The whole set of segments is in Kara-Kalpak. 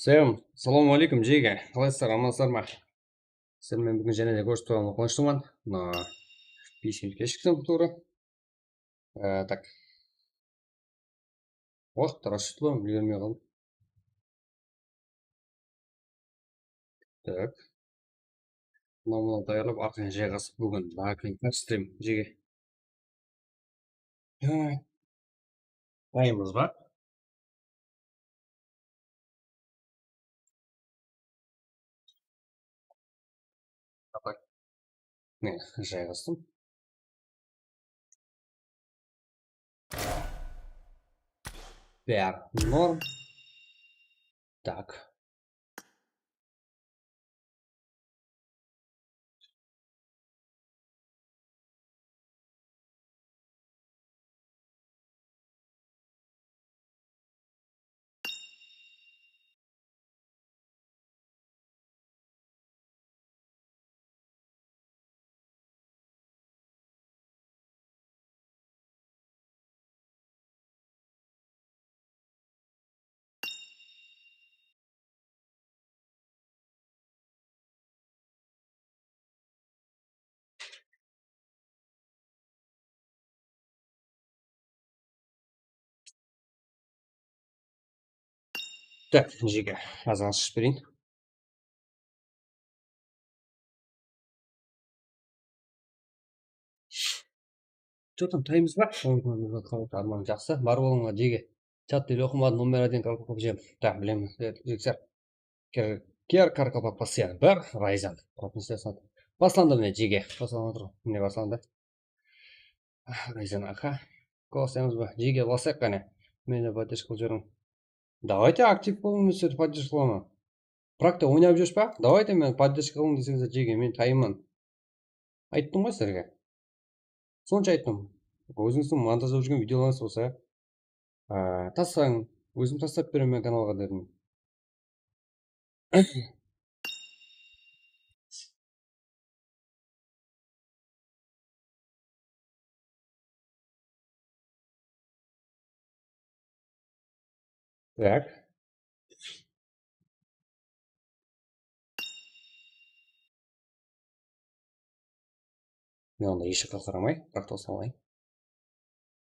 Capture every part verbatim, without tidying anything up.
Salam, salam aleykum, jege. Qalaysızlar, amansızlar ma? Sizler menen búgin jáne de kórisiwime quwanıshlıman. Mına, bes minut keshiktim tuwrı. E, tak. Waqıt rasshıtlı, úlgermey qaldım. Tak. Mınaw, mınaw tayarlap, arqayın jayǵasıp, búgin bákin stream, jege. Há. Tayımız bar. Mine, jayǵastım. Bári norm. Tak. Tak, jege, azǵan shıshıp bereyin. Что там, tayımız bar? Arman, jaqsı. Bar bolıńlar, jege. Chatta ele oqımadım, nomer один Karkalpak jigim. Tak, bilemen. Jigitler. Ker, ker Karkalpak postoyanno. Bir Rayzan. Baslandı mine, jege. Baslanıp atır. Mine, baslandı. Ah, Rayzan aka. Kol uslaymız ba? Jege, baslayıq qáne. Meni podderjka qılıp jiberiń. Давайте aktiv bolıń, sizlerdi podderjka qılaman. Prakta oynap júrsiz ba? Давайте meni podderjka qılıń deseńizler, jege, men tayınman. Ayttım ǵoy sizlerge. Sonsha ayttım. Ózińizdiń montajlap júrgen videolarıńız bolsa, a, taslań, ózim taslap beremen kanalǵa dedim. Tak. Men onda hesh jaqqa qaramay, biraq toqsan alayın.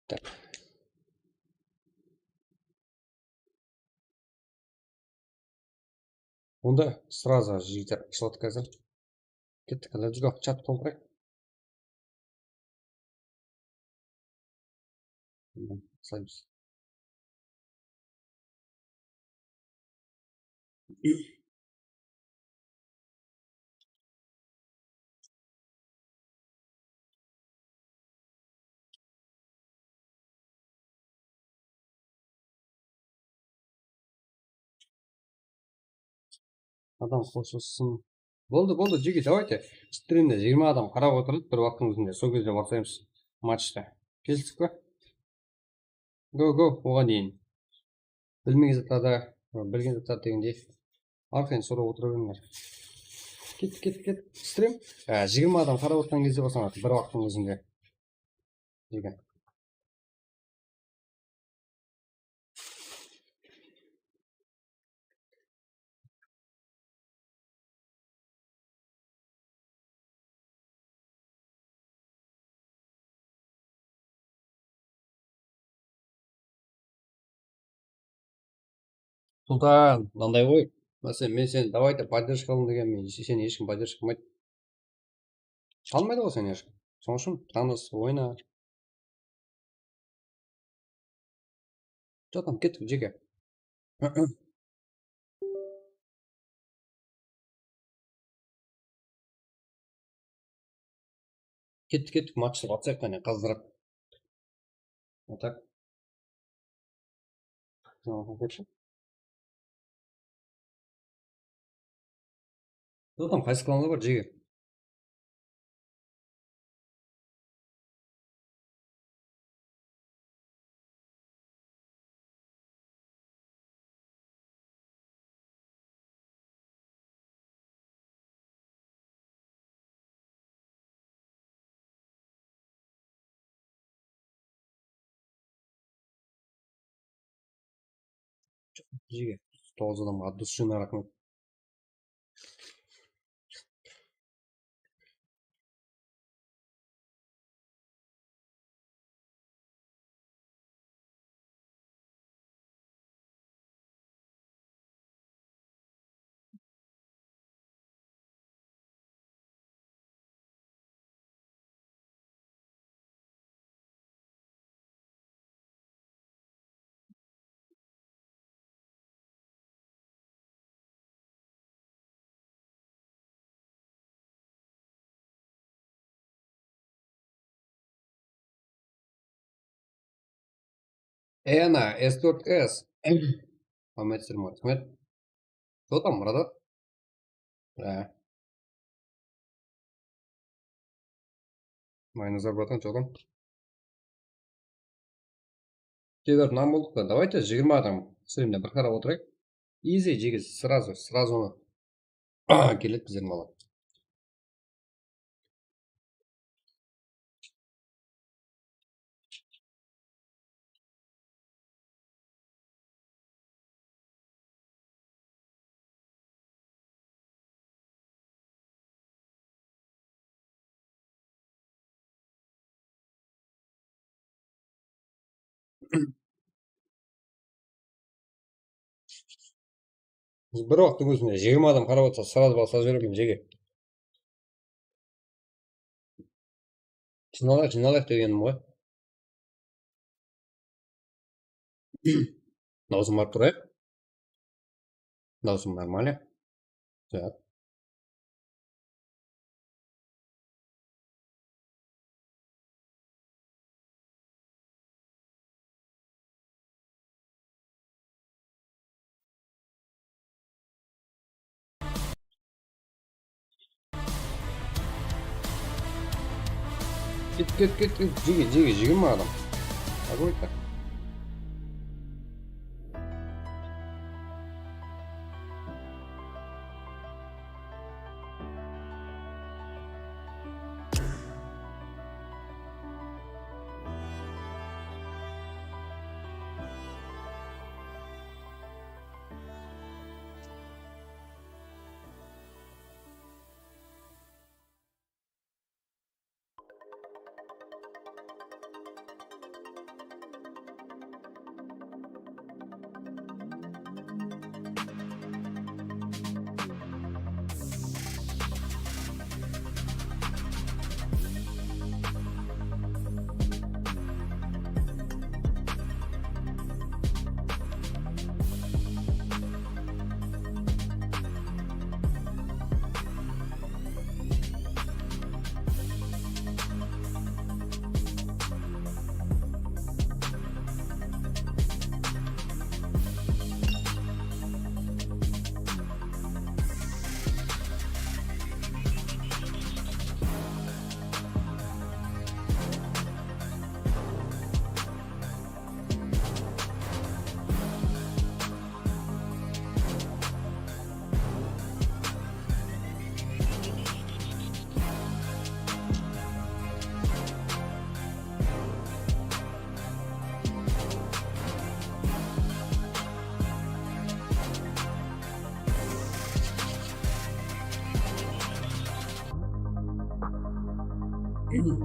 Tak. Onda сразу jigitler ashıladı házir. Kettik, let's go, chat toltırayıq. Saymız. Adam qosılsın. Boldı, boldı, jege, давайте. Strimde jigirma adam qarap otırıp, bir waqıttın ózinde, sol gezde baslaymız matchta. Kelistik pa? Go, go, oǵan deyin. Bilmegen zatlarda, bilgen zatlar degendey. Arqayın sorap otıra berińler. Ket, ket, ket. Strim. Á, jigirma adam qarap otırǵan gezde baslanadı, bir waqıttın ózinde. Jege. Sultan, mınanday ǵoy. Máselen, men seni давайте поддержка qılıń degenmen, seni hesh kim поддержка qılmaydı. Tanımaydı ǵoy seni hesh kim. Sonıń ushın tanıs, oyna. Что там, kettik, jege. Kettik, kettik, matchta batsayıq qáne, qızdırıp. Вот так. Sultan, qaysı klanlar bar, jege? Jege. toǵız adamǵa, Abdusshına raxmet. Ena, S tórt S. Amáyétler, raxmet. Что там, Murat? Há. Mayınazar, bratan, что там? Kebir nan boldıq ta. Давайте jigirma adam strimde bir qarap otırayıq. Easy, jigit, сразу, сразу keledi bizler malı. Bir waqıttıń ózinde jigirma adam qarap otsa, сразу basıp jibergen jege. Jıynalayıq, jıynalayıq degenim ǵoy. Dawısım barıp turayıq. Dawısım нормально. Так. Ket, ket, ket, ket, jege, jege, jigirma adam. Какой-то.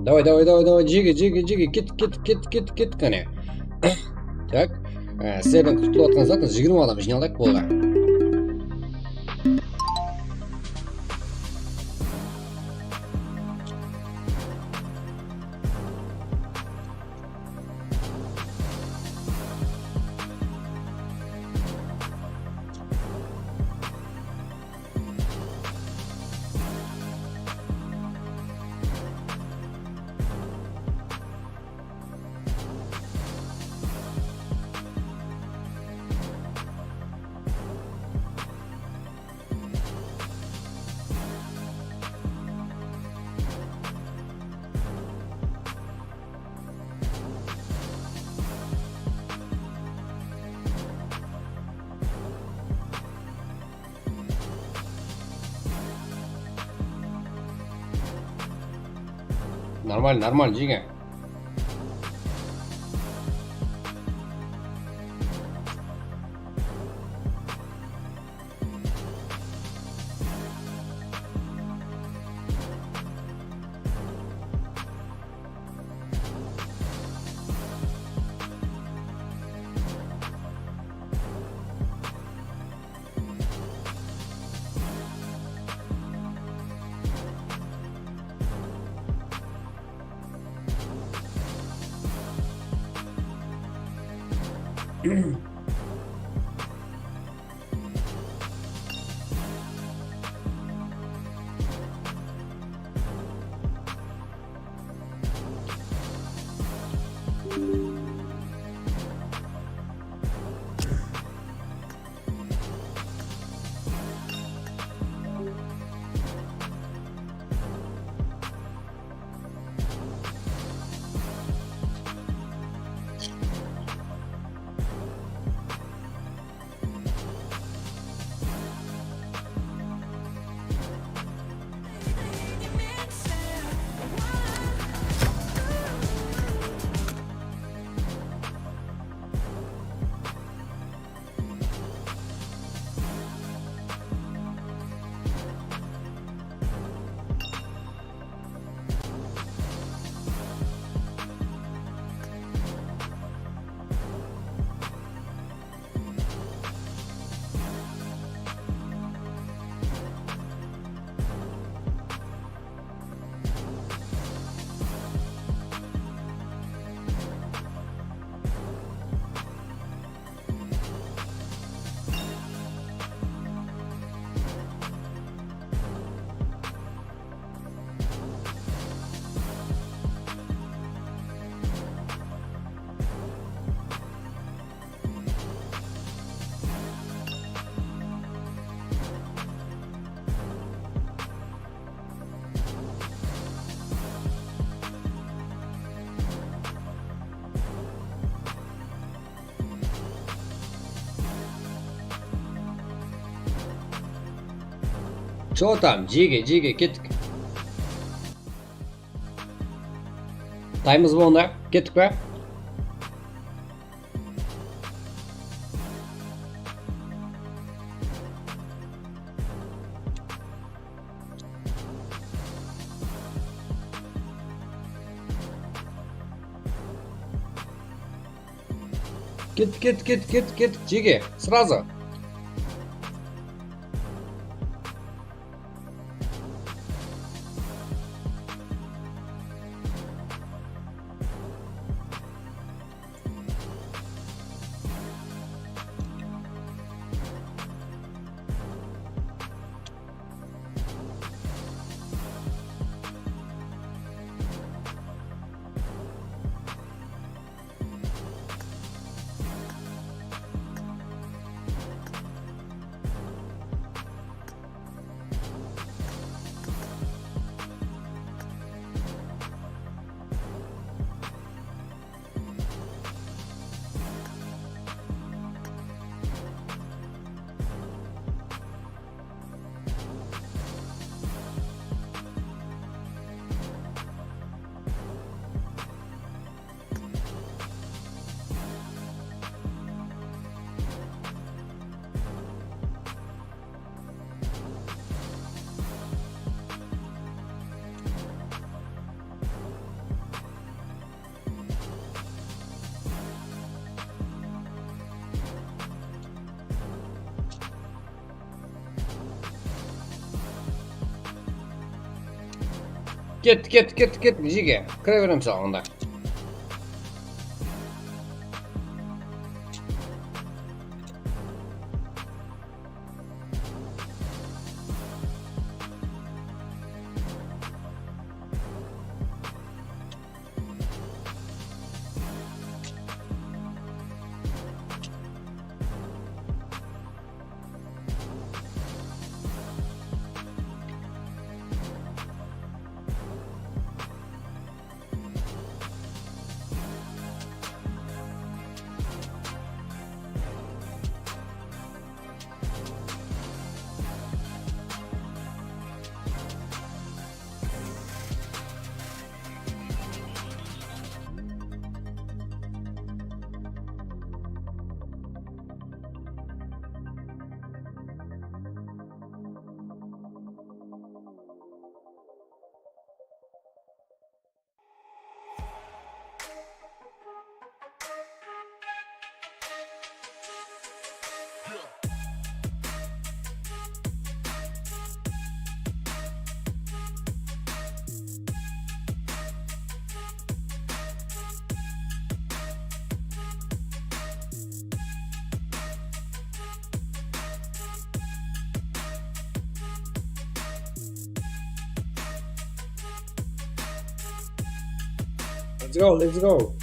Давай, давай, давай, давай, jege, jege, jege, ket, ket, ket, ket, ket, qáne. Так, e, sizlerden kútip turıp atırǵan zat, jigirma adam jıynalayıq, boldı. Нормально, нормально, jege. Чё там, jege, jege, kettik. Taymız boldı, kettik pe? Ket, ket, ket, ket, ket, jege, сразу. Ket, ket, ket, ket, jege. Kire beremiz saǵan onda. Let's go, let's go.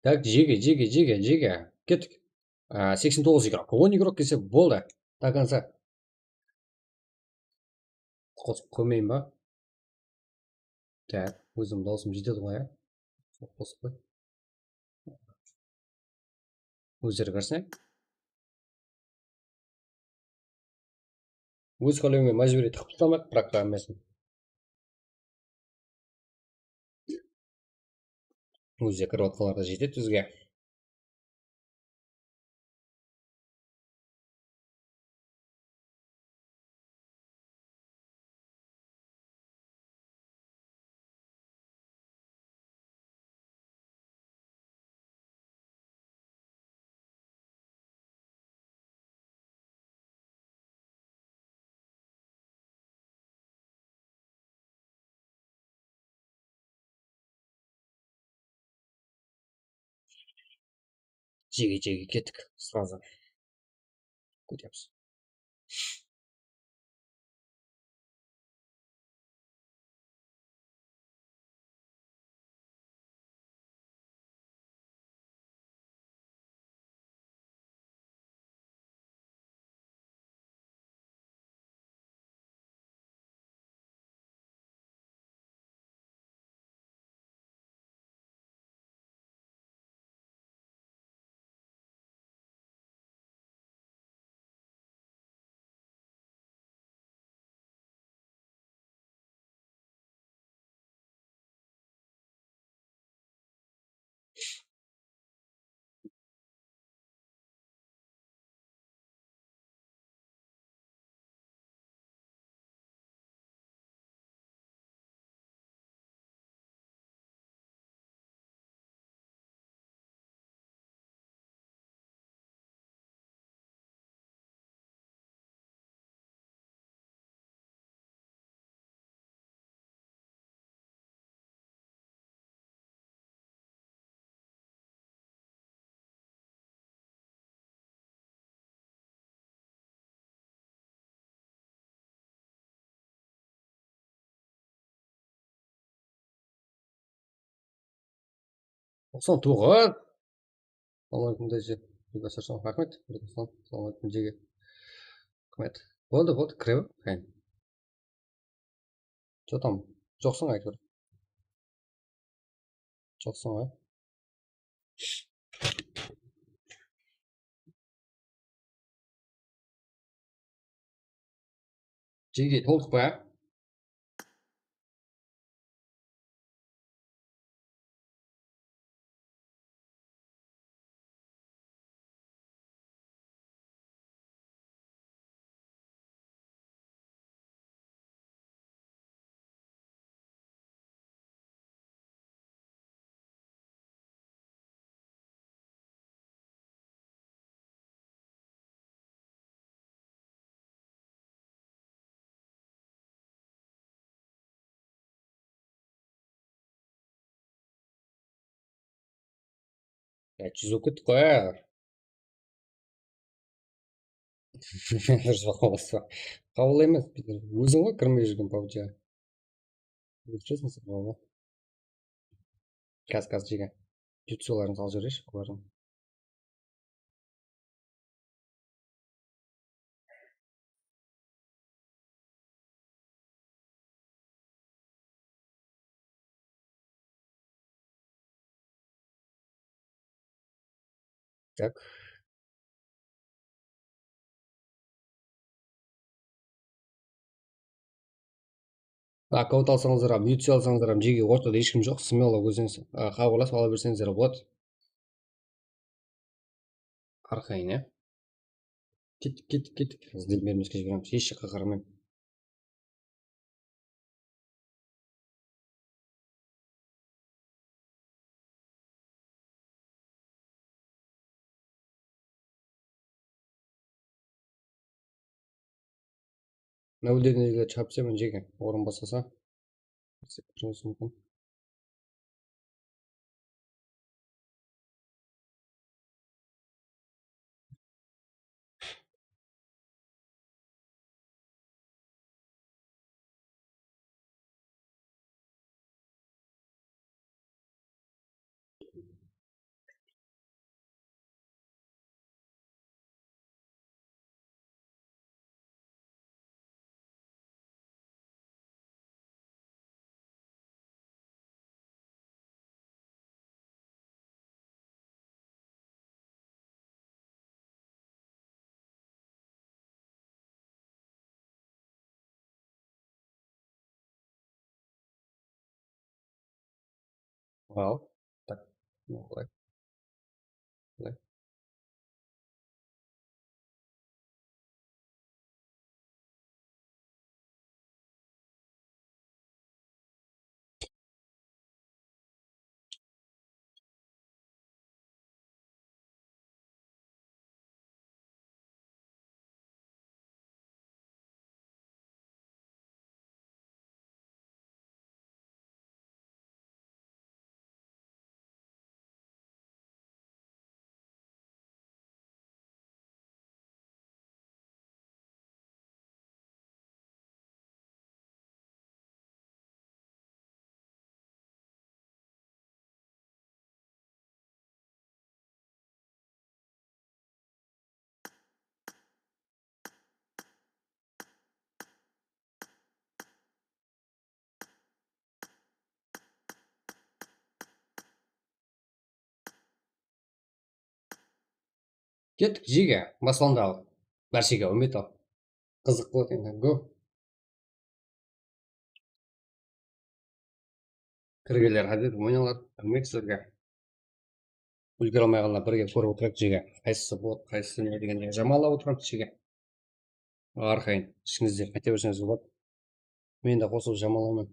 Tak, jege, jege, jege, jege. Kettik. A, seksen toǵız игрок. On игрок kelse boldı. До конца. Qosıp qoymayın ba? Tak, ózim dawısım jetedi ǵoy, ya. Qosıp qoy. Ózleri kirsin. Óz qálewime májbúriy tıqıp taslamaq, biraq ta hámmesin. Ózi kirip atqanlar da jetedi bizge. Jege, jege kettik сразу. Kútemiz. Toqsan toǵız. Salam aleykum, Daji. Raxmet. Salam aleykum, jege. Raxmet. Boldı, boldı, kire ber. Qáyin. Что там? Joqsań, áytewir. Joqsań ǵoy. Jege, toldıq pa? Ya, júz bolıp kettik ǵoy. Durıs, qabıl emes. Óziń ǵoy kirmey júrgen pabjiǵa. Ózshesin sırtqa. Gaz, gaz, jege. Jutsularıń salıp júrershi, olardıń. Так. Akkaunt alsańızlar hám, YouTube alsańızlar hám, jege, ortada hesh kim joq, смело ózińiz, a, xabarlasıp ala berseńizler boladı. Arqayın, ya. Kettik, kettik, kettik. Izlep bermesке jiberemiz, hesh jaqqa qaramay. Nablevniyeler chapsa men jege, orın basasa. Birinshi mumkin. Al. Tak. Mına bılay. Bılay. Kettik, jege, baslandı al. Bárshege úmit al. Qızıq boladı endi, go. Kirgenler háde oynalar, bilmeydi sizlerge. Úlgere almay qalǵanlar birge kórip otırayıq, jege. Qaysısı bot, qaysısı ne degenlerdi jamanlap otıramız, jege. Arqayın, ishińizde qayta berseńiz boladı. Men de qosılıp jamanlayman.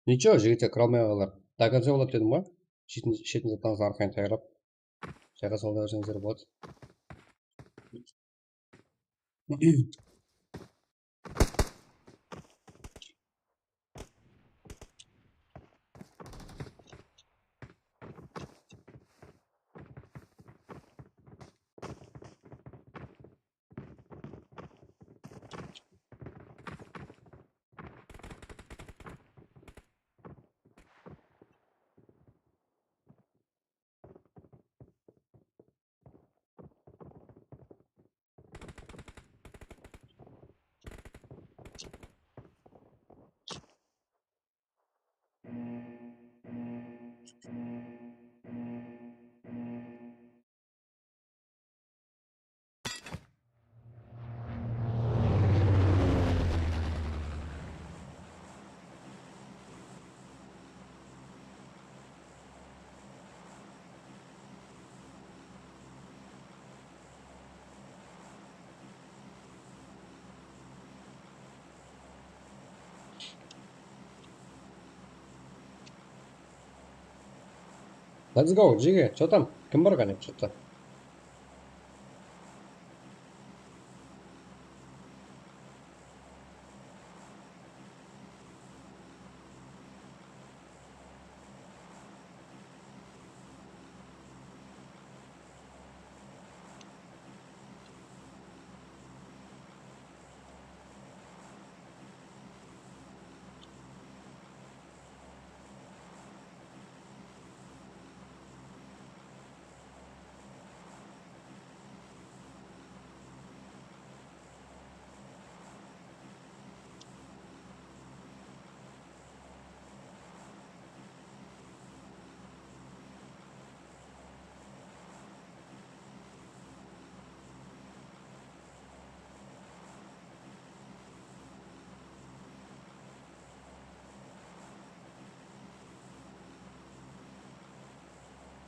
Ничего, jigitler, kire almay qalǵanlar. До конца boladı dedim ǵoy. Shetin, shetin zattan arqayın tayarlap. Jayǵa saldı berseńizler boladı. Let's go, jige, что там? Kim bar qáne, что-то?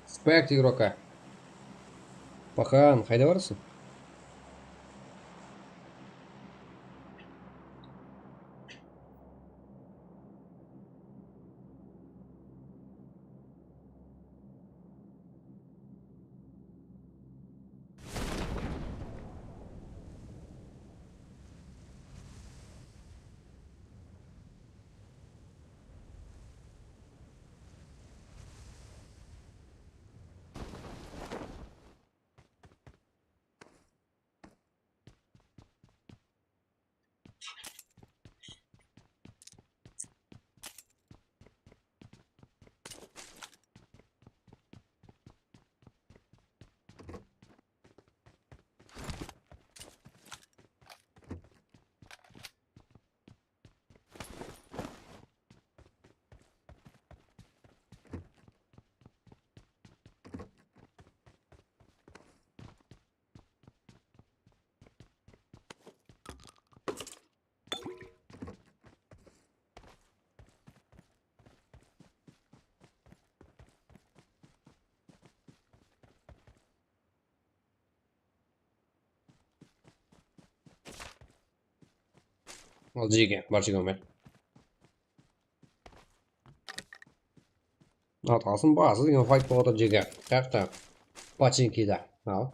Спектр игрока. Пахан, qayda barasıń? Al, jege, bar jege men. Atasın bası degen fayt bolıp atır, jege. Qayaqta? Pachinkida. Al.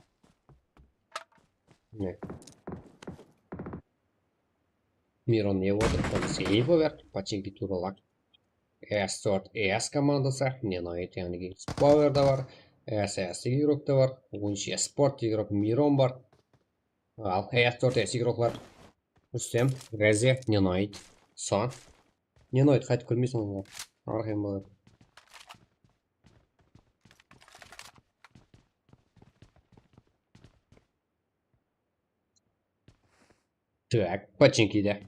Mine. Miron ne otır? Policiy bolar. Pachinki turalaq. S tórt S komandası. Nenoid, yaǵnıy Power da bar. S S igrok ta bar. Onınshı Sport igrok Miron bar. Al, S tórt S igroklar. Rustem, Reze, Nenoid. Son. Nenoid qaytıp kelmeysiń ǵoy. Arqayın boladı. Tak, Pachinkide.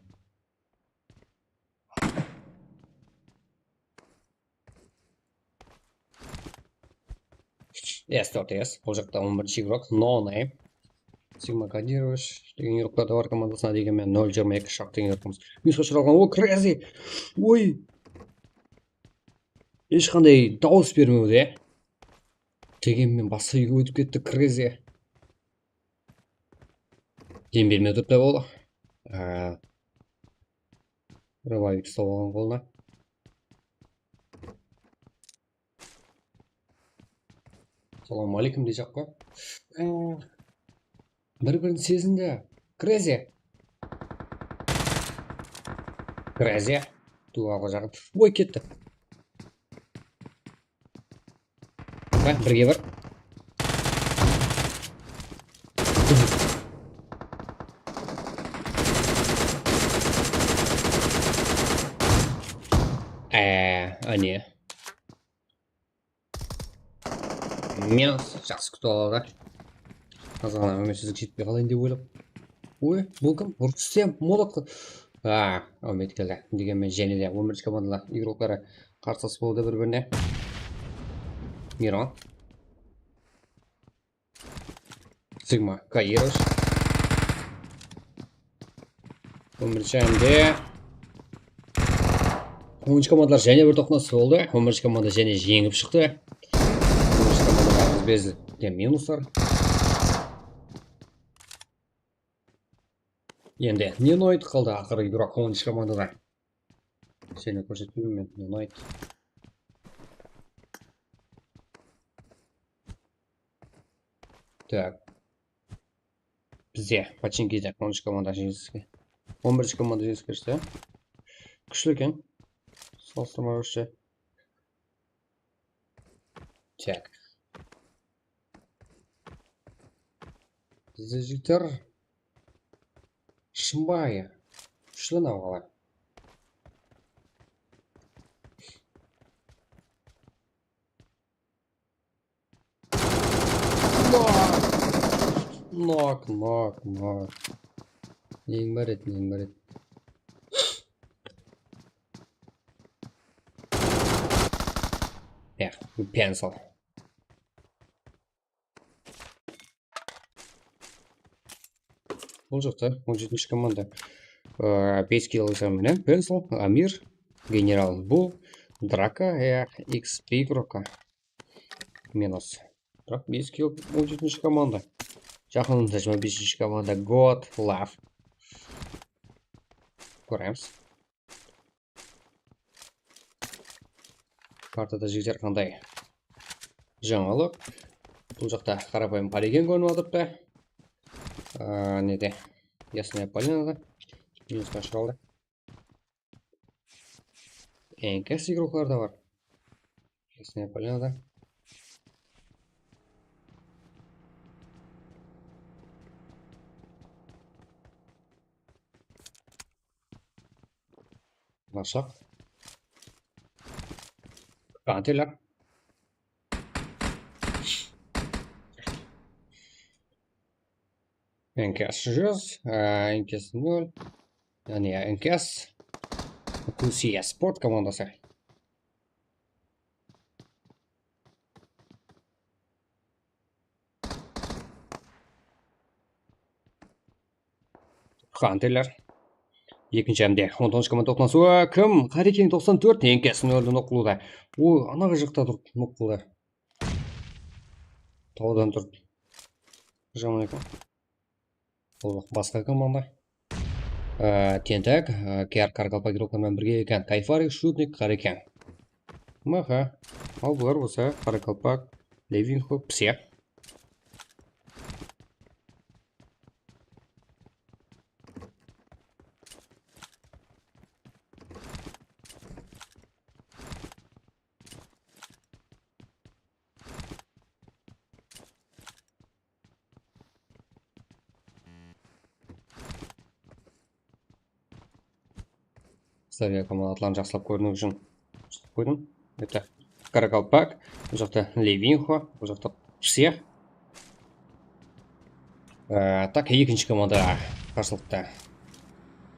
S tórt S, bul jaqta on birinshi igrok, No Name. Sigma Kadirovich degen igroklar da bar komandasına, degen men nol jigirma eki shaq degen igrokımız. Minusqa ushıralǵan, o, Crazy! Oy! Hesh qanday dawıs bermewde. Degen men basqa úyge ótip ketti, Crazy. Dem bermey turıptı ol. Aa, Revive uslap alǵan qolına. Salam aleykum deyjaq ǵoy. Ee, Bir-birin sezindi. Crazy. Crazy. Tuwalǵa jaqın. Oy, ketti. Há, birge bir. Ee, áne. Minus, jaqsı kútip aladı. Azǵana úmitsizlik jetpey qalayın dep oylap. Oy, bul kim? Rustem, molotqa. A, úmit keldi. Degenmen, jáne de on birinshi komandada igrokları qarsalıs boldı bir-birine. Miron. Sigma, Kairos. On birinshi ámde. On birinshi komandalar jáne bir toqnasıs boldı. On birinshi komanda jáne jeńip shıqtı. On birinshi komandalar bizde minuslar. Endi Nenoid qaldı, aqırǵı igrok on birinshi komandada. Seni kórsetpeymen men, Nenoid. Tak. Bizde Pachinkide on úsh komanda jeńiske. On birinshi komanda jeńiske shıqtı. Kúshli eken. Salıstırma kóre. Tak. Bizde jigitler shımbayı kúshli nawǵalar. Nok, nok, nok. Neń bar edi, neń bar edi? Ya, pencil. Bul jaqta on jetinshi komanda. Aa, bes kill alǵan menen Pencil, Amir, General Bul, Draka, ya, X P igroka. Minus. Biraq bes kill, on jetinshi komanda. Jaqınımızda jigirma besinshi komanda God Love. Kóremiz. Kartada jigitler qanday jańalıq. Bul jaqta qarapayım polegen kórinip atırıptı. Aa, nede? Yasnaya polinada. Minusqa ushıraldı. N K S igroklar da bar. Yasnaya polinada. Basaq. Anteler. N K S júz, e, N K S nol. Yaǵnıy N K S. Q C S Sport komandası. Hunterler. Ekinshi ámde on toǵızınshı komanda toqnasıwı. Kim? Qareken toqsan tórt, N K S nol nok qılıwda. O, anaǵı jaqta turıp nok qıldı. Tawdan turıp. Jaman eken. Bul basqa komanda. Á, Tentak, á, Kar-, Karakalpak igroklar menen birge eken. Kayfarik, Shutnik, Qareken. Maha. Al bular bolsa Karakalpak, Levinxo, Psix. Sizlerge komanda atların jaqsılap kóriniw ushın qoydım. Это Karakalpak, bul jaqta Levinxo, bul jaqta Psix. Á, tak, ekinshi komanda qarsılıqta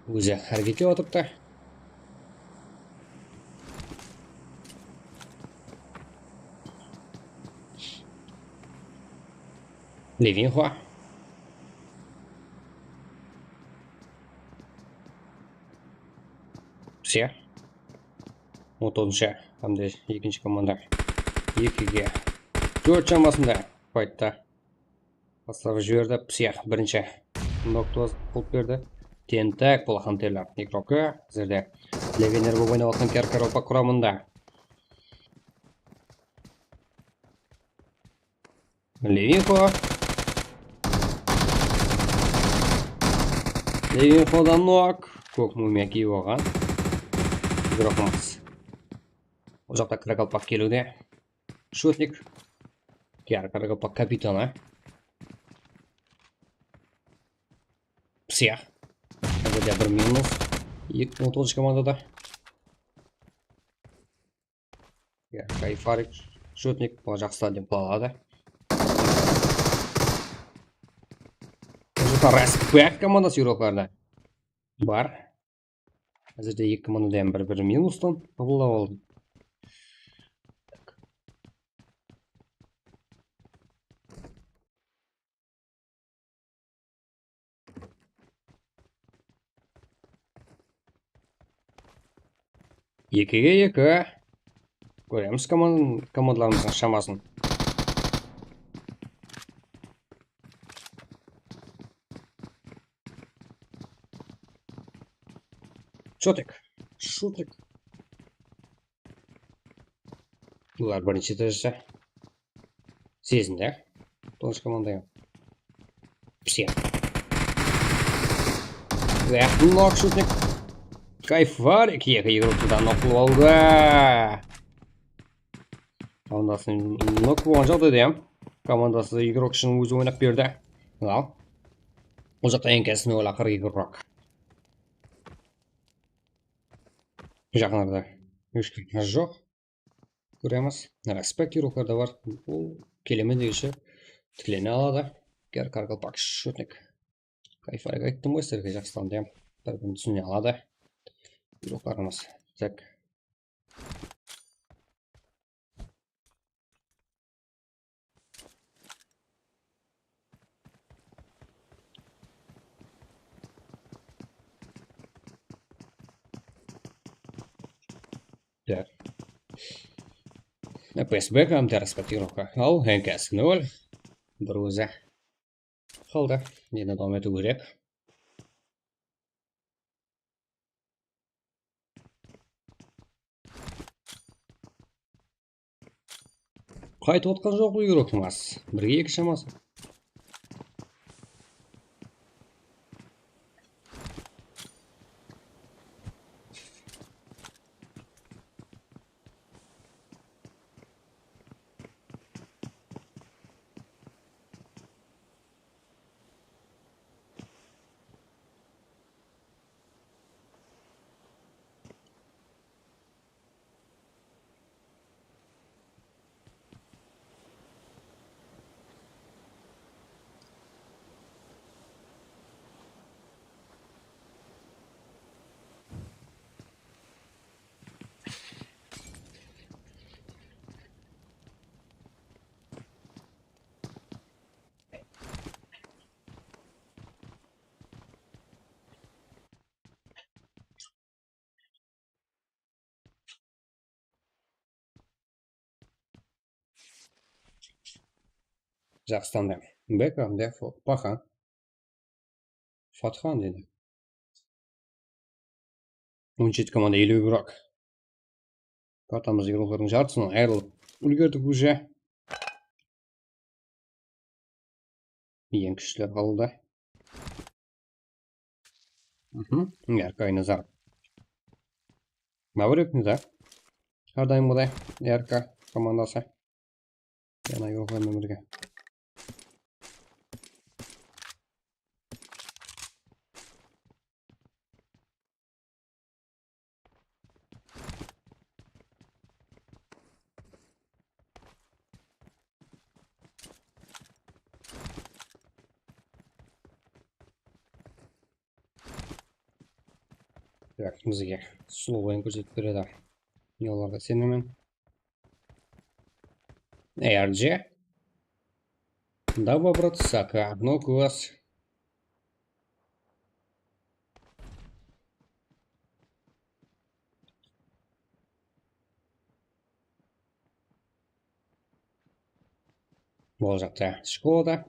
ózi háreket etip atırıptı. Levinxo. Psix. On toǵızınshı hám de ekinshi komanda. Ekige tórt shamasında faytta. Baslap jiberdi. Psix birinshi nokta qılıp berdi. Tentak, bul Hunterler igrokı. Házirde legioner bolıp oynap atırǵan Kar-, Karakalpak quramında. Levinxo. Levinxodan nok. Kók mumya kiyip alǵan igrokımız. Bul jaqta Karakalpak keliwde. Shutnik. Kar-, Karakalpak kapitanı. Psix. Házirde bir minus. Eki, on toǵızınshı komandada. Ya, Kayfarik, Shutnik, bul jaqsı dep qaladı. Bul jaqta Respect komandası igroklarında bar. Házirde eki komanda da bir-biri minustan qabıllap aldı. Ekige eki. Kóremiz koman-, komandalarımızdıń shamasın. Shutnik. Shutnik. Bular birinshi dárejede. Sezindi. Toǵızınshı komanda. Psix. Wah, nok Shutnik. Kayfarik, eki igroktıdan nok qılıp aldı. Komandası nok bolǵan jaǵdayda hám komandası igrok ushın ózi oynap berdi. Al. Bul jaqta N K S nol aqırǵı igrok. Jaqınlarda hesh kim joq. Kóremiz. Respect igroklarda bar. Bul keleme degenshe tiklene aladı. Kar-, Karakalpak, Shutnik. Kayfarik, ayttım ǵoy sizlerge, jaqsıdan da bir-birin túsine aladı igroklarımız. Tak. Tak. F P S B hám tez respect igrokka. Al, N K S nol. Bir ózi qaldı. Endi dawam etiw kerek. Qaytıp atqan joq bul igroktıń az. Birge eki shaması. Jaqsıdan da. Bek hám de Fo-, Paxa. Fatxan dedi. On jeti komanda eliw igrók. Kartamız igróklardıń jartısınan ayırılıp úlgerdik уже. Eń kúshliler qaldı. Mhm, R K Nazar. Mavrik Nazar. Hár dayımǵıday R K komandası. Yana igróklar menen birge. Tak, bizge sulıw oyın kórsetip beredi. Men olarǵa isenemen. R J. Добро, брат, Сака. Ну, класс. Bul jaqta shkolada.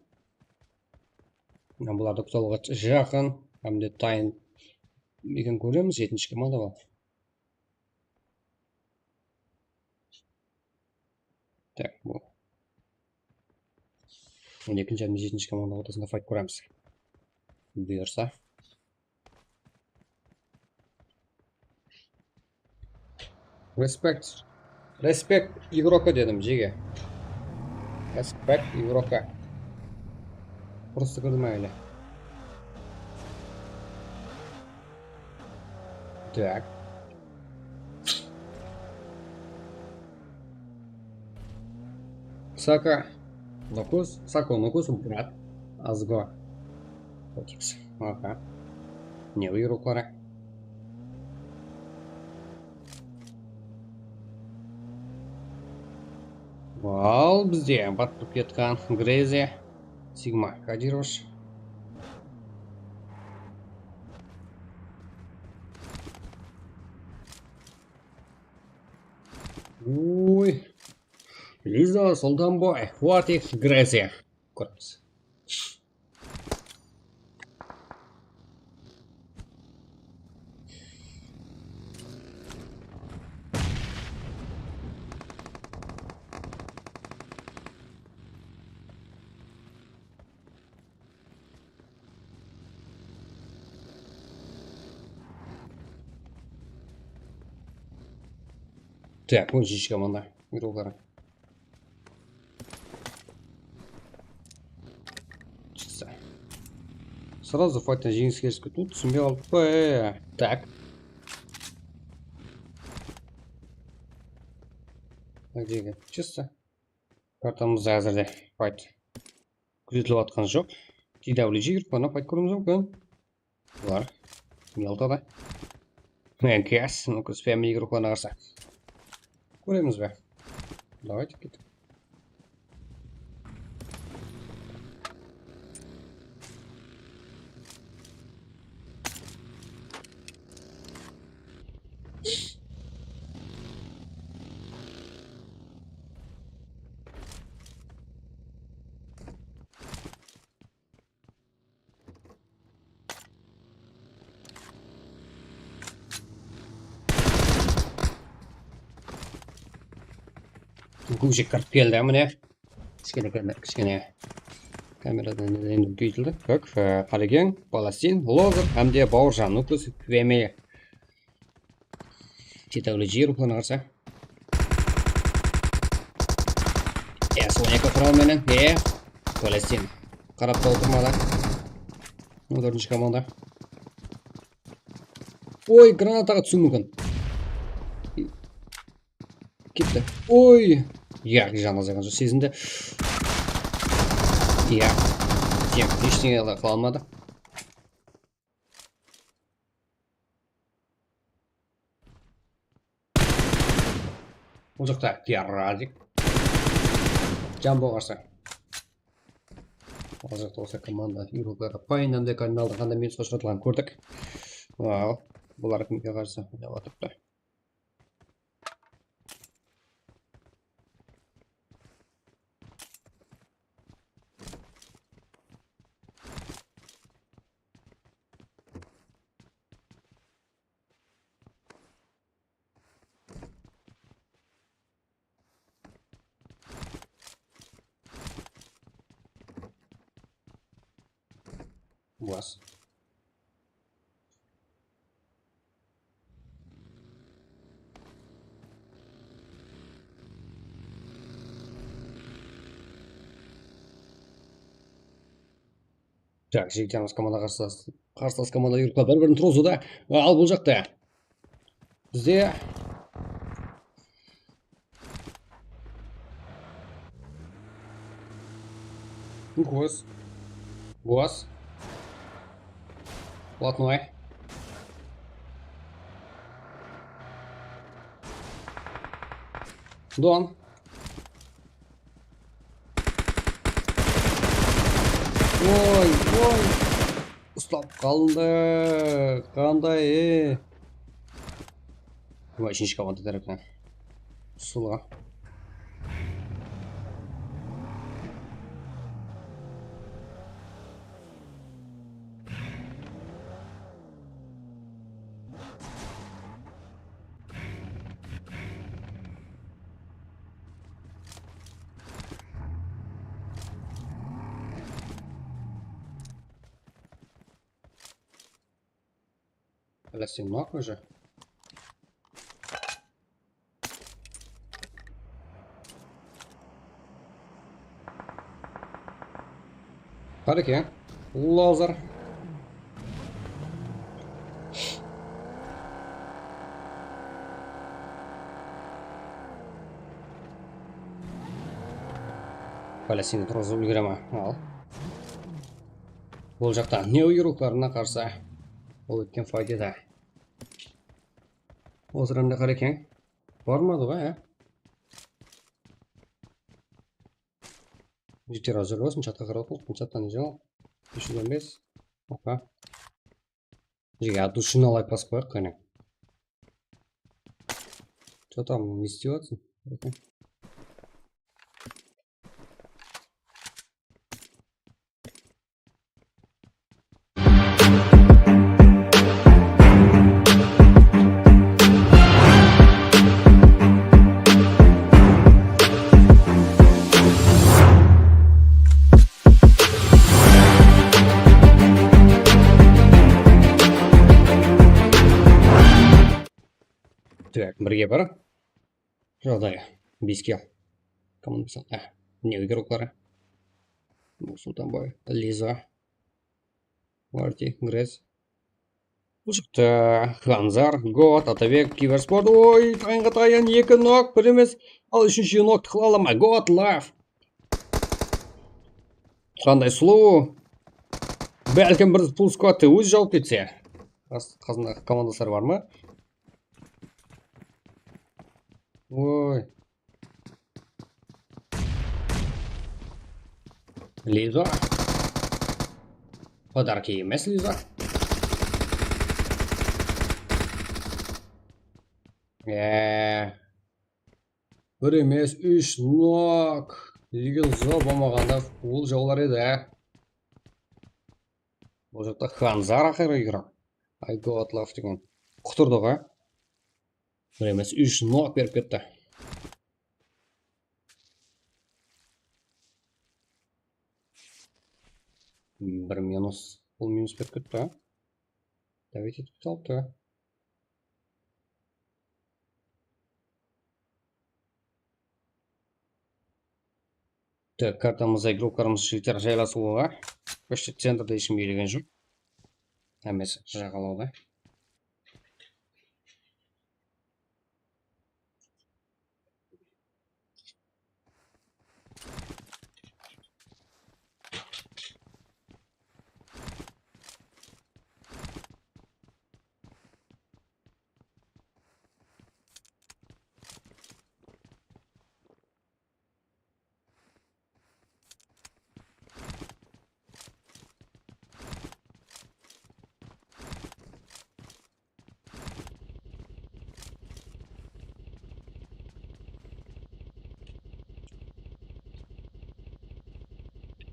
Bulardı qutqarıwǵa jaqın hám de tayın eken, kóremiz, jetinshi komanda bar. Tak, bul. On ekinshi hám jetinshi komanda ortasında fayt kóremiz. Buyırsa. Respekt. Respekt igróka dedim, jege. Respekt igróka. Просто kórdim ele. Так. Saka. Nukus. Sako, Nukus, брат. Azgo. Otix. Aha. Ne buyruqları? Al, bizde batırıp ketken Grezi. Sigma Kadirovish. Uy. Liza Soltanboy, Fatih Grezi. Kóremiz. Так, он jetinshi komanda. Игрокları. Чисто. Сразу fayttan jeńiske erisiske tuwdı, túsinbey qaldıp pa, e, e. Так. Jege, чисто. Kartamız házirde fayt kúzetilip atqan joq. T W G gruppadan fayt kóriwimiz múmkin. Bular. Yaltada. Menkes, Nukus Family gruppalarına qarsı. Kóremiz be? Давайте, kettik. Gújik kirip keldi, mine. Kishkene, kishkene kameradan endi úlkeytildi. Kók, e, Qarageń, Palestin, Lozer hám de Bawırjan, Nukus Family. T W G ruxlarına qarsı. S on eki qural menen. E, Palestin. Qarap ta otırmadı. On tórtinshi komanda. Oy, granataǵa túsiw múmkin. Ketti. Oy. Ya, jan azayǵan joq, sezindi. Ya. Tem, hesh ne qıla almadı. Bul jaqta Tiarazdik. Jan bolǵarsa. Bul jaqta osı komanda, игрокları payınan da kanalda qanday minusqa ushıratılǵanın kórdik. Wow, bular kimge qarsı oynap atırıptı? Boz. Tak, jigitlerimiz komanda qarsı, qarsı komanda yurıqlar bir-birin turǵızıwda. Al, bul jaqta. Bizde Boz. Boz. Плотной. Don. Oy, oy. Uslap qaldı. Qanday, e? Mına úshinshi komanda tárepten. Usıla. Палестин nok уже. Qáne eken. Lazar. Palestina turǵızıp úlgere ma? Al. Bul jaqta ne uyırıqlarına qarsı? Ol etken fayda da. Osıranda qara eken. Barmadı ǵoy, ya? Jigitler, házir bolsın, chatqa qarap otırmız. Chattan ne jańa? Bes júz on bes. Opa. Jigitler, dushinni alayıq, basıp qoyaq, qáne. Что там, ne istep atırsın? Так, birge bar. Jaǵday, beske al. Komandasın, á, ne uyırıqları? Sultanboy, Liza, Marti, Grez. Bul jaqta Hanzar, God, Atabek, Kibersport. Oy, tayınǵa tayın, eki nok, bir emes. Al, úshinshi noktı qıla ala ma? God, Love. Qanday sulıw. Bálkim bir full skvadtı ózi jawıp ketse. Qas-, qasında komandaslar bar ma? Oy. Liza. Podarki emes, Liza. Eee. Bir emes, úsh nok. Liza bolmaǵanda ol jawlar edi, á. Bul jaqta Hanzar aqırı yúr. I got love degen. Qutırdı ǵoy. Bir emes, úsh nok berip ketti. Bir minus. Bul minus berip ketti, á. Давить etip salıptı. Так, kartamızda игрокlarımız jigitler jaylasıwǵa. Почти centrde hesh kim iylegen joq. Hámmesi jaǵalawda.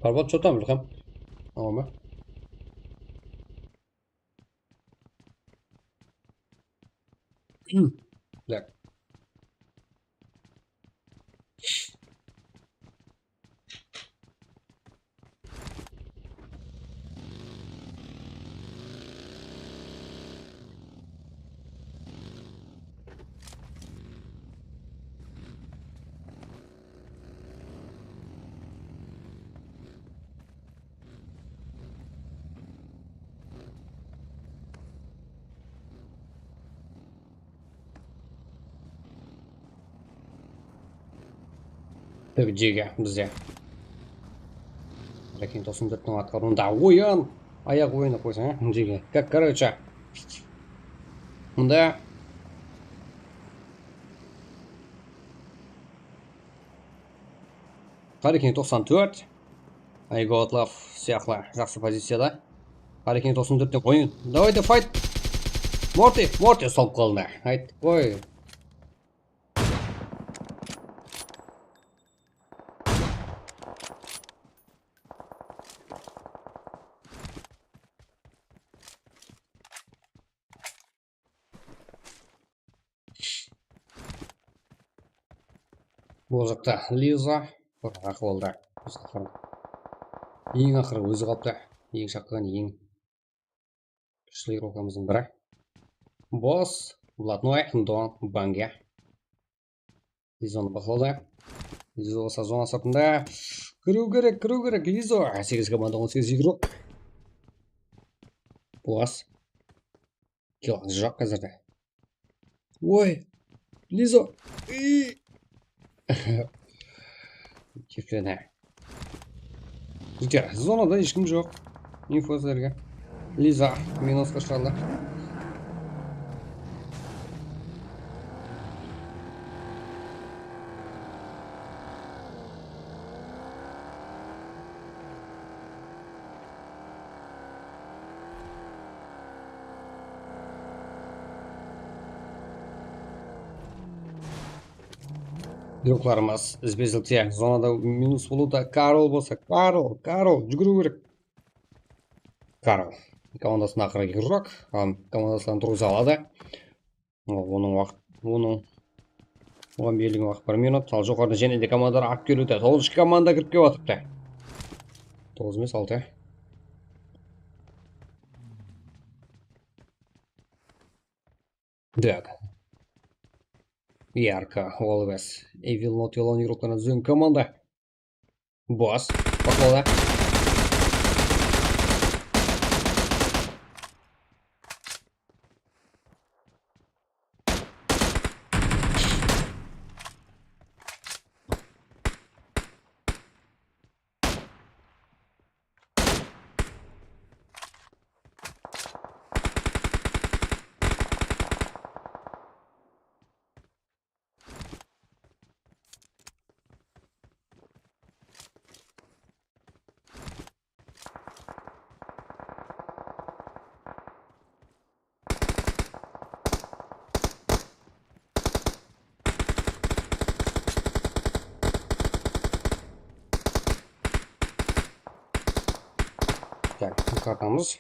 Parvat, что там, Ilham? Awa ma? Так. Tógdege bizde. Qárekeńe toqsan tórttiń atqarıwında oyan. Ayaq oynap qoysań, á, jege. Как, короче. Mında. Qárekeńe toqsan tórt. I got love sıyaqlı jaqsı poziciyada. Qárekeńe toqsan tórtte qoyıń. Давайте, fight. Morty, Morty usalıp qaldı. Ayttıq qoy. Bul jaqta Liza, bir aqıp aldı. Biz aqırı. Eń aqırı ózi qalıptı. Eń shaqırǵan, eń kúshli rokamızdıń biri. Boss, Blatnoy, Don, Bange. Lizonı baqlawda. Lizo bolsa zona sırtında. Kiriw kerek, kiriw kerek, Lizo. Segiz komanda, on segiz igrok. Boss. Kill joq házirde. Oy, Lizo. Iy. Keflene. Jigitler, zonada hesh kim joq. Info sizlerge. Liza minusqa shıǵadı. Igroklarımız izbe-izlikte zonada minus boldı. Karl bolsa, Karl, Karl, júgiriw kerek. Karl. Komandasında aqırı igrok, al komandasınan turǵıza aladı. Onıń waqıt, onıń, oǵan berilgen waqıt bir minut. Al joqarıda jáne de komandalar alıp keliwde. Toǵız komanda kirip kelip atırıptı. Toǵız emes, altı. Так. Yarko, Always, Evil Not Yolon igroklarına dúzgen komanda. Boss, baqlawda. Так, kartamız.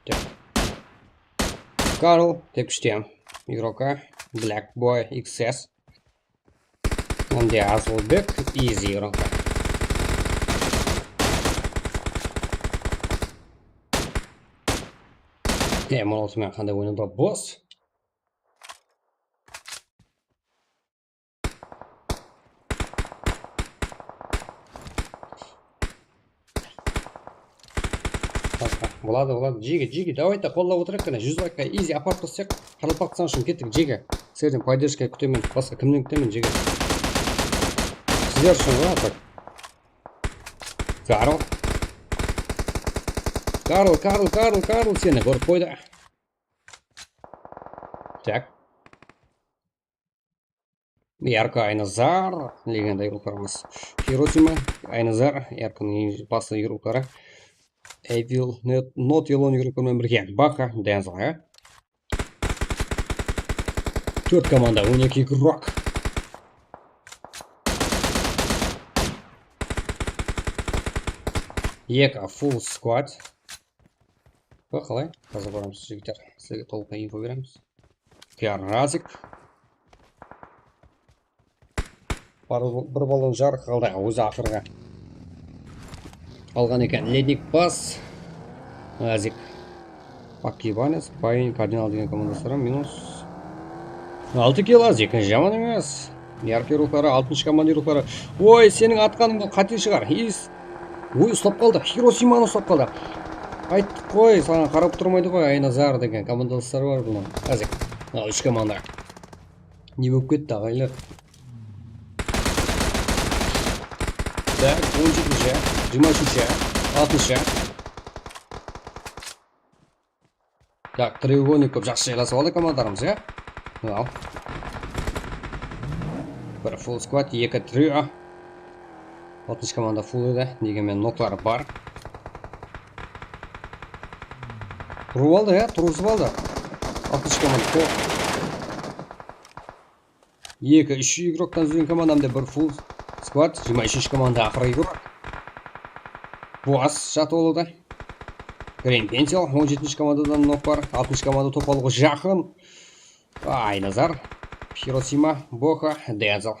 Так. Karl, tepkishte. Igroka, Black Boy, X S. Mende Azılbek, easy igroka. E, molotov menen qanday oynaydı, boss? Boladı, boladı. Jege, jege, давайте, qollap otırayıq, qáne, júz laykqa easy aparıp tassayıq. Qaraqalpaqstan ushın kettik, jege. Sizlerden podderjka kútemen, basqa kimnen kútemen, jege? Sizler ushın ǵoy, artıq. Karl. Karl, Karl, Karl, Karl, seni kórip qoydı. Так. Yarko, Aynazar, legenda igroklarımız. Hirosima, Aynazar, Yarkonıń baslı igrokları. Evil, Not, Not Yolon igrokları menen birge. Baka, Denzel, ya. Tórt komanda, on eki igrok. Eka, full squad. Baq, qalay? Házir baramız, jigitler. Sizlerge tolıq info beremiz. Qıyar Razik. Bir, bir ballon jarıq qaldı, ózi aqırǵı. Alǵan eken, Lednik pas. Razik. Pakibanec, Pain, Kardinal degen komandasları minus. Altı kill az, ekinshi jaman emes. Yarko igrokları, altınshı komanda igrokları. Oy, seniń atqanıń bul qáte shıǵar. Is. Oy, uslap qaldı. Hirosimanı uslap qaldı. Ayttıq qoy, saǵan qarap turmaydı ǵoy, Aynazar degen komandasları bar bunıń. Azek. Al, úsh komanda. Ne bolıp ketti, aǵaylar? Tak, on jetinshi, jigirma úshinshi, altınshı. Tak, treugolnik qılıp jaqsı jaylasıp aldı komandalarımız, ya? Al. Bir full squad, eki trio. Altınshı komanda full edi. Degen menen nokları bar. Turıp aldı, ya, turǵızıp aldı. Altınshı komanda. Eki, úsh igroktan dúzgen komandamda bir full squad, jigirma úshinshi komanda aqırǵı igrok. Boss jatı boldı. Green Pencil, on jetinshi komandadan nok bar, altınshı komanda top alıwǵa jaqın. Aynazar, Hirosima, Boha, Denzel.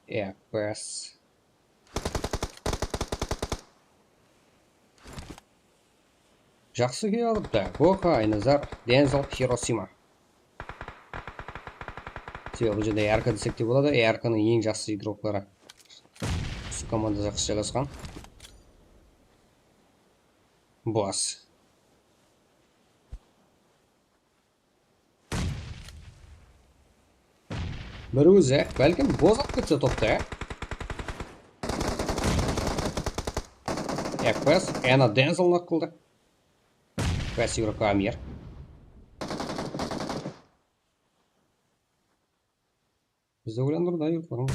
F P S. Jaqsı kiyip alıptı. Boha, Aynazar, Denzel, Hirosima. Sebebi bul jerde R K desek te boladı. R K nıń eń jaqsı igrokları usı komanda jaqsı jaylasqan. Boss. Bir ózi, bálkim, bozıp ketse toptı, ya. F P S, Anna Denzel nok qıldı. F P S igrok Amir. Bizde oylandır da, yurtlarımız.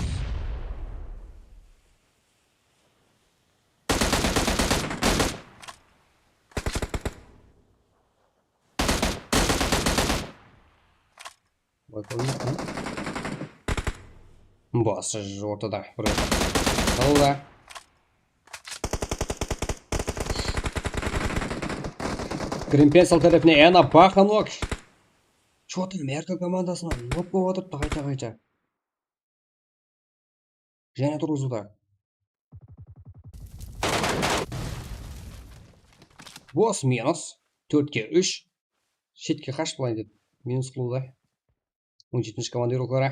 Bas ortada, bir orta. Al da. Green Pencil tárepine Anna Baha nok. Chotın Merkel komandasına nok bolıp atırıptı qayta-qayta. Jáne turǵızıwda. Boss minus. Tórtke úsh. Shetke qash, bılay dep. Minus qılıwda. On jetinshi komanda igrokları.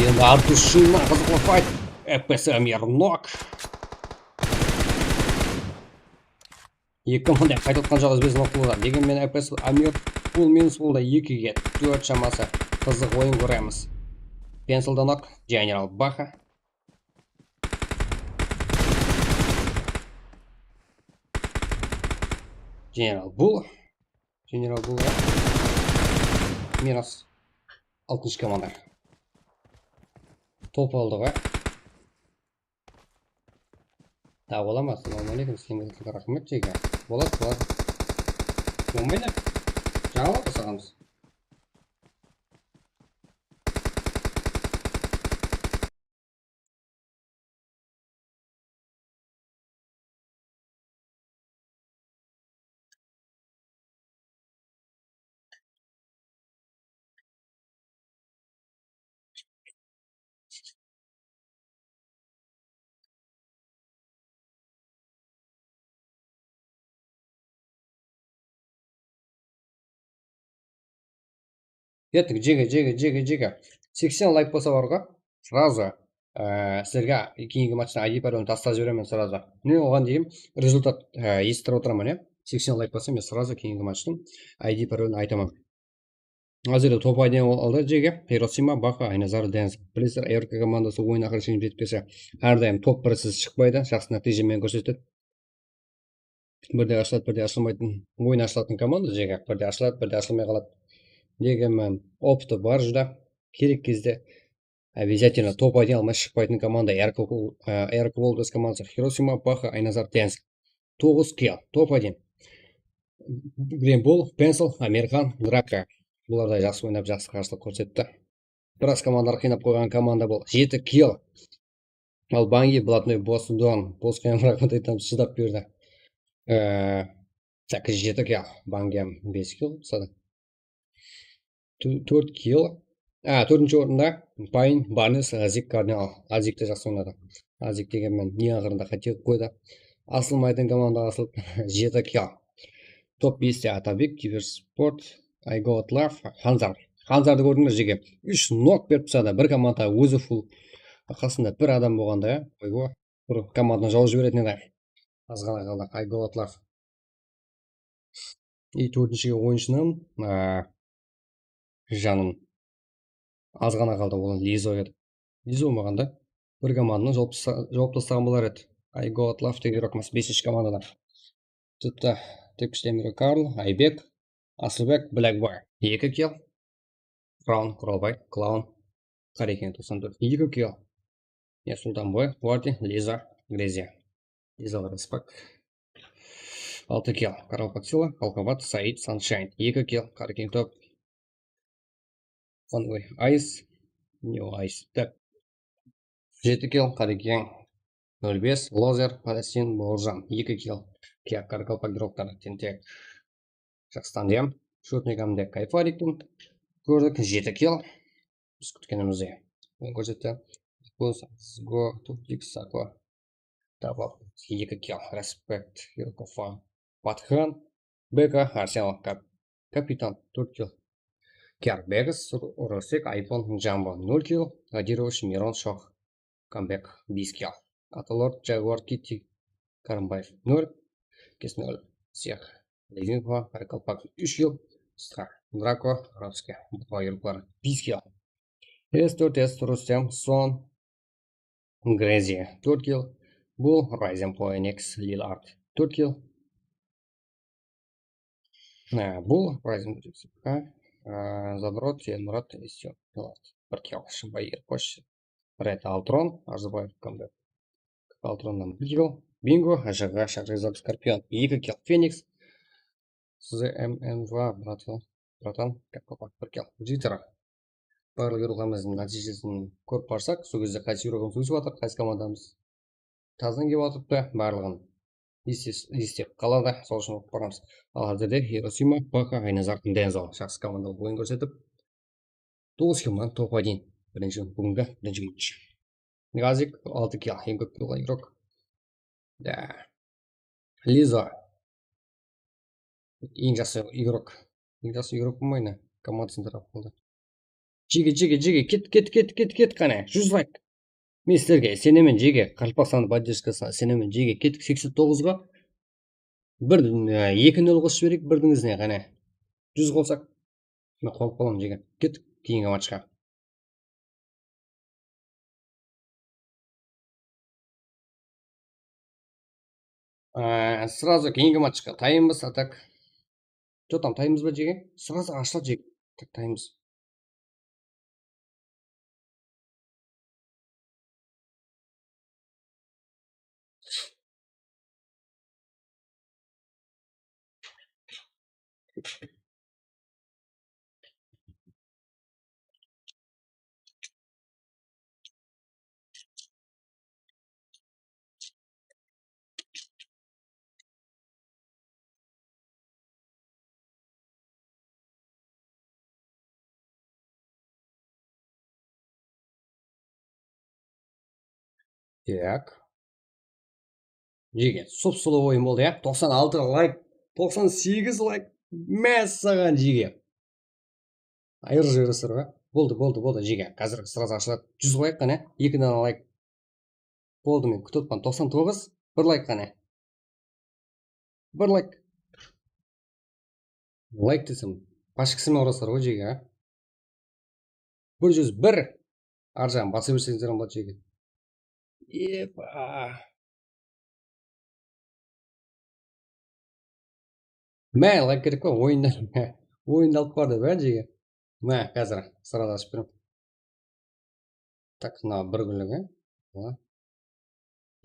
Endi Artushınnan qızıqlı fayt. F P S Amir nok. Eki komanda qayta atqan joq, izbe-izin nok qılıwda. Degen menen F P S Amir full minus boldı. Ekige tórt shaması. Qızıq oyın kóremiz. Pencilda nok. General Baha. General Bull. General Bull. Minus. Altınshı komanda. Top aldıq, a. Tap alaman. Assalamu aleykum. Sizlerge raxmet, jeke. Boladı, boladı. Bolmaydı. Jańalıp basaǵanbız. Kettik, jege, jege, jege, jege. Seksen layk bolsa barǵo, сразу, e, sizlerge keyingi matchtıń I D parolin taslap jiberemen сразу. Mine, oǵan deyin rezultat, e, esittirip otıraman, ya. Seksen layk bolsa, men сразу keyingi matchtıń I D parolin aytaman. Házir de top I D aldı jege. Hirosima, Baha, Aynazar, Denzel. Bilesizler, R K komandası oyın aqırına shekem jetip kelse, hár dayım top birsiz shıqpaydı, jaqsı nátiyje menen kórsetedi. Birde ashıladı, birde ashılmaydı. Oyın ashılatın komanda jege. Birde ashıladı, birde ashılmay qaladı. Degen menen, opıtı bar júdá. Kerek gezde обязательно top I D almay shıqpaytın komanda R K, e, R K World komandası. Hirosima, Baha, Aynazar, Denzel. Toǵız kill, top один. Green Bull, Pencil, Amirxan, Draka. Bular da jaqsı oynap, jaqsı qarshılıq kórsetti. Biraz komandalar qıynap qoyǵan komanda bul. Jeti kill. Al Bangi, Blatnoy, Boston, Bos qıyan, biraq aytamız, shıdap berdi. Eee, так, jeti kill. Bangi hám bes kill qılıp tasladı. Tó-, tórt kill. A, tórtinshi orında Payin, Barnes, Azik, Kardinal. Azik te jaqsı oynadı. Azik degen menen ne aqırında qáte qılıp qoydı. Asılmaytın komanda asılıp, jeti kill. Top beste Atabek, Kibersport, I Got Love, Hanzar. Hanzardı kórdińiz be, jeke? Úsh nok berip tasladı. Bir komanda ózi full. Qasında bir adam bolǵanda, ya. Oybo, bir komandanı jawıp jiberetin edi. Azǵana qaldı. I got love. И tórtinshi oyınshını, á, janım. Azǵana qaldı, ol Lizo edi. Lizo bolmaǵanda bir komandanı jawıp tasa-, jawıp taslaǵan bolar edi. I got love dep yurek emas, besinshi komandada. Tutta, tepkishlem yurek Karl, Aybek, Asılbek, Black Boy. Eki kill. Crown, Kuralbay, Clown, Qareken, toqsan tórt. Eki kill. Ya, Sultanboy, Vardi, Liza, Grezia. Liza, respekt. Altı kill. Karal Paksila, Halkabat, Said, Sunshine. Eki kill. Qareken top. Fanway, Ice. New Ice. Tak. Jeti kill. Qareken. Nol bes. Lozer, Palestin, Boljan. Eki kill. Kiyak, Qaraqalpaq, Giroktar, Tentek. Jaqsıtan diyam. Shotnikam de Kayfariktin kórdik. Jeti kill. Biz kútkenimizdey. Oń kórsetti. Zgo, Zgo, Turtik, Sako. Tabaq, eki kill, respekt, Yurkova, Batxan, Beka, Arsenal, kap-, kapitan, tórt kill, Kyar, Begas, Ru-, Rusek, Aypon, Jambo, nol kill, Adirovich, Miron, Shox, Kambek, bes kill, Atalord, Jaguar, Kitti, Karımbaev, nol, Kes, nol, Siyaq, Levinkova, Qaraqalpaq, úsh kill, Stra, Drako, Arovskiy, Butqo, Yurklar, bes kill, S tórt S, Rustem, Son, Grezia, tórt kill. Bul Ryzen Phoenix, Lil Art, tórt kill. Há, bul Ryzen Phoenix, há, Zadrot, Elmurat, Esyo, Pilat, bir kill. Shımbay, Erkosh, Red Altron, Arzıbaev, Kambek, Altronnan bir kill. Bingo, H G, Shahrizad, Skorpion, eki kill. Feniks, Z M N V, Bratan, Bratan, Kakapa, bir kill. Jigitler, barlıq yurıqlarımızdıń nátiyjesin kórip barsaq, sol gezde qaysı yurıǵımız ósip atır, qaysı komandamız tazdan kelip atırıptı, barlıǵın este, este qaladı, sol ushın oqıp baramız. Al házirde Hirosima, Baka, Aynazar, Denzel. Jaqsı komanda boyın kórsetip, Toskimnan top один. Birinshi, búgingi birinshi match. Gazik, altı kill, eń kóp kill alǵan igrok. Da. Lizo. Eń jaqsı igrok. Eń jaqsı igrok bolmay ne? Komandasın tarap qaldı. Jege, jege, jege, ket, ket, ket, ket, ket, qáne, júz layk. Men sizlerge isenemen, jege. Qaraqalpaqstandı podderjkasına isenemen, jege. Kettik seksen toǵızǵa. Bir, e, eki nol qosıp jibereyik birdińizine, qáne. Júz qolsaq, men quwanıp qalaman, jege. Kettik keyingi matchqa. Ee, сразу keyingi matchqa tayınbız, а так. Что там, tayınbız ba, jege? Сразу ashıла, jege. Так, tayınbız. Так. Jege, sup-sulıw oyın boldı, ya. Toqsan altı layk, toqsan segiz layk. Mássaǵan, jege. Ayırıp jiberesiz ǵoy. Boldı, boldı, boldı, jege. Házir сразу ashıladı. Júz qoyayıq qáne. Eki dana layk. Boldı, men kútip otırman. Toqsan toǵız, bir layk qáne. Bir layk. Layk desem, pashkasıman urasızlar ǵoy, jege, a? Bir júz bir. Arjaǵın basa berseńiz de boladı, jege. Epa. Mine, layk kerek pa? Oyındı, oyındı alıp bardı, ba, jege? Mine, házir sırada ashıp berem. Так, mına bir kúnlik, e?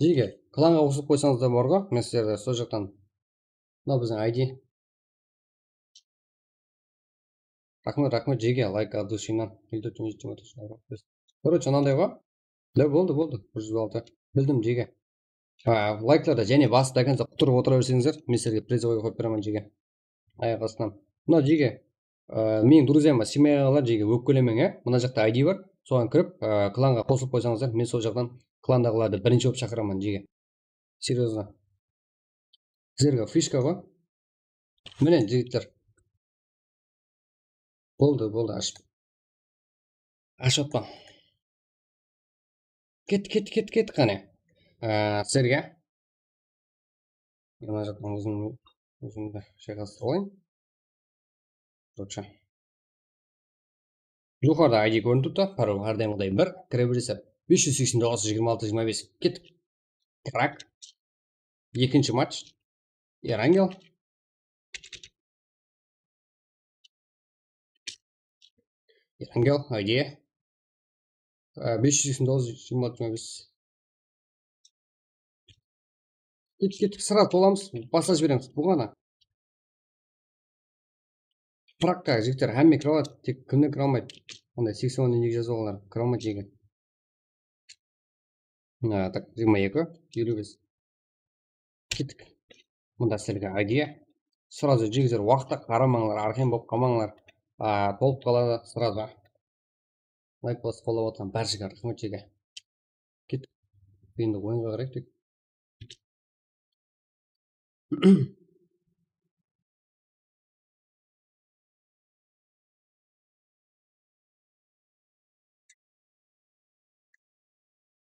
Jege, klanǵa qosılıp qoysańız da bar ǵoy, men sizlerdi sol jaqtan. Mına biziń I D. Raxmet, raxmet, jege, layk от души-nan. Короче, mınanday ǵoy. Da, boldı, boldı. Bir júz altı. Bildim, jege. A, layklarda jáne basıp, до конца quturıp otıra berseńizler, men sizlerge prizovoy qoyıp beremen, jege. Ayaq astınan. Mına, jege, a, meniń друзьяma, семьяǵa, jege, ópkelemeń, e. Mına jaqta I D bar, soǵan kirip, a, klanǵa qosılıp qoysańızlar, men sol jaqtan klandaǵılardı birinshi bolıp shaqıraman, jege. Серьёзно. Sizlerge fishka ǵoy. Mine, jigitler. Boldı, boldı, ashıp. Ashıp atpań. Ket, ket, ket, ket, qáne. Á, sizlerge. Men mına jaqtan ózim, ózimdi shayqastırıp alayın. Короче. Joqarıda I D kórinip turıptı. Parol hár dayımǵıday bir. Kire berese bes júz seksen toǵız, jigirma altı, jigirma bes. Kettik. Krak. Ekinshi match. Erangel. Erangel, I D. Á, bes júz seksen toǵız, jigirma altı, jigirma bes. Kettik, kettik, sırası tolamız, baslap jiberemiz. Bul ǵana. Prakka, jigitler, hámme kire aladı, tek kimler kire almaydı? Onday seksen onday nege jazıp alǵanlar, kire almaydı jege. Mına, tak, jigirma eki, eliw bes. Kettik. Mında sizlerge I D. Сразу jigitler, waqıtta qaramańlar, arqayın bolıp qalmańlar. A, tolıp qaladı сразу. Layk basıp qollap atırǵan bárshege raxmet jege. Kettik. Endi oyınǵa qarayıq tek.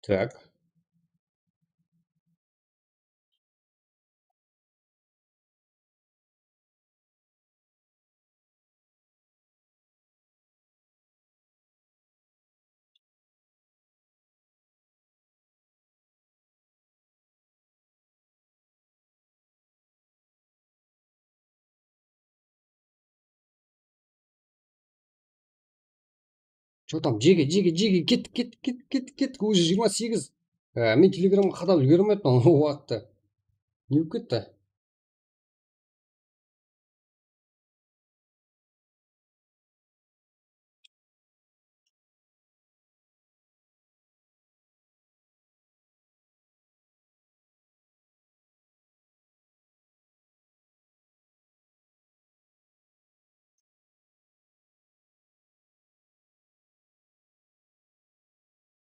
Так. Что там, jege, jege, jege, kettik, kettik, kettik, kettik, kettik, уже jigirma segiz. Á, men telegramǵa qadap úlgermey atırman ol waqıtta. Ne bolıp ketti?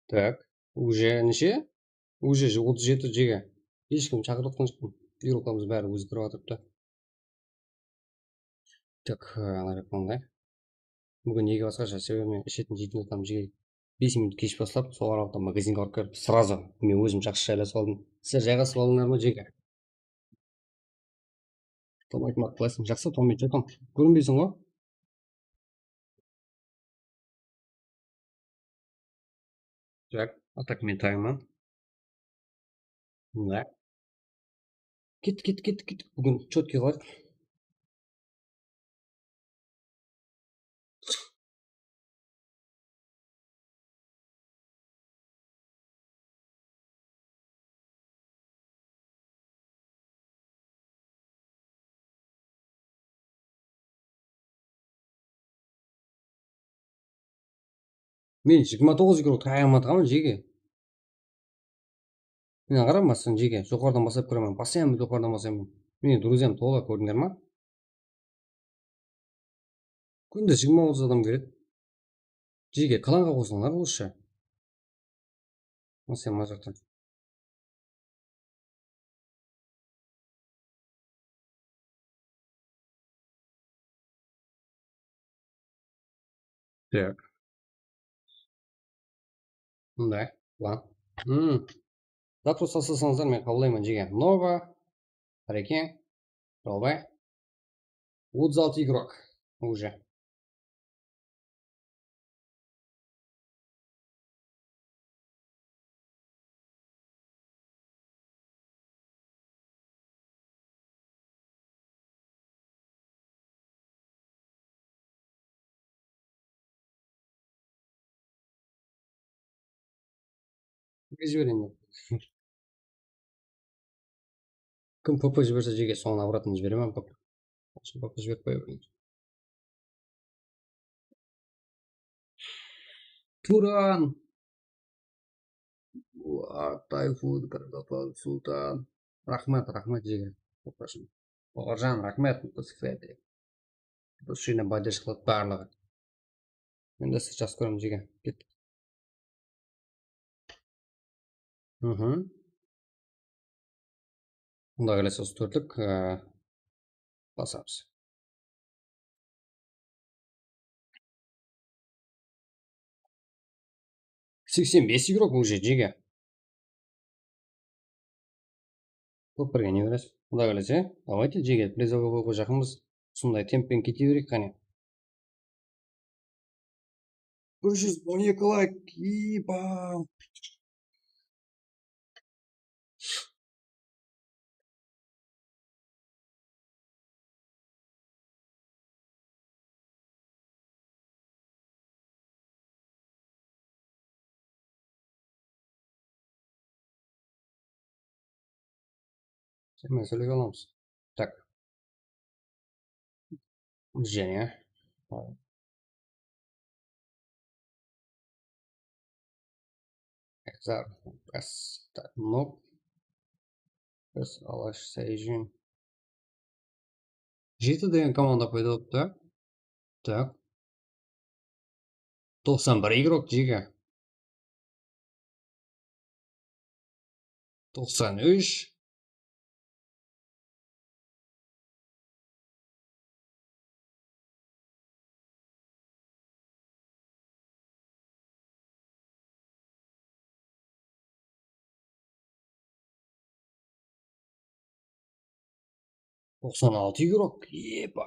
Так, уже neshe? Уже otız jeti jege. Hesh kim shaqırıp atqan joqpan. Игрокlarımız bári ózi kirip atırıptı. Так, e, ana jaqtan da. Búgin nege basqasha? Sebebi men ishetin jeytin zatlarımdı jege bes minut kesh baslap, sol aralықta magazinge barıp kelip, сразу men ózim jaqsı jaylasıp aldım. Sizler jayǵasıp aldıńlar ma, jege? Tom aytmaq, qalaysań? Jaqsı, Tom, ayt, Tom. Kórinbeyseń ǵoy. Так, а так men tayınman. Mına. Kettik, kettik, kettik, kettik. Búgin chetkiyge qarayıq. Men jigirma toǵız igrok taya almay atırman, jege. Men qaramazsın, jege. Joqarıdan baslap kóremen. Baslayman, joqarıdan baslayman. Mine, друзьям tola, kórdińler ma? Kúnde jigirma otız adam kiredi. Jege, klanǵa qosılıńlar, lучше. Mına sen mına jaqtan. Так. Mınday, klan. Hmm. Запрос taslasańızlar, men qabıllayman, jege. Много. Qárekeń. Rawbay. Otız altı igrok. Уже. Kimge jibereyin? Kim P P jiberse, jege, soǵan обратно jiberemen, P P. P P jiberip qoya beriń. Turan. Tayfun, Kargapal, Sultan. Raxmet, raxmet, jege. Toqarjan, raxmet, Kosifedi. Biz shine badeshqılıp barlıǵı. Endi siz jaqsı kóremiz, jege. Kettik. Mhm. Quda qálese, usı tórtlik, e, basamız. Seksen bes igrok уже, jege. Kóp birge ne beresiz? Quday qálese, давайте, jege, призовойǵa qoyjaqpız. Usınday temppen kete bereyik qáne. Bir júz on eki layk, eba. Sen men sóyley alamız. Tak. Jáne. Zar, bas, tak, nok. Biz Alash Sayjin. Jeti degen komanda payda bolıptı. Tak. Toqsan bir igrok, jege. Toqsan úsh. Toqsan altı igrok. Eba.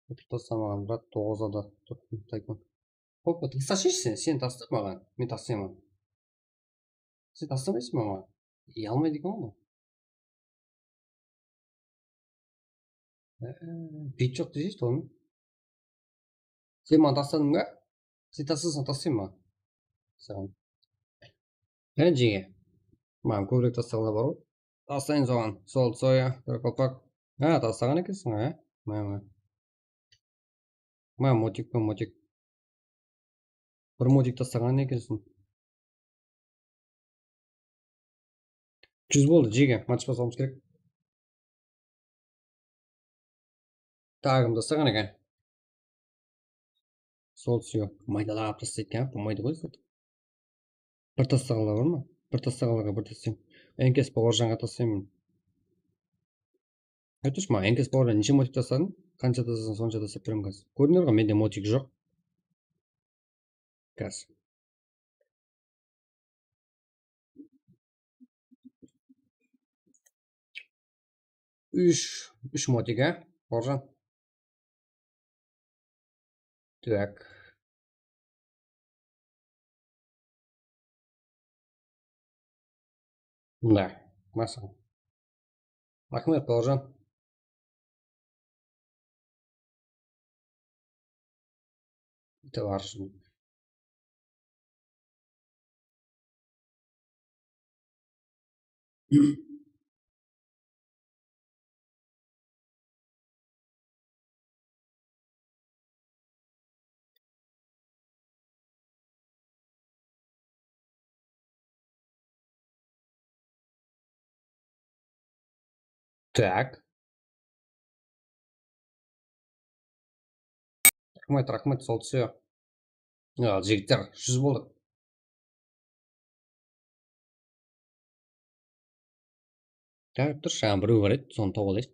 Utıp taslamaǵan, brat, toǵız ada turıp taypan. Hoppa, taslasayshı sen, sen tasla maǵan, men taslayman. Sen taslamaysıń ba maǵan? Iye almaydı eken ǵoy. Ee, bit joq deseyshi, toǵın. Sen maǵan tasladıń ba? Sen taslasań, taslayman maǵan. Saǵan. Qáne, jege. Maǵan kóbirek taslaǵanlar bar ǵoy. Taslayın soǵan. Sol, soya, bir qalpaq. Ha, taslaǵan ekensiń, ha? Mına, mına. Mına, motik, mına, motik. Bir motik taslaǵan ekensiń. Júz boldı, jege. Match baslawımız kerek. Tagımdı taslaǵan eken. Sol, syo. Maydalap taslaydı eken, bolmaydı ǵoy, zat. Bir taslaǵanlar bar ma? Bir taslaǵanlarǵa bir taslayman. Enkes Bawırjanǵa taslayman. Aytıwshı, maǵan Enkes Bawırjan neshe motik tasladıń? Qansha taslasań, sonsha taslap beremen házir. Kóriner ǵoy, mende motik joq. Gaz. Úsh, úsh motik, á, Bawırjan? Tak. Mında, masa. Raxmet, Bawırjan. Itibar ushın. Tak. Raxmet, raxmet, sol túse. Al, jigitler, júz boldıq. Qarap tur, jańa birew bar edi, sonı tawıp alayıq.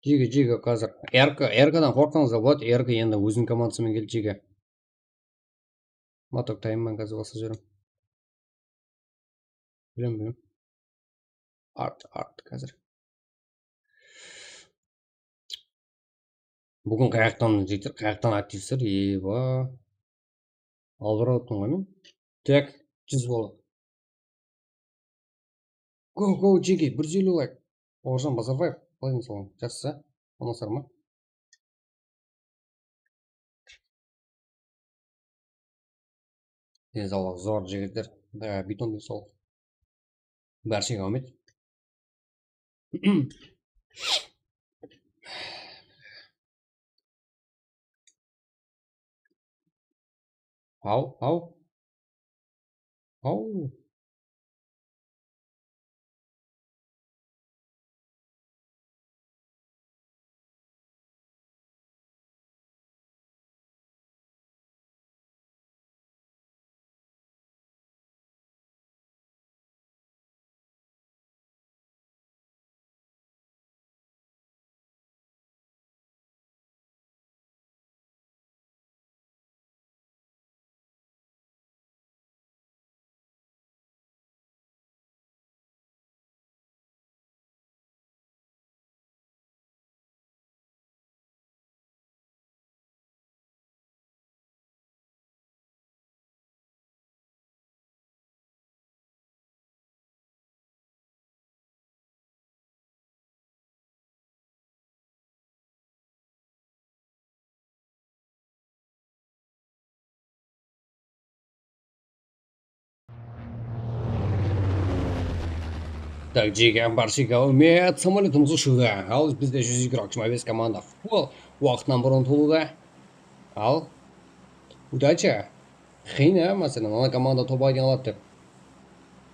Jege, jege, házir R K, R K-dan qorqpańızlar, boladı, R K endi óziniń komandası menen keldi, jege. Motok tayınman, házir basqa jerim. Bilem, bilem. Art, art, házir. Búgin qayaqtan, jigitler, qayaqtan aktivsizler, eba. Albıralıppın ǵoy men. Tak, júz bola. Go, go, jege, bir júz elliw layk. Bawırjan Bazarbaev, qalay deń saǵan? Jaqsı, unasadı ma? Densawlıq zor, jigitler. Ee, biyton densawlıq. Bárshege áwmet. Aw, aw. Aw. Так, jege, barshe, áwmet, samolyotımız ushıwda. Al, bizde júz jigirma bes komanda. Fol, waqtınan burın tuwılıwda. Al, udacha. Qıyın, á, máselen, ana komanda top ayta aladı dep.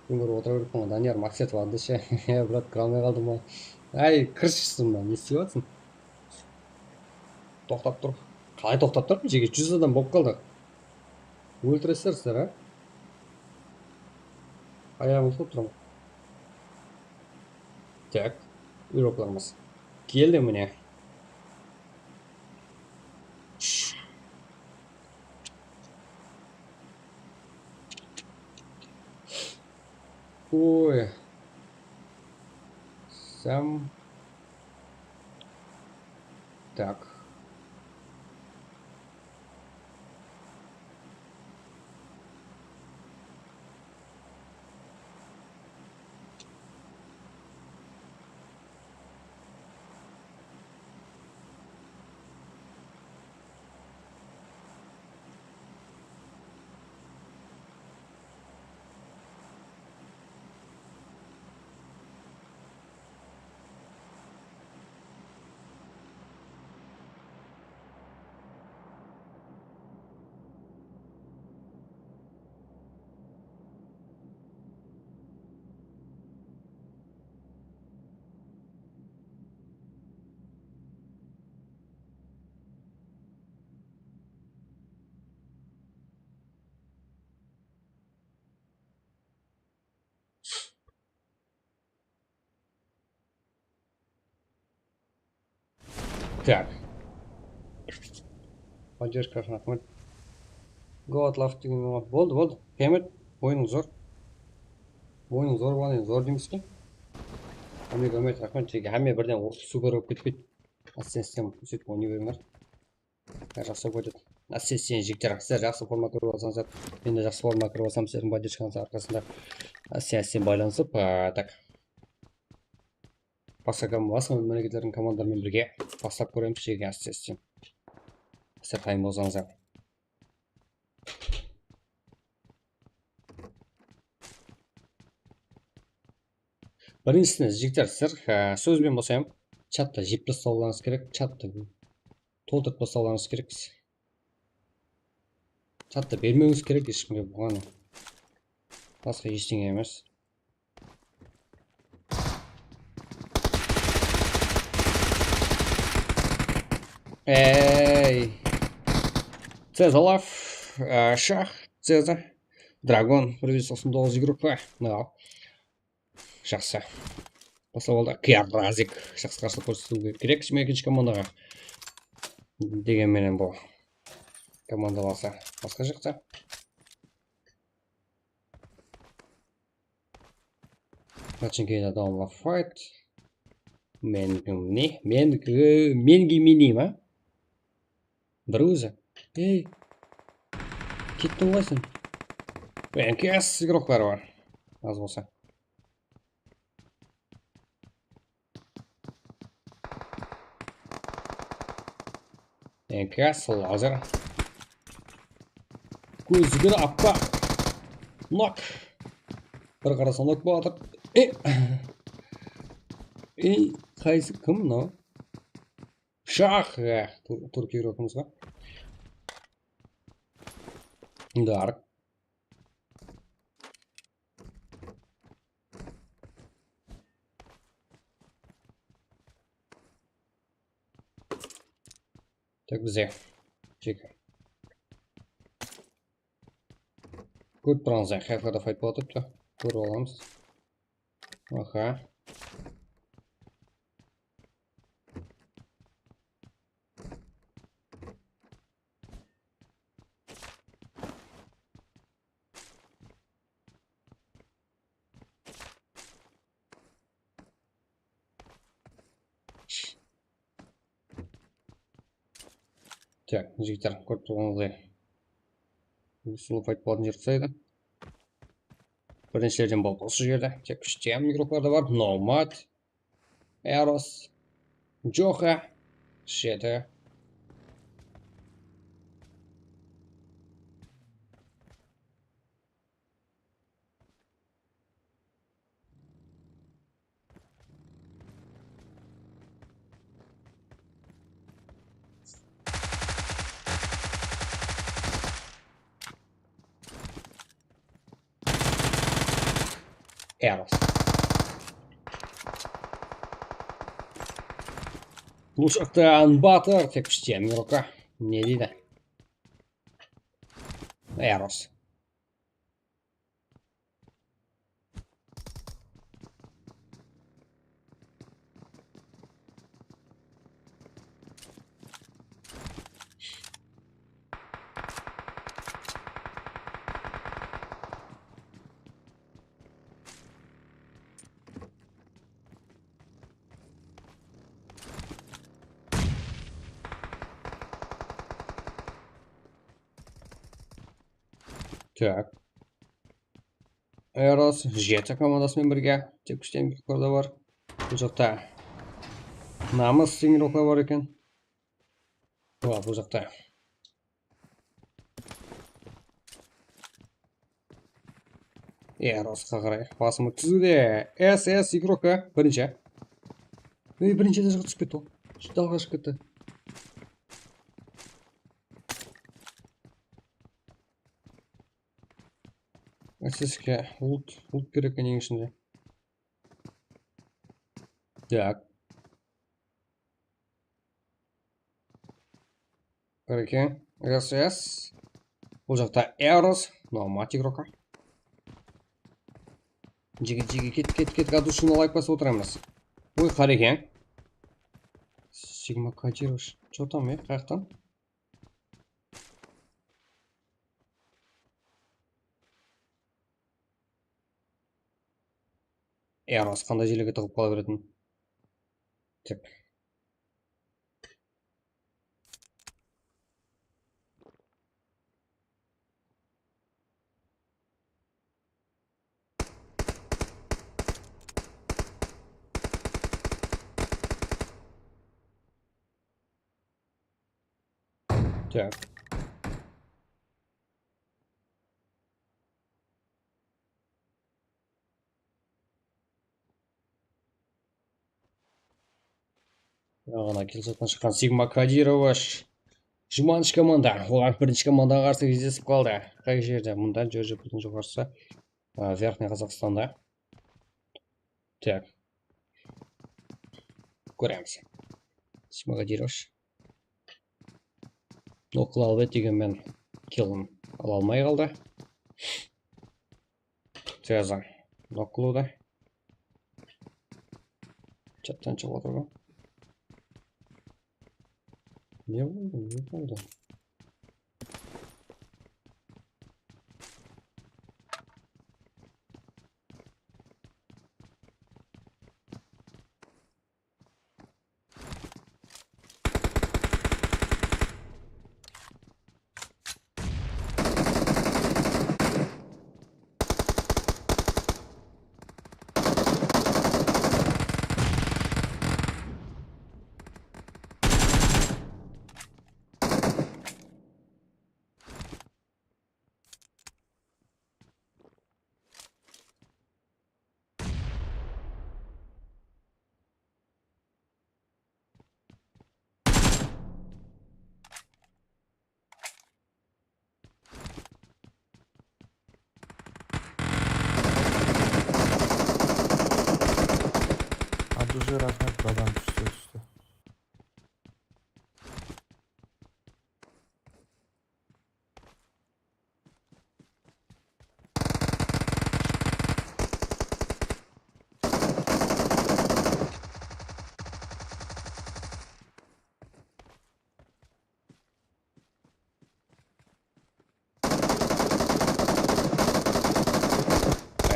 Men kórip otıra bereppen ǵoy, Daniyar Maksetov aldı she. Ya, brat, kire almay qaldım ǵoy. Áy, kirshi sonda, ne islep atırsań? Toqtap tur. Qalay toqtap tur? Jege, júz adam bolıp qaldıq. Óltiresizler sizler, á? Ayaǵımdı uqıp turaman. Tak, uyroklarımız. Keldi mine. Oy. Sam. Tak. Tak. Поддержка raxmet. Go atlav degen boldı, boldı. Qıyamet, oyınıń zor. Oyınıń zor bolǵanı zor deymiz ki. Ámeke, Ámet, raxmet, jege hámme birden super bolıp ketpeydi. Assistenstem sóytip oynay berińler. Jaqsı bolıp ketedi. Assistens jigitler, sizler jaqsı forma kirip alsańızlar, men de jaqsı forma kirip alsam, sizlerdiń поддержкаńızdıń arqasında áste-áste baylanısıp, a, tak. Basqa kom-, basqa mámleketlerdiń komandaları menen birge baslap kóremiz, jege, áste-áste. Sizler qayın bolsańızlar. Birinshisine, jigitler, sizler, e, sóz benen bosayın, chatta jep taslawlarıńız kerek, chatta toltırıp taslawlarıńız kerek. Chatta bermewińiz kerek eshkimge, buǵan basqa eshteńe emes. Ey. Cezalov, e, Shax, Ceza, Dragon, bir júz toqsan toǵız igrok pa? Mınaw. Jaqsı. Baslap aldı. Kıyabrazik. Jaqsı qarsılıq kórsetiw kerek ekinshi komandaǵa. Degen menen bul komanda bolsa basqa jaqta. Pachinkidan download fight. Men ne? Men, e, men giymeyim, a? Bir ózi. Ey. Kettiń ǵoy sen. N K S igrokları bar. Az bolsa. N K S lazer. Kózigir appa. Nok. Bir qarasa nok bolıp atır. E. Ey, qaysı, kim mınaw? Shaq, e, tur, tur, kirokımızǵa. Dark. Tak, bize. Jeke. Kórip turǵanıńızday, qayaqlarda fayt bolıp turıptı. Kórip alamız. Aha. Tak, jigitler, kórip turǵanıńızday, usı fayt bolatuǵın jer uqsaydı. Birinshilerden boldı usı jerde. Tek úshte ham igroklar da bar. Nomad, Eros, Joxa, Shete. Eros. Bul jaqta Unbattle, tek úshte ham igroka. Ne deydi? Eros. Tak. Eros jeti komandası menen birge. Tek úshte ham igroklar da bar. Bul jaqta Namıs degenler bar eken. Ola, bul jaqta. Erosqa qaray. Basımı túzdi. S S igroka. Birinshi. Ey, birinshi de jıǵıp túsip ketti ol. Dalǵa shıǵıp ketti. S S ke ult, ult kerek eken eń ishinde. Tak. Qara eken. S S. Bul jaqta Eros. Nomad igroka. Jigit, jigit, ket, ket, ket, gadushin alayıq basıp otıramız. Oy, qara eken. Sigma Kadirovish. Что там, e, qayaqtan? Eros qanday jerlerge tıǵıp qala beretin. Tek. Tak. Jańaǵına kill shottan shıqqan Sigma Kadirovish. Jumansh komanda. Olar birinshi komandaǵa qarsı gezilesip qaldı. Qay jerde? Mında, Georgiya puldıń joqarısı. A, Verxniy Qazaqstanda. Tak. Kóremiz. Sigma Kadirovish. Nok qıla aldı, degen men killin ala almay qaldı. Srazu nok qılıwda. Chattan shıǵıp atır ǵoy. Ne boldı, ne boldı?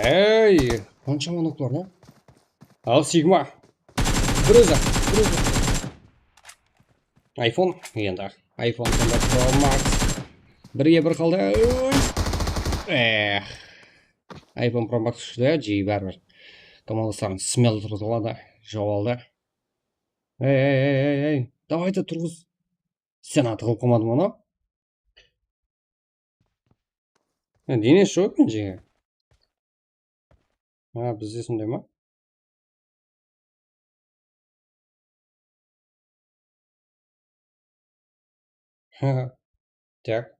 Ey, qansha noklar, ne? Al, Sigma. Bir ózi, bir ózi. iPhone, endi. iPhone onda Pro Max. Birge bir qaldı. Oy. Eh. iPhone Pro Max kúshli, ya, jey báribir. Komandasların smel turǵızıp aladı, joq aldı. Ey, ey, ey, ey, ey. Davaydı turǵız. Sen atı qılıp qoymadım onı. Ya, denesi joq eken jege. Ha, bizde sonday ma? Tak.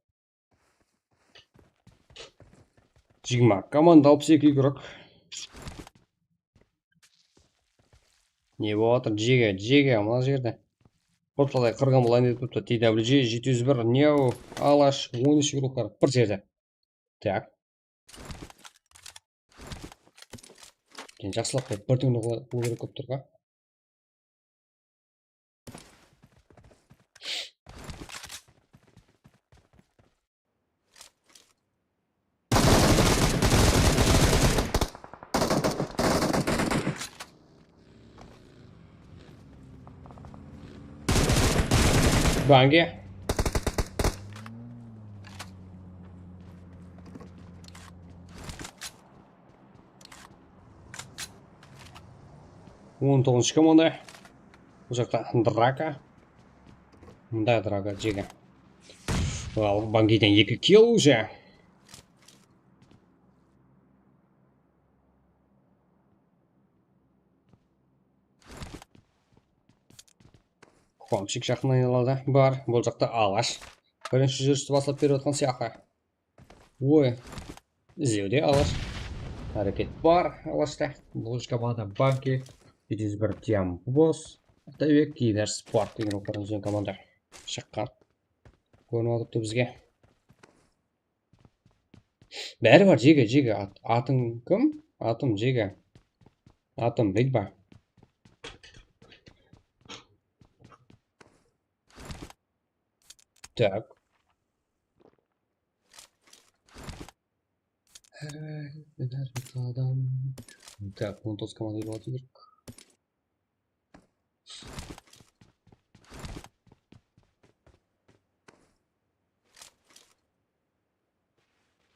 Jigirma, komanda alpıs eki igrok. Ne bolıp atır? Jege, jege, mına jerde. Qopsalay qırǵan bolayın dep turıptı. T W G jeti júz bir, Neo, Alash, on úsh igroklar bir jerde. Tak. Keyin jaqsılap qoyıp, bir teń qılıw kerek bolıp tur ǵo. Bangi. On toǵızınshı komanda. Bul jaqta draka. Mında draka jege. Al, Bangiden eki kill уже. Qonshik jaqın aylanadı. Bar, bul jaqta Alash. Birinshi júristi baslap berip atqan sıyaqlı. Oy, izlewde Alash. Háreket bar Alashta. Bul komanda Banki, jeti júz bir Tiam Boss, Atabek, Kider Sport degen ruwxlardan úzgen komanda shıqqan. Kórinip atıptı bizge. Bári bar, jege, jege. At-, atıń kim? Atım jege. Atım Big Bang. Tak. Tak, on toǵız komanda bolıp atır.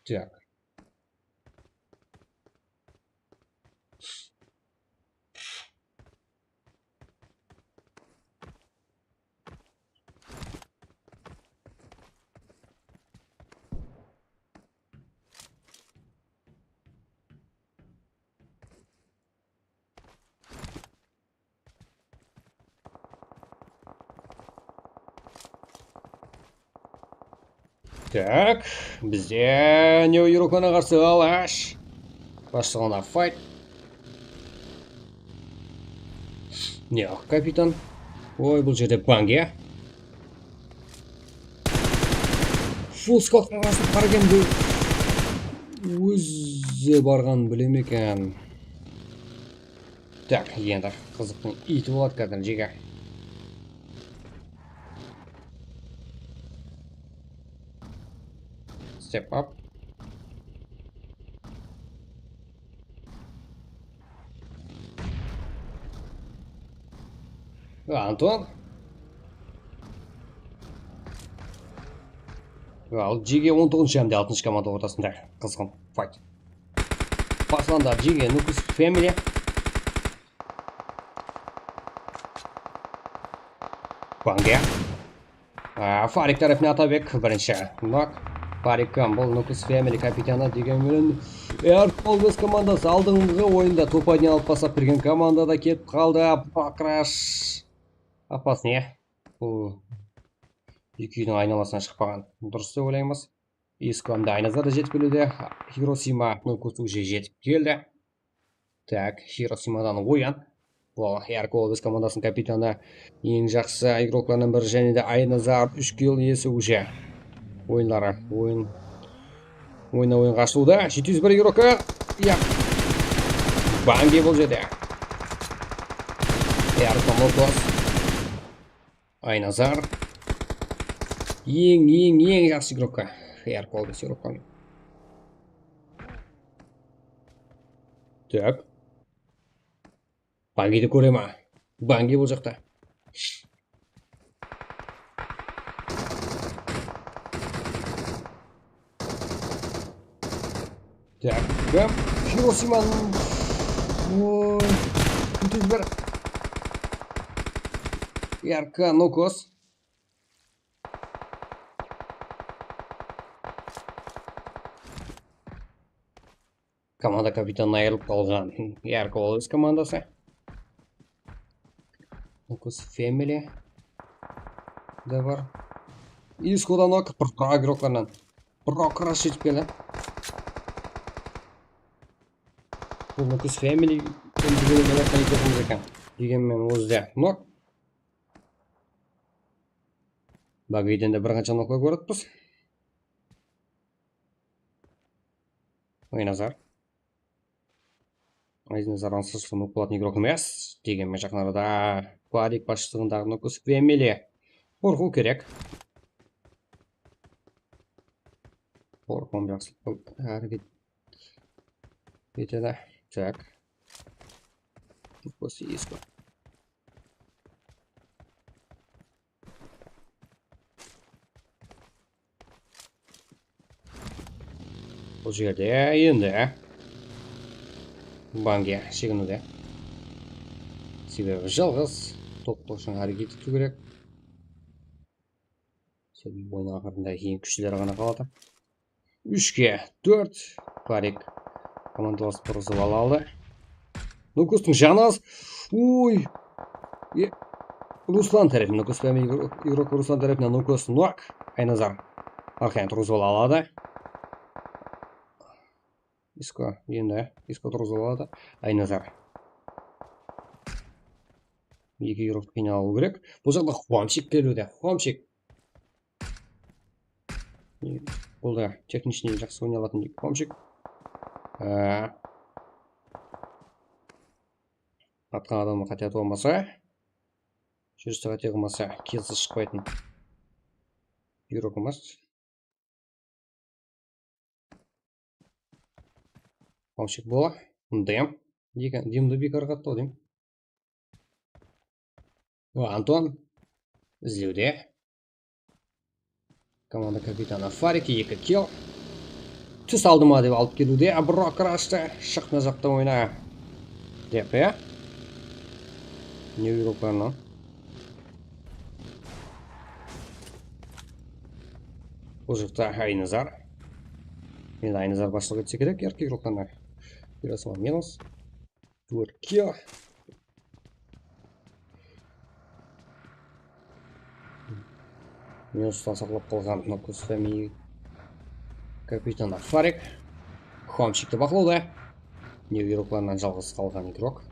Tak. Tak, bizde ne Yurukana qarsı Alash. Başlığına fight. Ne, kapitan? Oy, bul jerde Bangi. Full squadqa qarsı bargan bul. Ózi barǵan bile me eken? Tak, endi qızıqtıń iyti boladı házir, jege. Step up. Anton. Al, jege on toǵızınshı hám de altınshı komanda ortasında qızǵın fight. Baslandı jege Nukus Family. Bangi. A, Farik tárepine Atabek birinshi. Nok. Farik Kambul, Nukus Family kapitanı degen menen. Air Colbus komandası aldınǵı oyında topaydan alıp baslap bergen komanda da kelip qaldı. Pakrash. Опасный. Bul ekewiniń aynalasına shıqpaǵan durıs dep oylaymız. Iskomda Aynazar da jetip keliwde. Hirosima Nukus уже jetip keldi. Tak, Hirosimadan Oyan. Bul Air Colbus komandasınıń kapitanı, eń jaqsı igroklarınan biri, jáne de Aynazar úsh kill iyesi уже. Oyınları, oyın, oyına oyın qashılıwda. Jeti júz bir igrokı. Ya. Bangi bul jerde. Air Colbus. Aynazar. Eń, eń, eń jaqsı igrokka. Air Colbus igrokka. Tak. Bangidi kóre ma? Bangi bul jaqta. Tak, bam. Hiroshima. Oy. Kútip jiber. Yarka, Nokos. Komanda kapitanına ayırılıp qalǵan. Yarko, ol óz komandası. Nokos Family de bar. Iskodan nok, bir, bir agroklardan. Bir okra shıtıp keldi. Bul Nokos Family, endi búgin oynatqan etemiz eken. Degenmen, ózi de nok. Bagiden de bir qansha noklar kórip atırmız. Aynazar. Aynazar ansızlı nok bolatuǵın igrok emes. Degenmen, jaqın arada Kuadik basshılıǵındaǵı Nokos Family qorqıw kerek. Qorqıwım jaqsı háreket etedi. Tak. Nokos Isko. Bul jerde endi Bangi sheginiwde. Sebebi jalǵız toqtaw ushın háreket etiw kerek. Sebebi oyın aqırında eń kúshlileri ǵana qaladı. Úshke tórt. Farik komandalasın turǵızıp ala aldı. Nokostıń janı az. Oy. E, Ruslan tárepinen, Nokos penen Euro-, Euro-, Ruslan tárepinen Nokos nok. Aynazar arqayın turǵızıp ala aladı. Isko endi, Isko turǵızıp aladı. Aynazar. Eki Euro qıynap alıw kerek. Bul jaqta Xomchik keliwde. Xomchik. Bul da texnichnıy jaqsı oynay alatın Xomchik. Ee, atqan adamı qáte atıp almasa, júrisi qáte qılmasa, kiyası shıqpaytın. Yurok emas. Xomchik bola. Dem. Dim, dimdi biykar qattı-aw, dem. O, Anton izlewde. Komanda kapitanı Farik, eki kill. Tús aldıma dep alıp keliwde, a, Brok Rashta shıq mına jaqtan oyna. Dep, ya. Ne buyrıqlarınan. Bul jaqta Aynazar. Endi Aynazar basshılıq etse kerek, erkek ruqlarına. Yurasıma minus. Tórt kill. Minustan saqlap qalǵan Nokos Fami kapitanı Farik. Xomchikti baqlawda. New Yorklarınan jalǵız qalǵan igrok.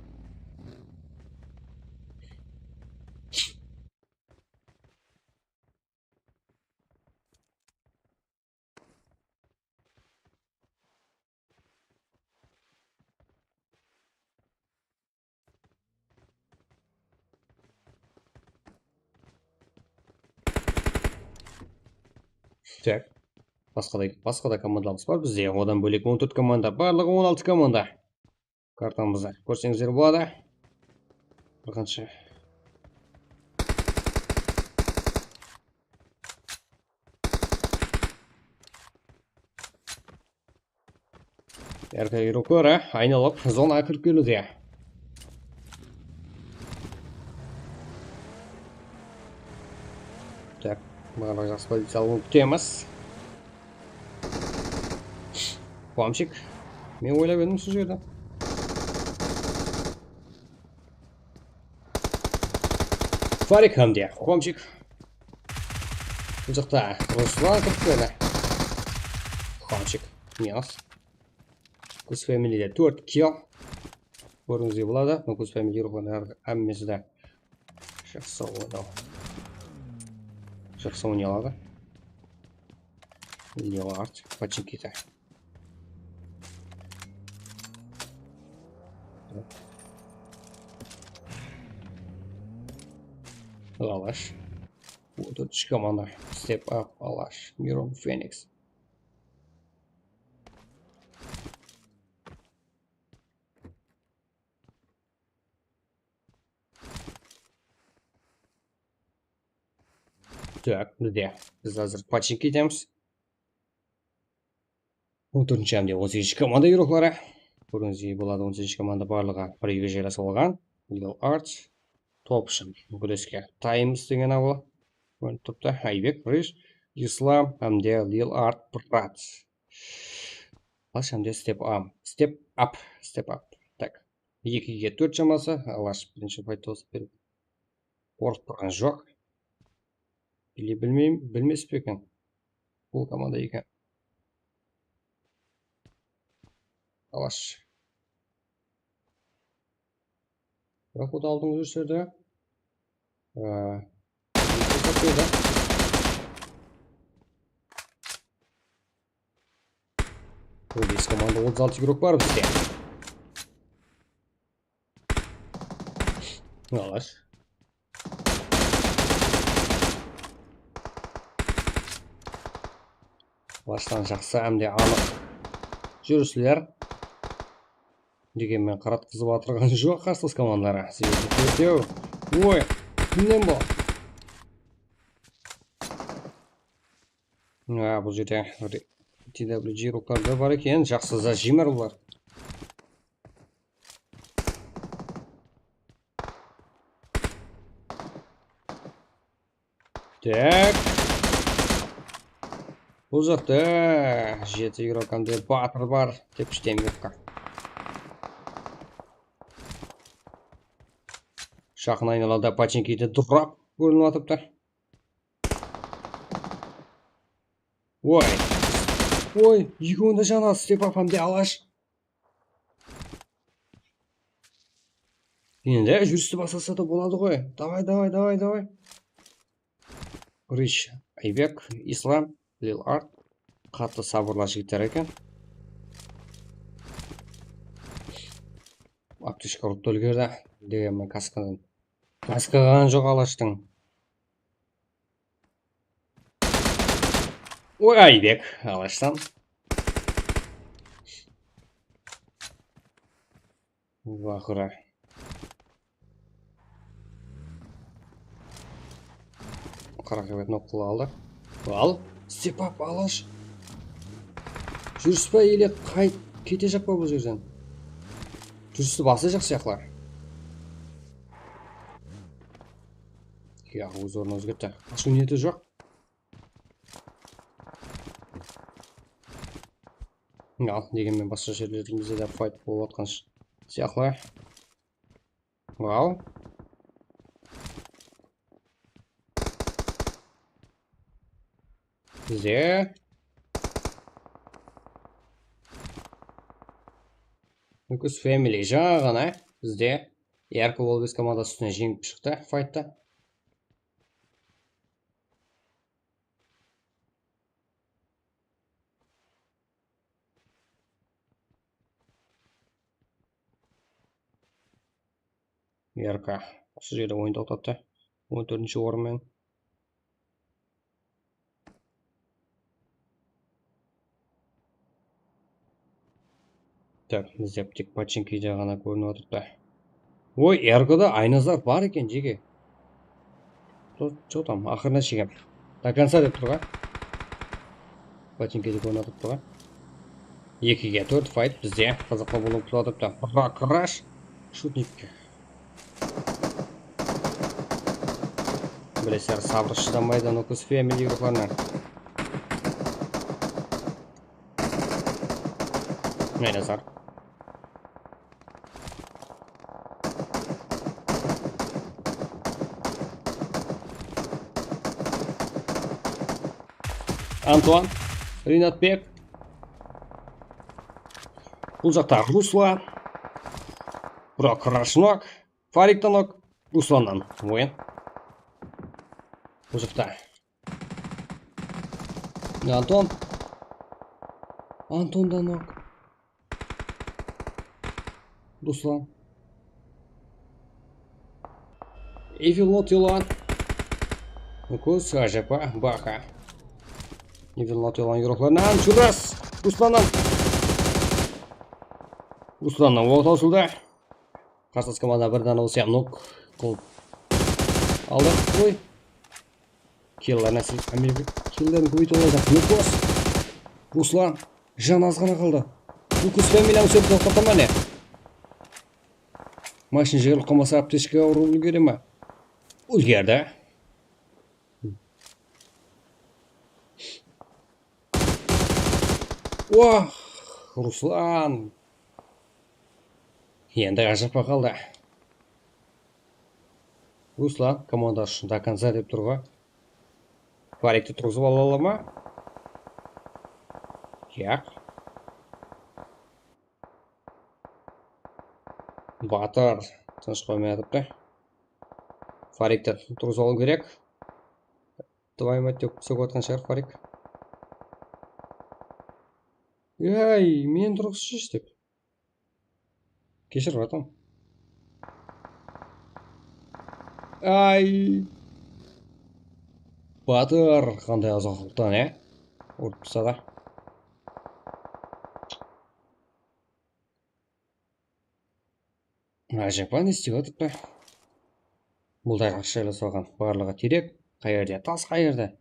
Tak. Basqa da, basqa da komandalarımız bar bizde. Odan bólek on tórt komanda, barlıǵı on altı komanda. Kartamızdı kórseńizler boladı. Bir qansha. Erkek ruqları aynalıp zonaǵa kirip keliwde. Tak, barlıq jaqsı poziciya alıwın kútemiz. Xomchik. Men oylap edim usı jerde. Farik hám de Xomchik. Bul jaqta Ruslan kirip keldi. Xomchik minus. Nokos Familyde tórt kill. Kórińizge boladı. Nokos Family ruqlarınıń hámmesi de jaqsı oynaw. Jaqsı oynay aladı. Leonard, Pachinkita. Alash. Tórt komanda. Step Up, Alash, Miron, Fenix. Tak, bizde. Biz házir pochinki etemiz. On tórtinshi hámde on segizinshi komanda игрокları. Kórdińiz boladı, on segizinshi komanda barlıǵı bir úyge jaylasıp alǵan. Lil Art, Topshın, gúreske Times degen awıl. Kórinip turıptı. Aybek, Rish, Islam hámde Lil Art, Brat. Bash hámde Step Up, Step Up, Step Up. Tak. Ekige tórt shaması, Alash birinshi fayt tawsıp berdi. Qorqıp turǵan joq. Ele bilmeyim, bilmes pe eken? Bul komanda eken. Alash. Biraq ol da aldınǵı júrislerdi. Ee, Bul bes komanda otız altı игрок bar bizde. Alash. Alashtan jaqsı hámde anıq júrisler. Degenmen qaratqızıp atırǵan joq qarsılas komandaları. Sebebi tórtew. Oy, kimnen bul? A, bul jerde TWG ruqlar da bar eken, jaqsı zajimar bular. Tak. Bul jaqta jeti игрок hámde batır bar, tepishten yokqa. Jaqın aynalada pochinkide durıp kórinip atırıptı. Oy. Oy, ekewinde janı Step Up hámde Alash. Endi júristi baslasa da boladı ǵoy. Davay, davay, davay, davay. Rish, Aybek, Islam, Lil Art. Qattı sabırlı jigitler eken. Aptechka urıp ta úlgerdi. Degenmen kaskadan. Kaska ǵana joq Alashtıń. Oy, Aybek, Alashtan. Vahıra. Qara qıymet nok qıla aldı. Al, Step Up, Alash. Júris pa ele qayt ketejaq pa bul jerden? Júristi baslayjaq sıyaqlı. Ya, óz ornın ózgertti. Ashıw niyeti joq. Al, degenmen basqa jerlerde bizde de fayt bolıp atqan sıyaqlı. Al. Bizde Nukus Family jańa ǵana bizde Yarko Volves komandası ústinen jeńip shıqtı fayttı. Yarko. Usı jerde oyın toqtattı. On tórtinshi orın menen. Tak, bizde tek pochinkide ǵana kórinip atırıptı. Oy, Ergoda Aynazar bar eken, jeke. Что там, aqırına shekem. До конца dep tur ǵa. Pochinkede kórinip atırıptı ǵa. Ekige tórt fayt bizde. Qızıqlı bolıp kútip atırıptı. Brak Rush. Shutnik. Bireser sabır shıdamaydı Nukus Family ruxlarına. Aynazar. Antuan, Rinatbek. Bul jaqta Ruslan. Brak Rush nok. Farikten nok. Ruslannan. Oyın. Bul jaqta. Anton. Antondan nok. Ruslan. Evil Not Yolan. Nukus, Ajapa, Baka. Evil Not Yolan yoqlarınan Churras. Ruslannan. Ruslannan oq tawsıldı. Qarsılas komanda bir dana bolsa nok qılıp aldı. Oy. Killer násip, Amir, killerdi kóbeytip alayıq. Lukos. Ruslan, jan az ǵana qaldı. Lukos familiyamı sóyip toqtataman, e. Mashina jiberip qalmasa, aptechkaǵa urıp úlgere ma? Úlgerdi. Wah, Ruslan. Endi ajırapa qaldı. Ruslan komandası ushın до конца dep tur ǵoy. Farikti turǵızıp ala ala ma? Yaq. Batır, tınısh qoymay atırıptı. Farikti turǵızıp alıw kerek. Твою мать dep sógip atqan shıǵar Farik. Ey, men turǵızshı dep. Keshir, braton. Ay. Batır, qanday azaqlıqtan, e? Urıp tasa da. Ájapa, ne islep atırıptı? Bul da jaqsı jaylasıp alǵan. Barlıǵı terek, qayerde tas, qayerde.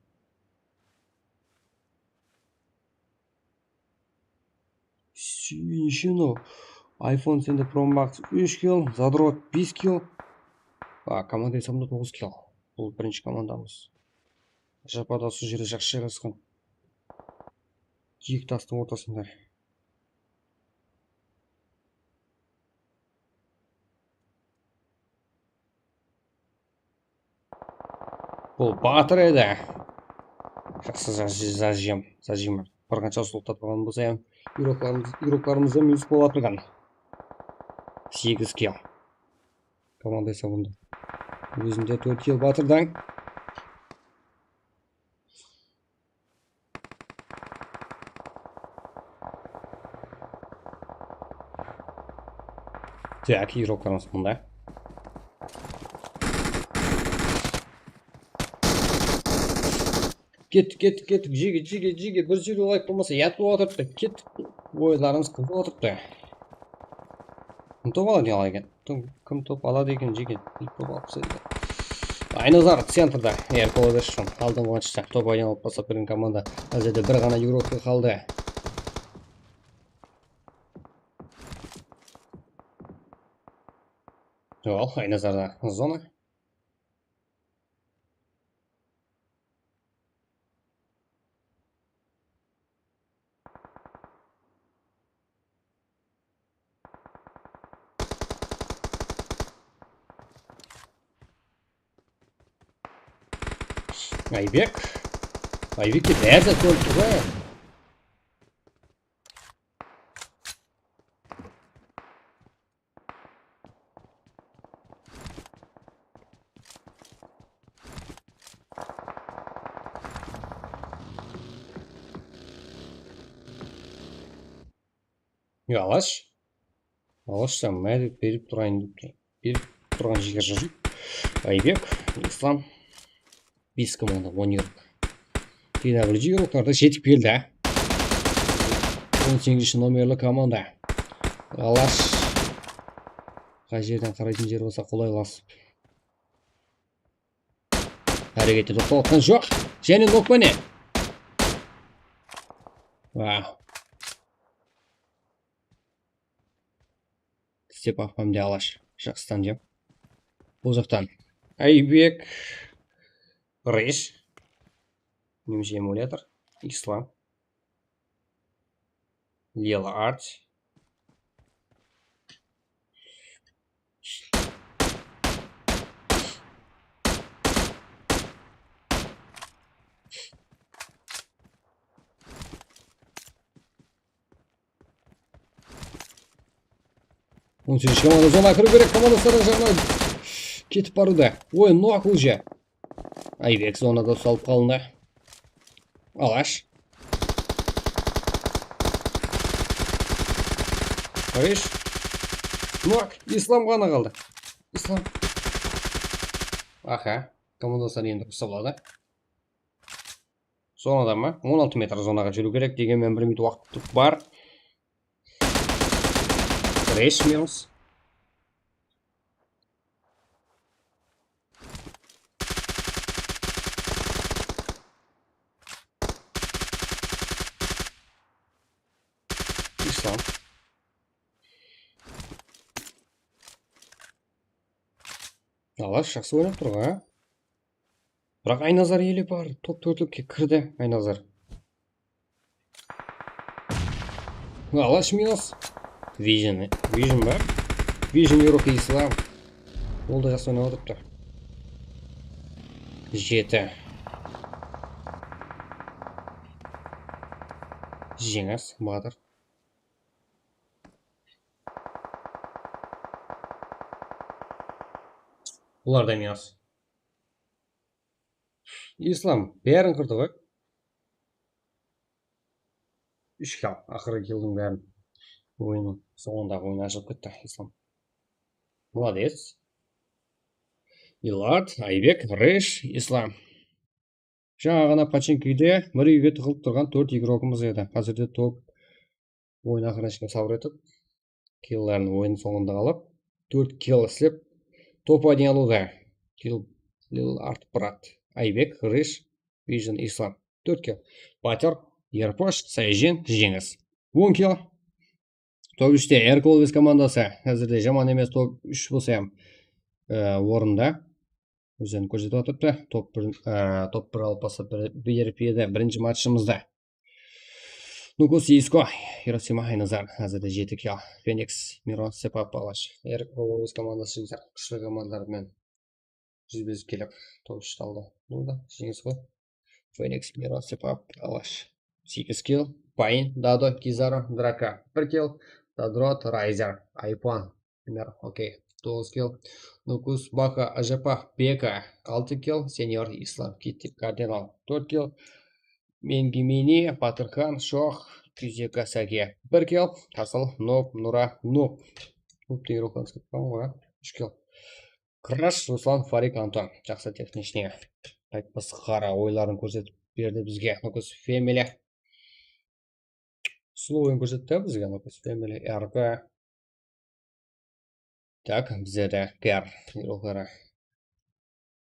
Suyinshino, iPhone sende Pro Max úsh kill, Zadrot bes kill. A, komanda esabında toǵız kill. Bul birinshi komandamız. Ájapa da usı jerde jaqsı jaylasqan. Eki tastıń ortasında. Bul batır edi. Jaqsı zaj-, zajım, zajım. Bir qansha usı toqtatıp alǵan bolsa hám, igroklarımız, igroklarımız da minus bolıp atırǵan. Segiz kill. Komanda esabında. Ózinde tórt kill batırdan. Так, игрокlarımız mında. Kettik, kettik, kettik. Jege, jege, jege. Bir júz elliw layk bolmasa, yat bolıp atırıptı. Kettik. Oyınlarımız qızıp atırıptı. Kim top aladı eken? Kim, kim top aladı eken, jigit? Kim top alıp tastaydı? Aynazar centrda, er, Kolovershtan. Aldıńǵı oyınshı. Top aylanıp taslap bergen komanda. Házirde bir ǵana игрок qaldı. Ol, Aynazarda zona. Aybek. Aybekke bári zat kórinip tur ǵoy. Ya, Alash. Alash, sen mádep berip turayın dep tur. Berip turǵan jiger jajıp. Aybek, Islam. Bes komanda, on igrok. T W G igroklarda jetip keldi, á. On segizinshi nomerli komanda. Alash. Qay jerden qaraytın jer bolsa qolaylasıp. Háreket etip toqtap atqan joq. Jáne nok pa ne? Wah. Step up hám de Alash. Jaqsıdan jep. Bul jaqtan Aybek. Resh. Nemeshe emulyator. Islam. Lila Art. On segizinshi komanda zonaǵa kiriw kerek, komandaslardıń jaǵına ketip barıwda. Oy, nok уже. Aybek zonada usalıp qalındı. Alash. Qoyısh. Nok, Islam ǵana qaldı. Islam. Aha, komandaslar endi usa boladı. Zonada ma? On altı metr zonaǵa júriw kerek, degenmen bir minut waqıt bar. Resh minus. Tamam. Alash jaqsı oynap tur ǵo. Biraq Aynazar ele bar, top tórtlikke kirdi Aynazar. Alash minus. Vision, Vision bar. Vision Europe Islam. Ol da jaqsı oynap atırıptı. Jeti. Jeńis, Badır. Bular da minus. Islam, bárin qırdı ǵoy. Úsh kill, aqırǵı killdiń bárin. Oyın, sońındaǵı oyın ashılıp ketti, Islam. Molodec. Milad, Aybek, Rıj, Islam. Jańa ǵana pochinkide bir úyge tıǵılıp turǵan tórt igrogımız edi. Házirde top oyın aqırına shekem sabır etip, killların oyın sońında alıp, tórt kill islep, top один alıwda. Kill Lil Art Brat, Aybek, Rıj, Vision, Islam. Tórt kill. Batir, Erposh, Sayjin, Jeńis. On kill. Top úshte Erkolovis komandası. Házirde jaman emes, top úsh bolsa hám, e, orında. Ózlerin kórsetip atırıptı. Top bir, e, top bir alıp basa bir, berip edi birinshi matchımızda. Nukus, Isko, Hirosima, Aynazar. Házirde jeti kill. Feniks, Miron, Sepa, Palash. Erkolovis komandası jigitler, kúshli komandalar menen júzbezip kelip, top úshti aldı. Bul da jeńis ǵoy. Feniks, Miron, Sepa, Palash. Segiz kill. Payin, Dado, Kizaro, Draka. Bir kill. Dadrot, Rayzer, Aypan, Imer, okey. Toǵız kill. Nukus, Baka, Ajapa, Beka. Altı kill. Senior, Islam, Kitti, Kardinal. Tórt kill. Mengimini, Batırxan, Shox, Kuzeka, Sage. Bir kill. Qasıl, Nob, Nura, Nob. Nob degen ruxlanıs ketken ǵoy, a? Úsh kill. Krash, Ruslan, Farik, Anton. Jaqsı, texnichniy. Qaytpası qara oyların kórsetip berdi bizge. Nukus Family. Sulıw oyın kórsetti bizge Nukus Family. R K. Tak, bizde de Ker.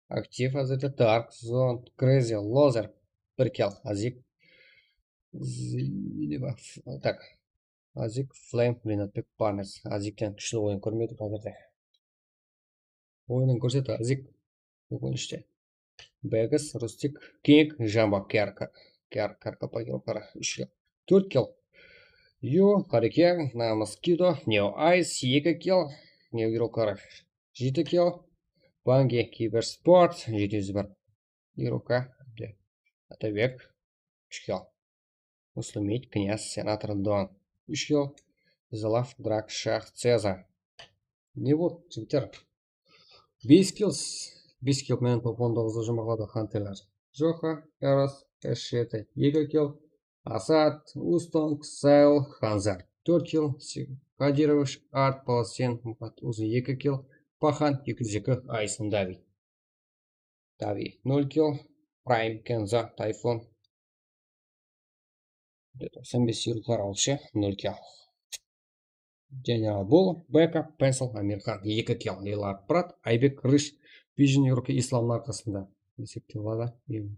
Aktiv házirde Dark Zone, Crazy, Lozer. Bir kill, Azik. Z-, ne bar? Tak. Azik, Flame, Rinatbek, Barnes. Azikten kúshli oyın kórmedik házirde. Oyının kórseti Azik. Ókinishli. Begis, Rustik, King, Jamba, Kerka. Ker, Kerka, Pagilkara. Úsh kill. Tórt kill. Yu, Harike, Namıs, Kido, Neo Ice, eki kill. Neo Girokara. Jeti kill. Bangi, Kibersport, jeti júz bir. Giroka, Atabek, úsh kill. Muslimid, Knyaz, Senator, Don, úsh kill. Zalav, Drak, Shax, Cezar. Ne boldı, jigitler? Bes kill, bes kill menen top on toǵızdı juwmaqladı Hanterler. Joxa, Eros, S jeti, eki kill. Asad, Ustong, Sail, Hanzar, tórt kill. Kadirovich, Art, Palasen, Murat, Uzın, eki kill. Paxan, eki júz eki, Aysin, Davi. Davi, nol kill. Prime, Kenzo, Tayfun. Toqsan bes yılqar alshı, nol kill. General Bul, Beka, Pencil, Amirxan, eki kill. Lilard Brat, Aybek, Rısh, Vision, Yurki, Islamnıń arqasında. Esepte Lada, em,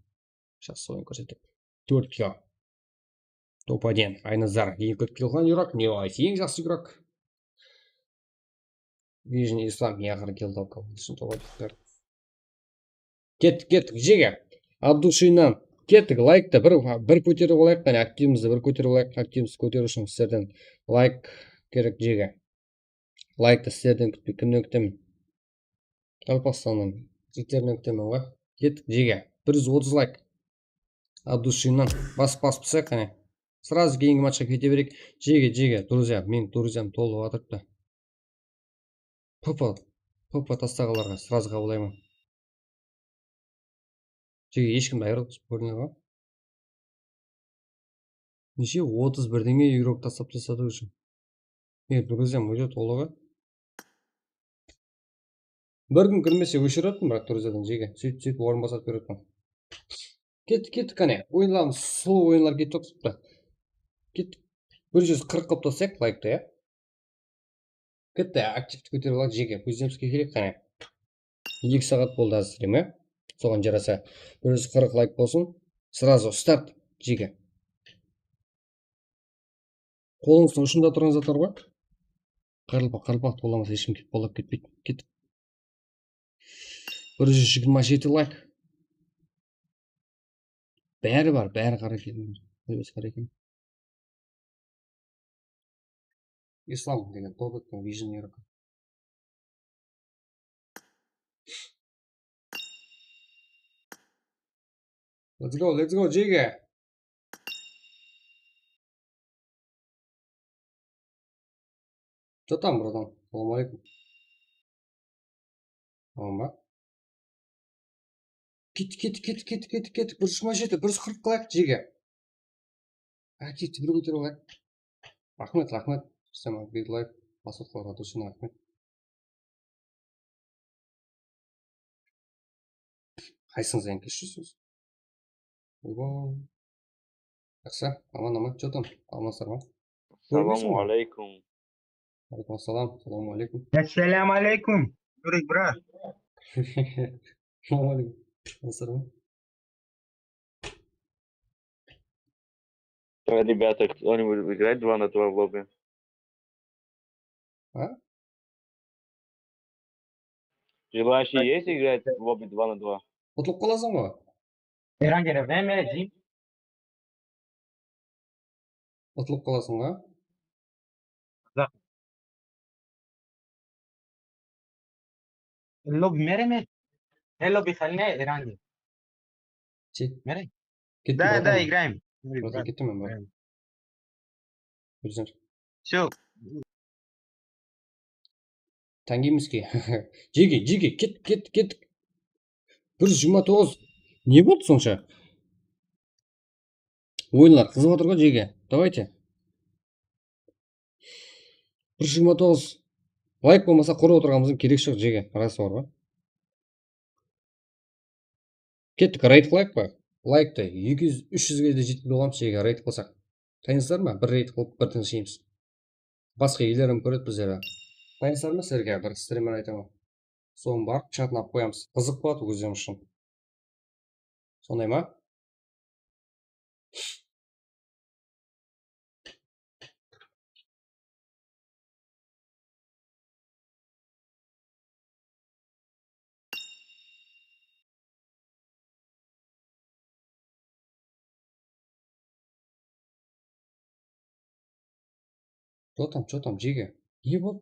jaqsı oyın kórsetip. Tórt kill. Top один, Aynazar, eki kill qılǵan Yurak, Neo Ice, eń jaqsı Yurak. Vision, Islam, eń aqırǵı kill top один. Kettik, kettik, jege. От души-nan kettik, layktı bir, bir kóterip alayıq, qáne, aktivimizdi bir kóterip alayıq, aktivimizdi kóteriw ushın sizlerden layk kerek, jege. Layktı sizlerden kútpey, kimnen kútemen? Qaraqalpaqstannıń jigitlerinen kútemen ǵoy. Kettik, jege. Bir júz otız layk. От души-nan. Bas, basıp taslayıq, qáne. Сразу keyingi matchqa kete bereyik. Jege, jege, друзья, meniń друзьям tolıp atırıptı. P P, P P tastaǵanlarǵa сразу qabıllayman. Jege, hesh kimdi ayırıp kórdińler ba? Neshe? Otız bir deńe игрок taslap tasladı ushın. E, друзьям, уйдет, ol ǵoy. Bir kún kirmese, óshirip atırman, biraq, друзьядан, jege. Sóytip, sóytip, orın basatp berip atırman. Kettik, kettik, qáne. Oyınlarımız, sulıw oyınlar ketip atırıptı. Kettik. Bir júz qırq qılıp taslayıq layktı, ya. Ketti, aktivti kóterip alayıq, jege. Kuzemskiy keleyik, qáne. Eki saat boldı házir strimi. Soǵan jarasa bir júz qırq layk bolsın. Сразу start, jege. Qolıńızdıń ushında turǵan zatlar ǵoy. Qarılpaq, qarılpaq bolamız, hesh kim kelip qolap ketpeydi. Kettik. Bir júz jigirma jeti layk. Bári bar, bári qara ekan. Emes qara ekan. Islam degen top etken vision yurek. Let's go, let's go, Jege. Что там, братан? Салам алейкум. Aman ba? Ket, ket, ket, ket, ket, ket. Bir júz jigirma jeti, bir júz qırq layk, Jege. Aktivti bir kóterip alayıq. Raxmet, raxmet. Rustam, big layk. Basıqlarǵa durısına raxmet. Qaysıńız endi keshiresiz? Oba. Jaqsı, aman, aman. Что там? Amansızlar ma? Kórmeysiz Assalamu be? Aleykum. Aleykum assalam. Assalamu aleykum. Assalamu aleykum. Nurik, brat. Assalamu aleykum. Amansızlar ma? Э, ребята, кто-нибудь играет два на два в лобби? А? Желающие есть играть в лобби два на два? Utılıp qalasań ǵoy. Erangel, время, Jim. Utılıp qalasań ǵoy. Lobbi mere me? E, lobbi xaline, Erangel. Чё? Mere? Kettim, да, да, играем. Bratан, kettim men, brat. Bratан. Все. Tangimeski. Jege, Jege, ket, ket, ket. Bir júz jigirma toǵız. Ne boldı sonsha? Oyınlar qızıp atır ǵoy, Jege. Давайте. Bir júz jigirma toǵız. Layk bolmasa, qurı otırǵanımızdıń keregi joq, Jege. Ras bar ǵoy. Kettik, reyting qılayıq pa? Layktı eki júz, úsh júzge de jetkizip alamız, Jege, reyting qılsaq. Tayınsızlar ma? Bir reyting qılıp, bir tınıshlayımız. Basqa eller hám kóredi bizlerdi. Tayınsızlar ma sizlerge? Bir strimmen aytaman. Sonı barıp chatına alıp qoyamız. Qızıq boladı ózlerimiz ushın. Sonday ma? Что там, что там, Jege? Ne boldı?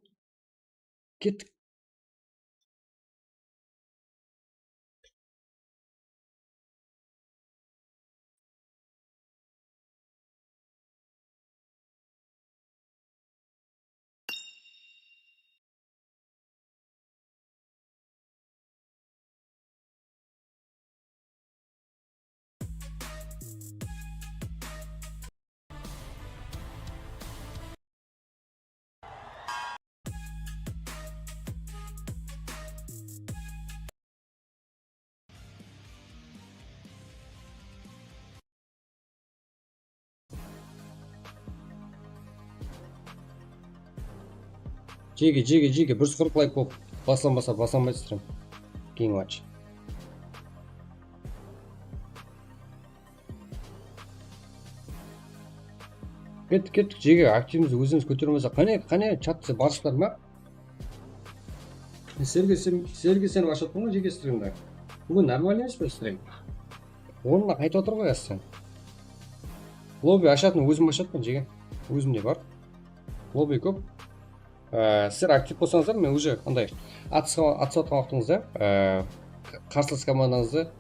Kettik. Jege, Jege, Jege, bir júz qırq layk bolıp baslanbasa, baslanbaydı strim. Keyin watch. Kettik, kettik, Jege, aktivimizdi ózimiz kótermesek. Qáne, qáne, chattı barıpsızlar ma? Sizlerge sen, sizlerge isenip ashıp atırman ǵoy, Jege, strimdi. Búgin нормально emes pe strim? Ornına qaytıp atır ǵoy, ásten. Lobbi ashatın ózim ashatpan, Jege. Ózimde bar. Lobbi kóp. Á, sizler aktiv bolsańızlar, men уже anday atısqa, atısıp atqan waqtıńızda, á, qa-, qarsılas komandańızdı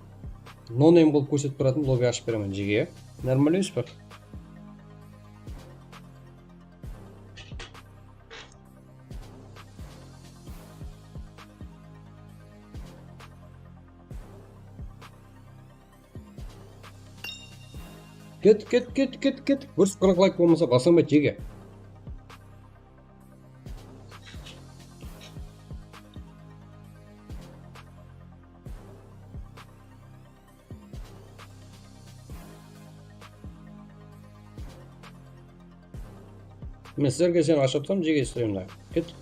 no name bolıp kórsetip turatın lobbi ashıp beremen, Jege. Нормально emes pe? Ket, ket, ket, ket, ket. Bir júz qırq layk bolmasa, baslanbaydı, Jege. Men sizlerge sen ashıp atsam, Jege, strimdi. Ket.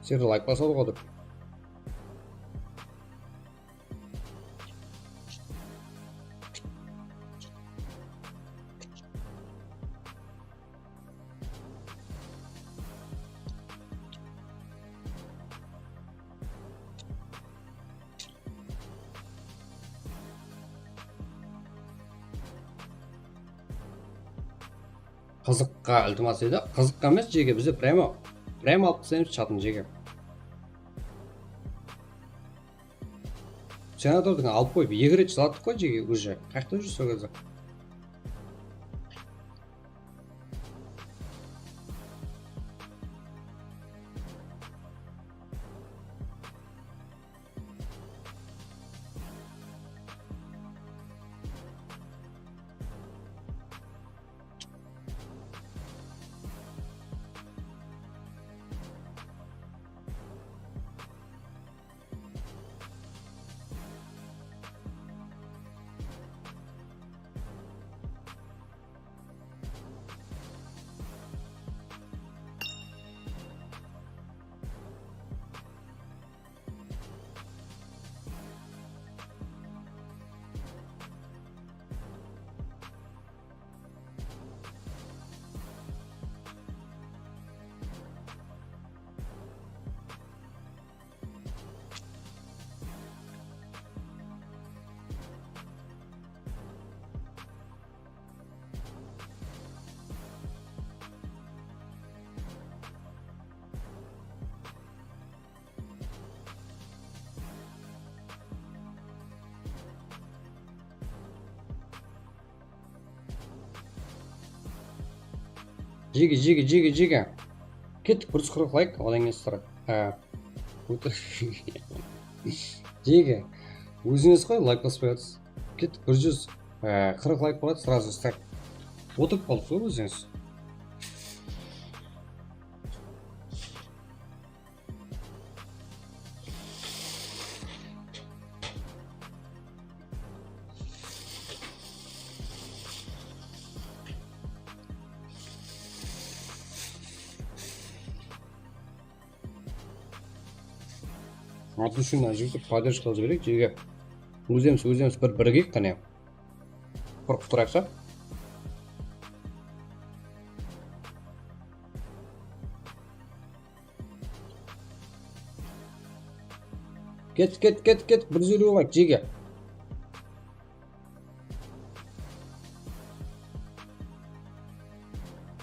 Sizler layk basadı ǵo dep. Qızıqqa iltimas edi. Qızıqqa emes, jege, bizde прямо, прямо alıp taslaymız chatın, jege. Senatordıń alıp qoyıp, eki ret jılattıq ǵoy, jege, уже. Qayaqta júr sol gezde? Jege, jege, jege, jege. Kettik, bir júz qırq layk, odan keyin strak. Há. Jege. Ózińiz ǵoy, layk basıp qoyatırsız. Kettik, bir júz, e, qırq layk boladı, сразу strak. Otırıp qaldıq ǵoy ózińiz. От души mına jigitke поддержка qılıp jibereyik, jege. Ózimiz, ózimiz bir birigeyik, qáne. Qurıp turayıq, sa? Ket, ket, ket, ket, bir júz eliw layk, jege.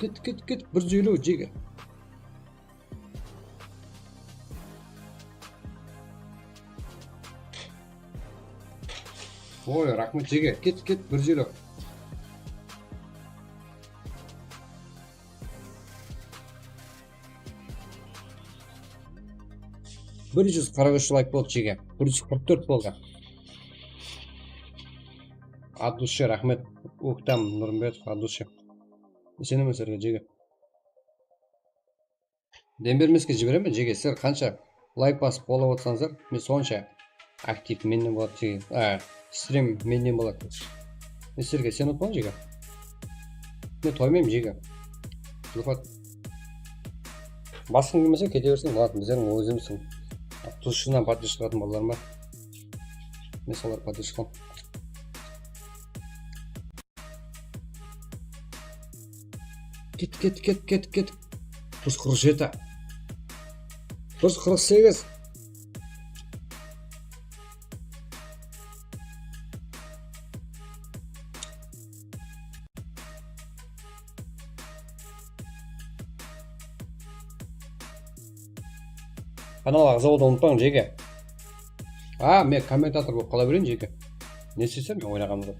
Ket, ket, ket, bir júz eliw, jege. Oy, raxmet, jege. Ket, ket, bir júz eliw. Bir júz qırq úsh layk boldı, jege. Bir júz qırq tórt boldı. От души raxmet, Oktam Nurımbetov, от души. Isenemen sizlerge, jege. Dem bermeske jiberemen, jege. Sizler qansha layk basıp qollap otırsańızlar, men sonsha aktiv mennen boladı, jege. Á, strim mennen boladı. Men sizlerge isenip otırman, jege. Men toymayman, jege. Zulfat. Basqıń kelmese, kete bersin, boladı. Bizlerdiń ózimizdiń tushınan поддержка qılatın balalarım bar. Men solardı поддержка qılamın. Ket, ket, ket, ket, ket. Bir júz qırq jeti. Bir júz qırq segiz. Kanalǵa ǵızıǵıwdı umıtpań, jege. A, men kommentator bolıp qala bereyin, jege. Ne istesem, men oynaǵanımdı.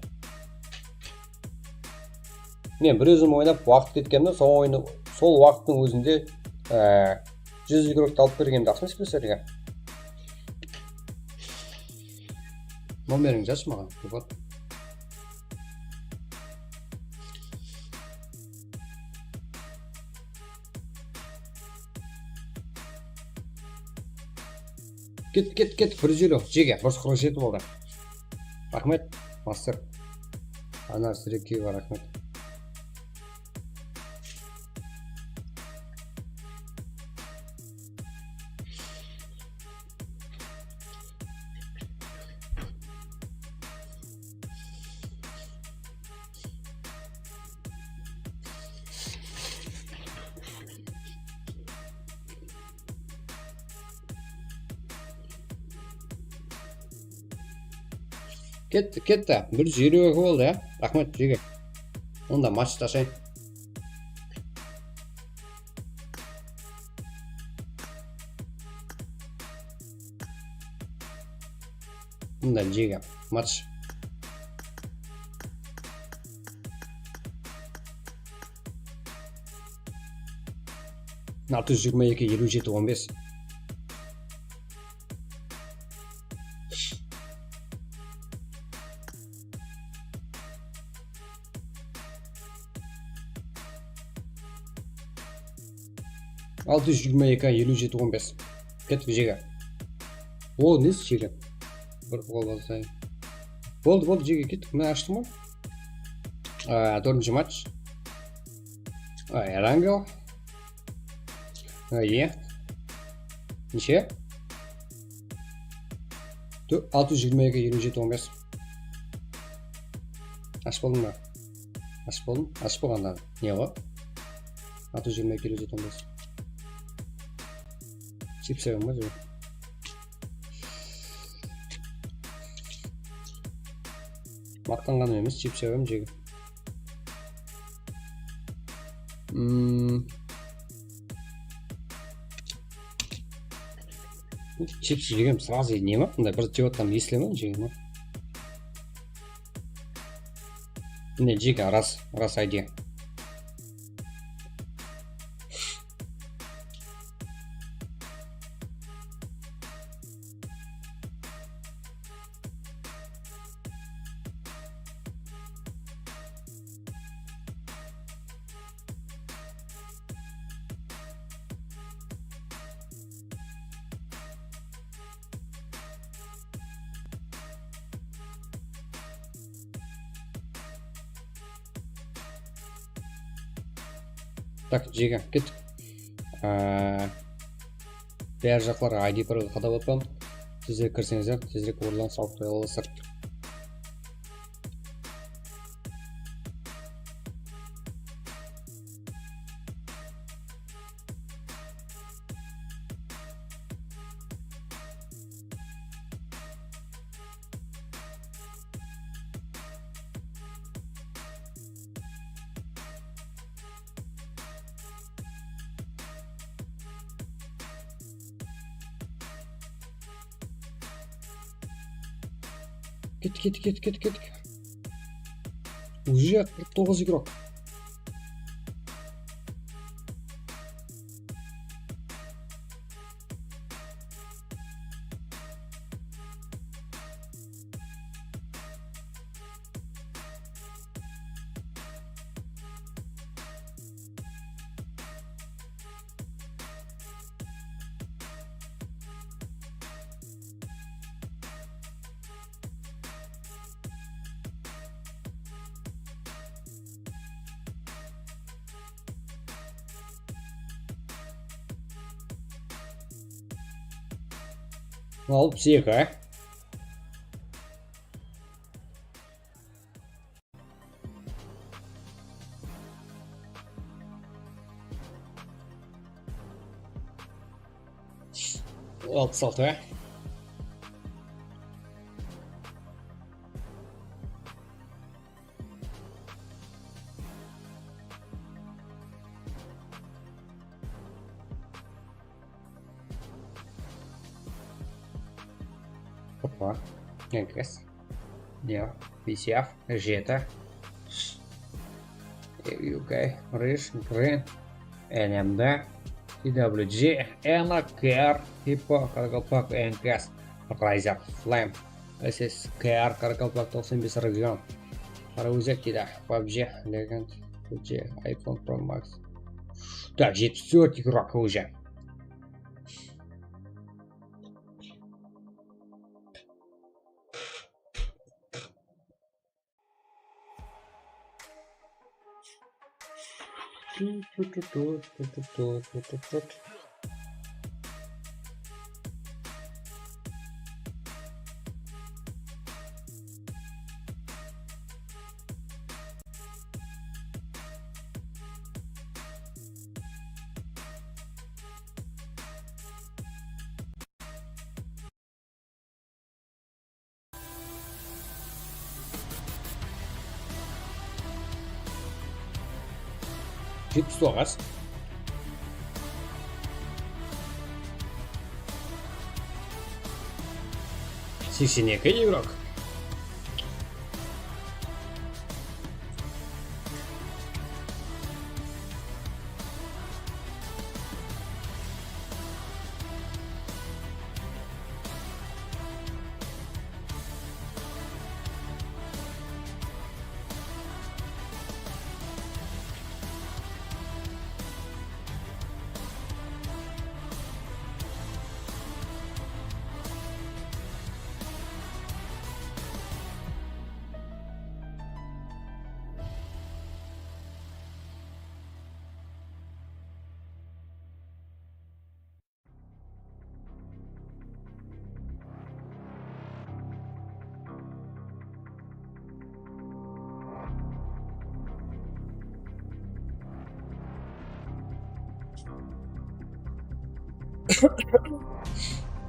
Men bir ózim oynap, waqıt ketkenimde, sol oyını, sol waqıttıń ózinde, e, júz igrekti alıp bergenimdi, aqsın ispeslerge. Nomerińdi jazshı maǵan, Zulfat. Ket, ket, ket, bir júz eliw, jege, bir júz qırq jeti boldı. Raxmet, master. Anar Sirikiyeva, raxmet. Ketti, ketti. Bir júz eliw eki boldı, ya. Raxmet, jege. Onda match tashayın. Mında jege. Match. Altı júz jigirma eki, eliw jeti, on bes. Altı júz jigirma eki, eliw jeti, on bes. Kettik, jege. O, nesi jege? Bir gol alsayın. Boldı, boldı, jege, kettik. Mına ashtım ǵoy. Aa, dórtinshi match. Aa, Erangel. Aa, iye. Neshe? Tö-, altı júz jigirma eki, eliw jeti, on bes. Ash boldıń ba? Ash boldım. Ash bolǵanda ne ǵo? Altı júz jigirma eki, eliw jeti, on bes. Chips jeymen ba, jege? Maqtanǵaным emes, chips jeymen, jege. Hmm. Chips jegem srazı ne ma? Mınday bir jep atqandı eslemen, jege ma? Mine, jege, ras, ras idea. Tak, jege, kettik. Aa, bári jaqlarǵa I D paroldı qadap otırman. Tezirek kirseńizler, tezirek orınlardı alıp qoya alasızlar. Kettik, kettik, kettik, kettik, kettik. Уже qırq toǵız igrok. Alpıs eki. Alpıs altı. Hoppa. Enkes. Ne? P C F, jeti. U K, Rish, Green, N M D, T W G, Ena, K R, Hippo, Qaraqalpaq, Enkes, Riser, Flame, S S K R, Qaraqalpaq, toqsan bes region, Qaraózek deydi, PUBG, Legend, P U B G, iPhone Pro Max. Так, жетпіс төрт игрок уже. Jetpis toǵız. Seksen eki, igrok.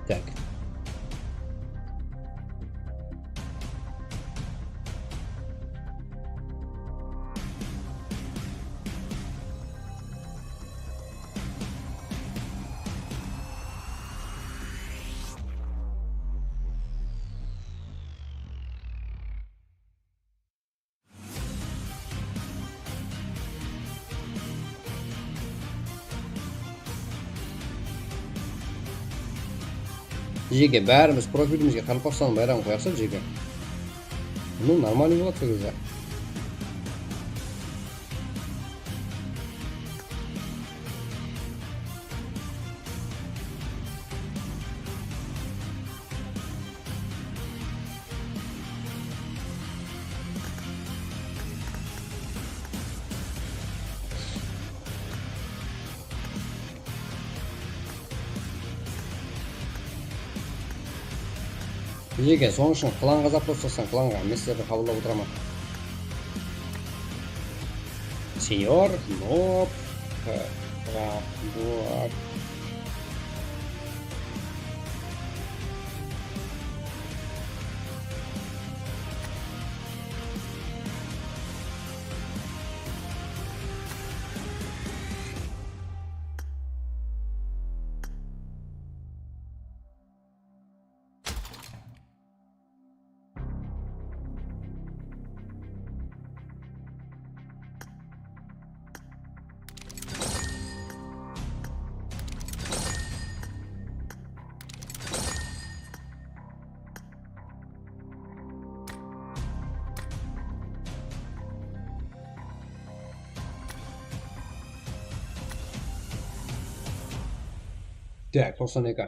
Так. Jeke, bárimiz profilimizge Qaraqalpaqstannıń bayraǵın qoyaqshı, Jeke. Ну, нормально boladı sol gezde. Jeke, sonıń ushın klanǵa запрос jasasań, klanǵa, men sizlerdi qabıllap otıraman. Senyor, nob, e, ra, bu, a, Так, toqsan eki.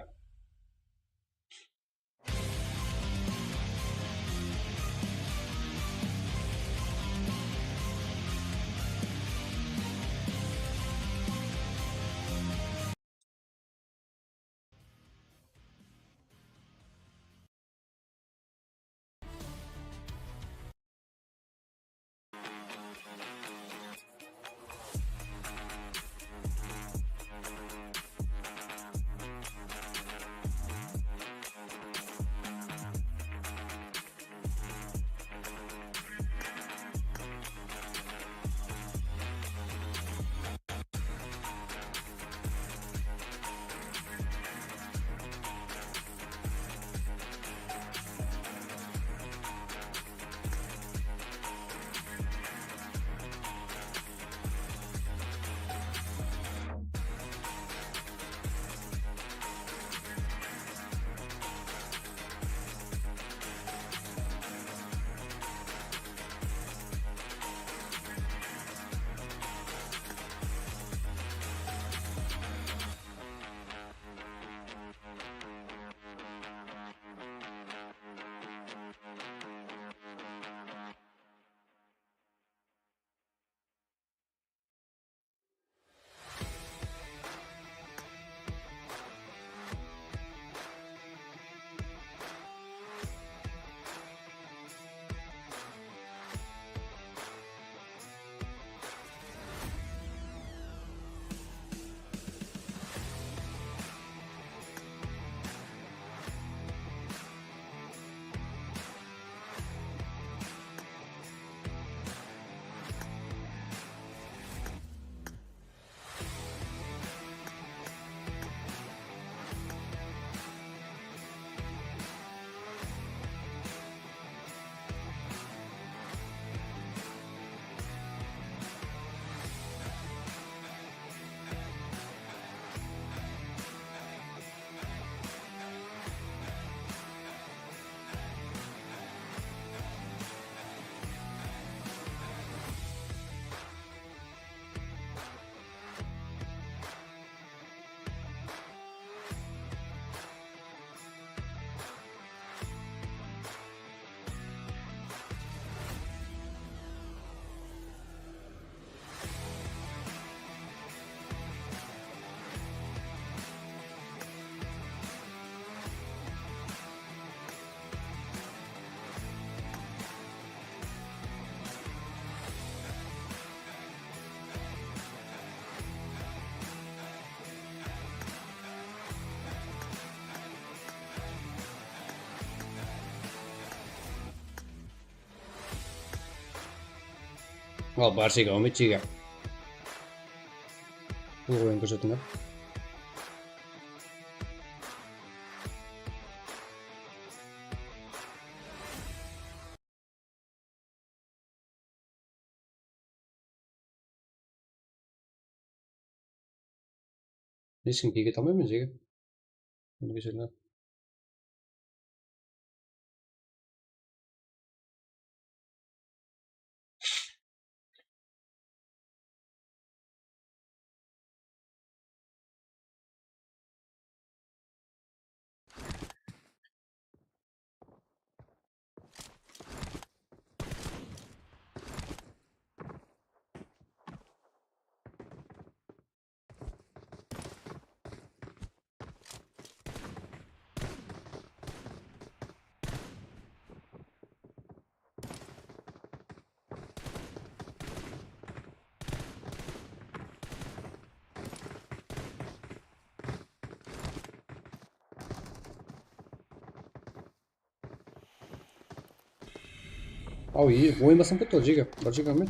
Al, bárshege áwmet, jege. Bul oyın kórsetińler. Hesh kim kiyge almayman, jege. Bunı keshirler. Aw, e, oyın baslanıp ketti ǵoy, jege. Bir jege men.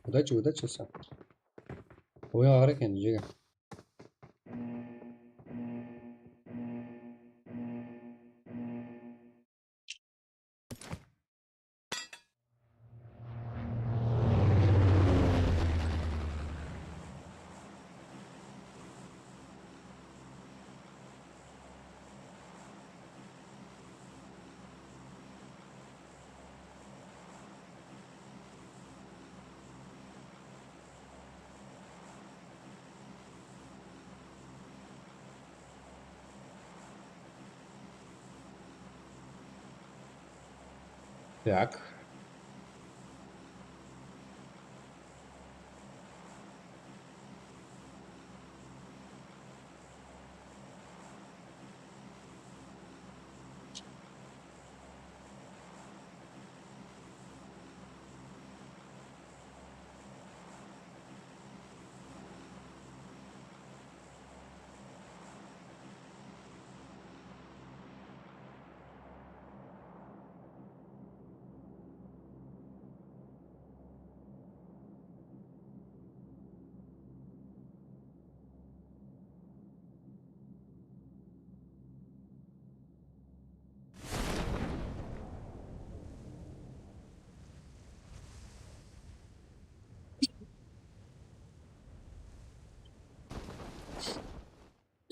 Удачи, удачи, sen. Oyınǵa qara eken, jege. Так.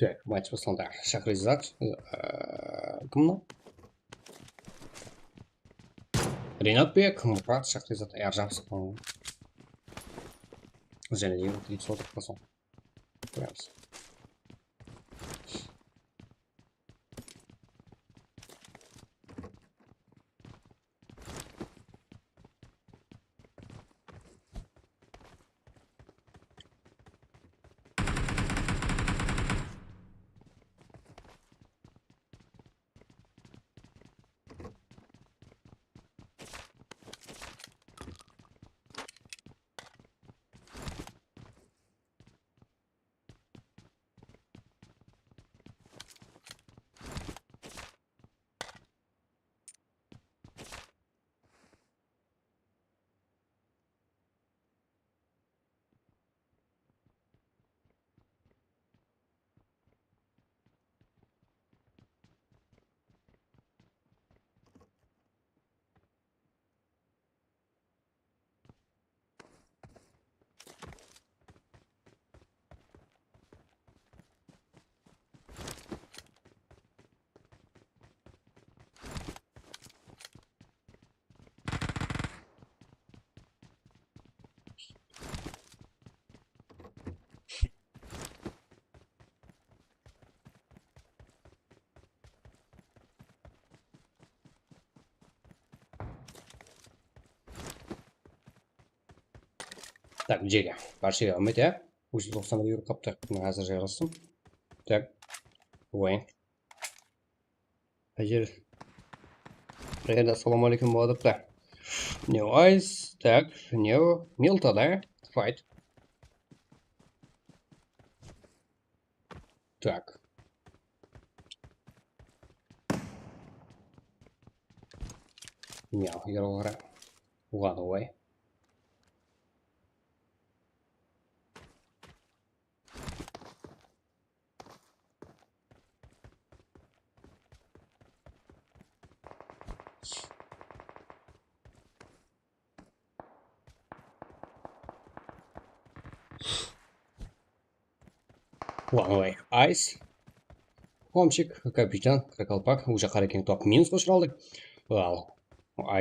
Так, матч baslandı. Shaxrizat, e, kim mınaw? Rinatbek, Murat, Shaxrizat, Erjapov. Jáne de bir sotıp qalsın. Qoyamız. Tak, jege. Bárshege áwmet, ya. Úsh júz toqsan bir euro qaptı. Mına házir jayǵastım. Tak. Oyın. Ájel. Qayerda, assalamu aleykum, boladı da. New Ice, tak, New Milta da, fight. Tak. Miyaw, Erol qara. Uǵadı ǵoy. One Way Ice. Homchik, Kapitan, Qaraqalpaq, уже Qarekeń top minusqa ushıraldı. Al,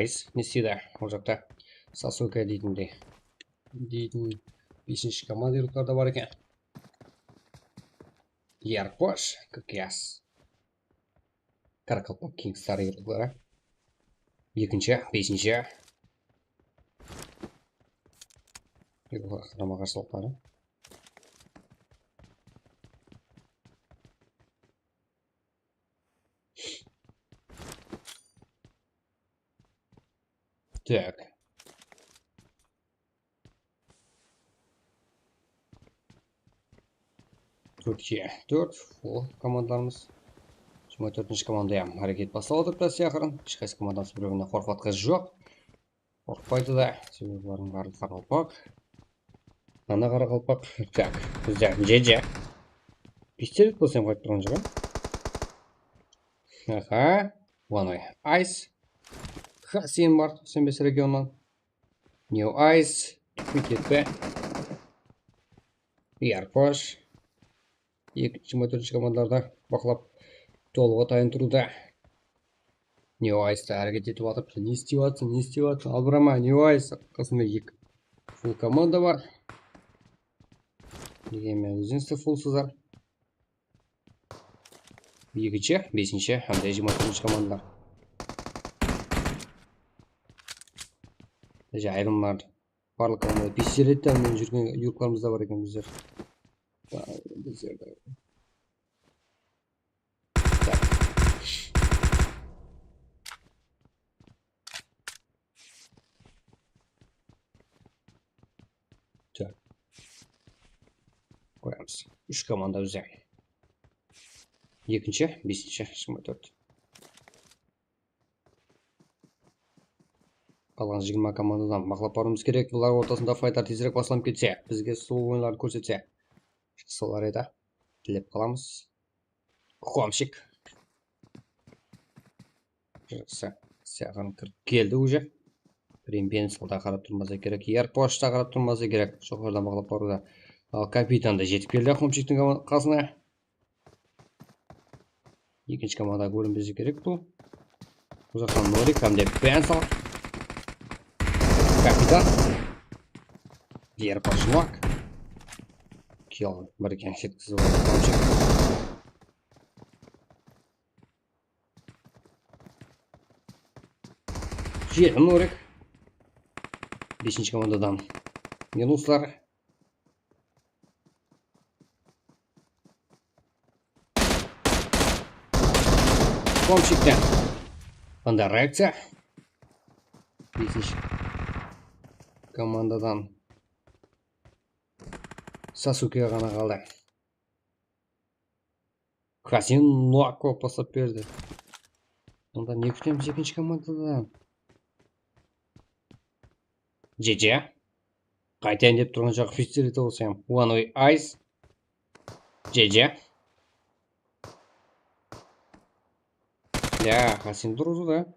Ice ne isteydi? Ol jaqta Sasuke deytindey, deytin besinshi komandirlikler de bar eken. Yarposh, Kakiyas. Qaraqalpaq Kingstar yırlıqları. Ekinshi, besinshi. Qarama qarsılıqları. Tak. Tórtke tórt, full komandalarımız. Jigirma tórtinshi komandaya háreket baslap atırıptı, aqırın. Hesh qaysı komandamız bir-birinen qorqıp atqan joq. Qorqpaydı da, sebebi bulardıń barlıǵı qaraqalpaq. Ana qaraqalpaq. Tak, bizde J J. Pistolet bolsa ham qaytıp turǵan joq, a? Aha, One Way Ice. Hasin bar, toqsan bes regionnan. New Ice, ketpe. Yarposh. Eki, jigirma tórtinshi komandalarda baqlap, tolıǵa tayın turıwda. New Ice ta háreket etip atırıptı. Ne istep atır, ne istep atır? Albırama, New Ice. Qasında eki full komanda bar. Degenmen, ózińiz de fullsızlar. Ekinshi, besinshi hám de jigirma tórtinshi komandalar. Jayılımlar. Barlıq komandada pistoletten menen júrgen yurtlarımız da bar eken bizler. Bizler de. Tak. Tak. Qoyamız. Úsh komanda bizde. Ekinshi, besinshi, jigirma tórt. Qalǵan jigirma komandadan baqlap barıwımız kerek. Bular ortasında faytlar tezirek baslanıp ketse, bizge sulıw oyınların kórsetse, jaqsı bolar edi. Tilep qalamız. Qomshik. Jaqsı. Saǵan kirip keldi уже. Primpensalda qarap turmasa kerek. Yarposhta qarap turmasa kerek. Joqarıdan baqlap barıwda. Al, kapitan da jetip keldi Qomshiktiń qasına. Ekinshi komandaǵa kórinbese kerek bul. Bul jaqtan Norik hám de Pensal. Kapitan. Yarposh nok. Kill bir eken, jetkizip aldı Qomshik. Jeti Norik. Besinshi komandadan minuslar. Qomshikten. Mında reakciya. Besinshi komandadan Sasuke ǵana qaldı. Kasin nok bolıp taslap berdi. Onda ne kútemiz ekinshi komandadan? J J. Qaytayın dep turǵan joq, pistolet bolsa ham. One Way Ice. J J. Ya, Hasin durdı da.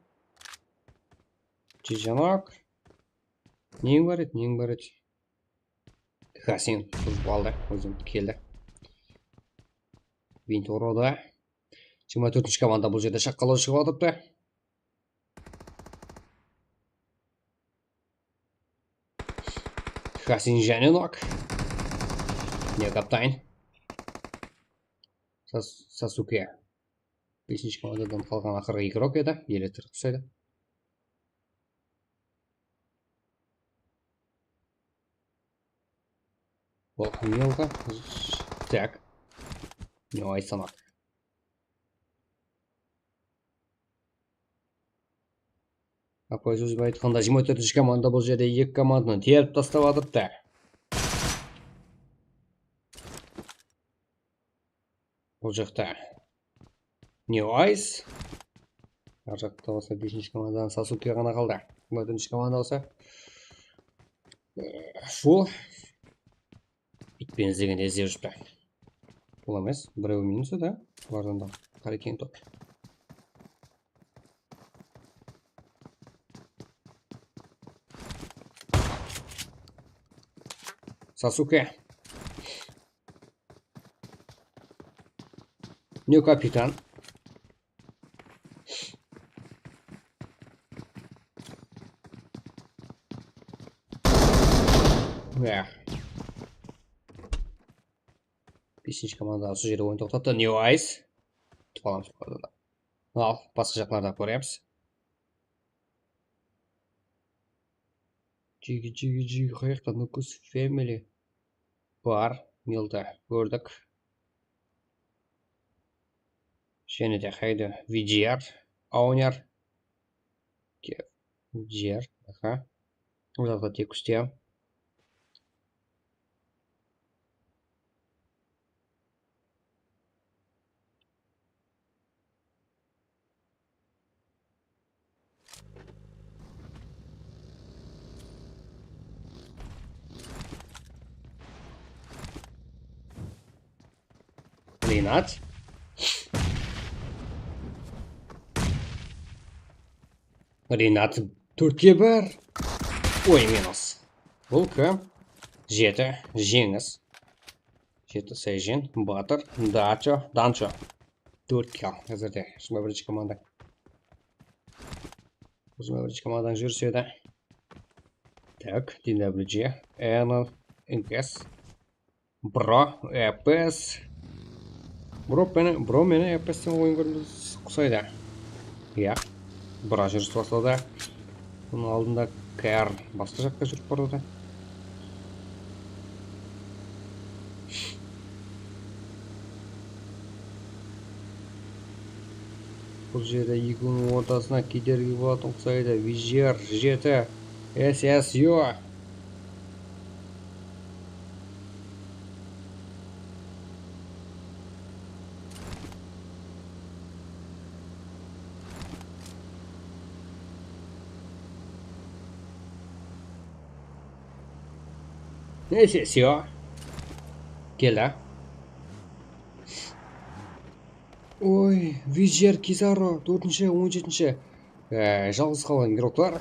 J J nok. Neń bar edi, neń bar edi? Hasin turıp aldı, ózim keldi. Vint urdı. Jigirma tórtinshi komanda bul jerde shaqqa shıǵıp atırıptı. Hasin jáne nok. Ne kaptayın? Sas-, Sasuke. Besinshi komandadan qalǵan aqırǵı igrok edi. Elektrik túsedi. Ol ne oldı? Tak. Ne aytsamak. Apay, sóz aytqanda, jigirma tórtinshi komanda bul jerde eki komandanı terip taslap atırıptı. Bul jaqta New Eyes. Ar jaqta bolsa besinshi komandadan Sasuke ǵana qaldı. Jigirma tórtinshi komanda bolsa, e, full. Itpen izlegende izlep júripti. Bul emes, birewi minus edi. Bulardan da Qarekeń top. Sasuke. Ne kapitan? Ya. Besinshi komanda usı jerde oyın toqtattı. New Eyes. Kutip alamız bu arada. Al, basqa jaqlarda kóremiz. Jigi, jigi, jigi, qayaqta? Nukus Family. Bar, Milda, kórdik. Jáne de qayda? V G R, Owner. Ke-, V G R, aha. Bul jaqta tek úste. Rinat. Rinat, tórtke bir. Oy, minus. Bul kim? Jeti, Jeńis. Jeti, Sejin, Batır, Dacho, Dancho. Tórtke al házirde. Jigirma birinshi komanda. Jigirma birinshi komandanıń júrisi edi. Tak, D W G, N L, N K S. Bro, E P S. Bro meni, bro meni E P S ten oyın kórgenińiz qusaydı. Iya. Bro júris basladı. Bunıń aldında K R basqa jaqqa júrip baradı. Bul jerde ekewiniń ortasına kedergi bolatuǵın qusaydı. V G R jeti, S S U. Neyse, всё. Keldi. Oy, V G R, Kizaro, tórtinshi, on jetinshi. E, jalǵız qalǵan igroklar.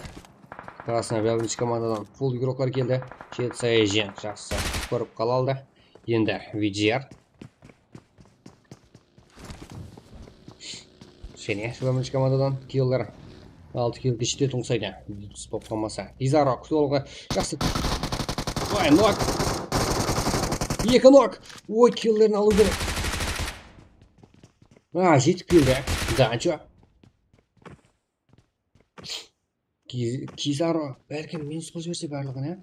Krasnoy birinshi komandadan full igroklar keldi. Jeti, Sayajen, jaqsı, kórip qala aldı. Endi V G R. Jáne birinshi komandadan killer. Altı killge jetetuǵın qusaydı. Spop qalmasa. Kizaro, kútip alıwǵa jaqsı. Oy, nok. Eki nok. Oy, killerin alıw kerek. A, jetip keldi. Dancho. Kiz-, Kizaro, bálkim minus qılıp jiberse barlıǵın, á?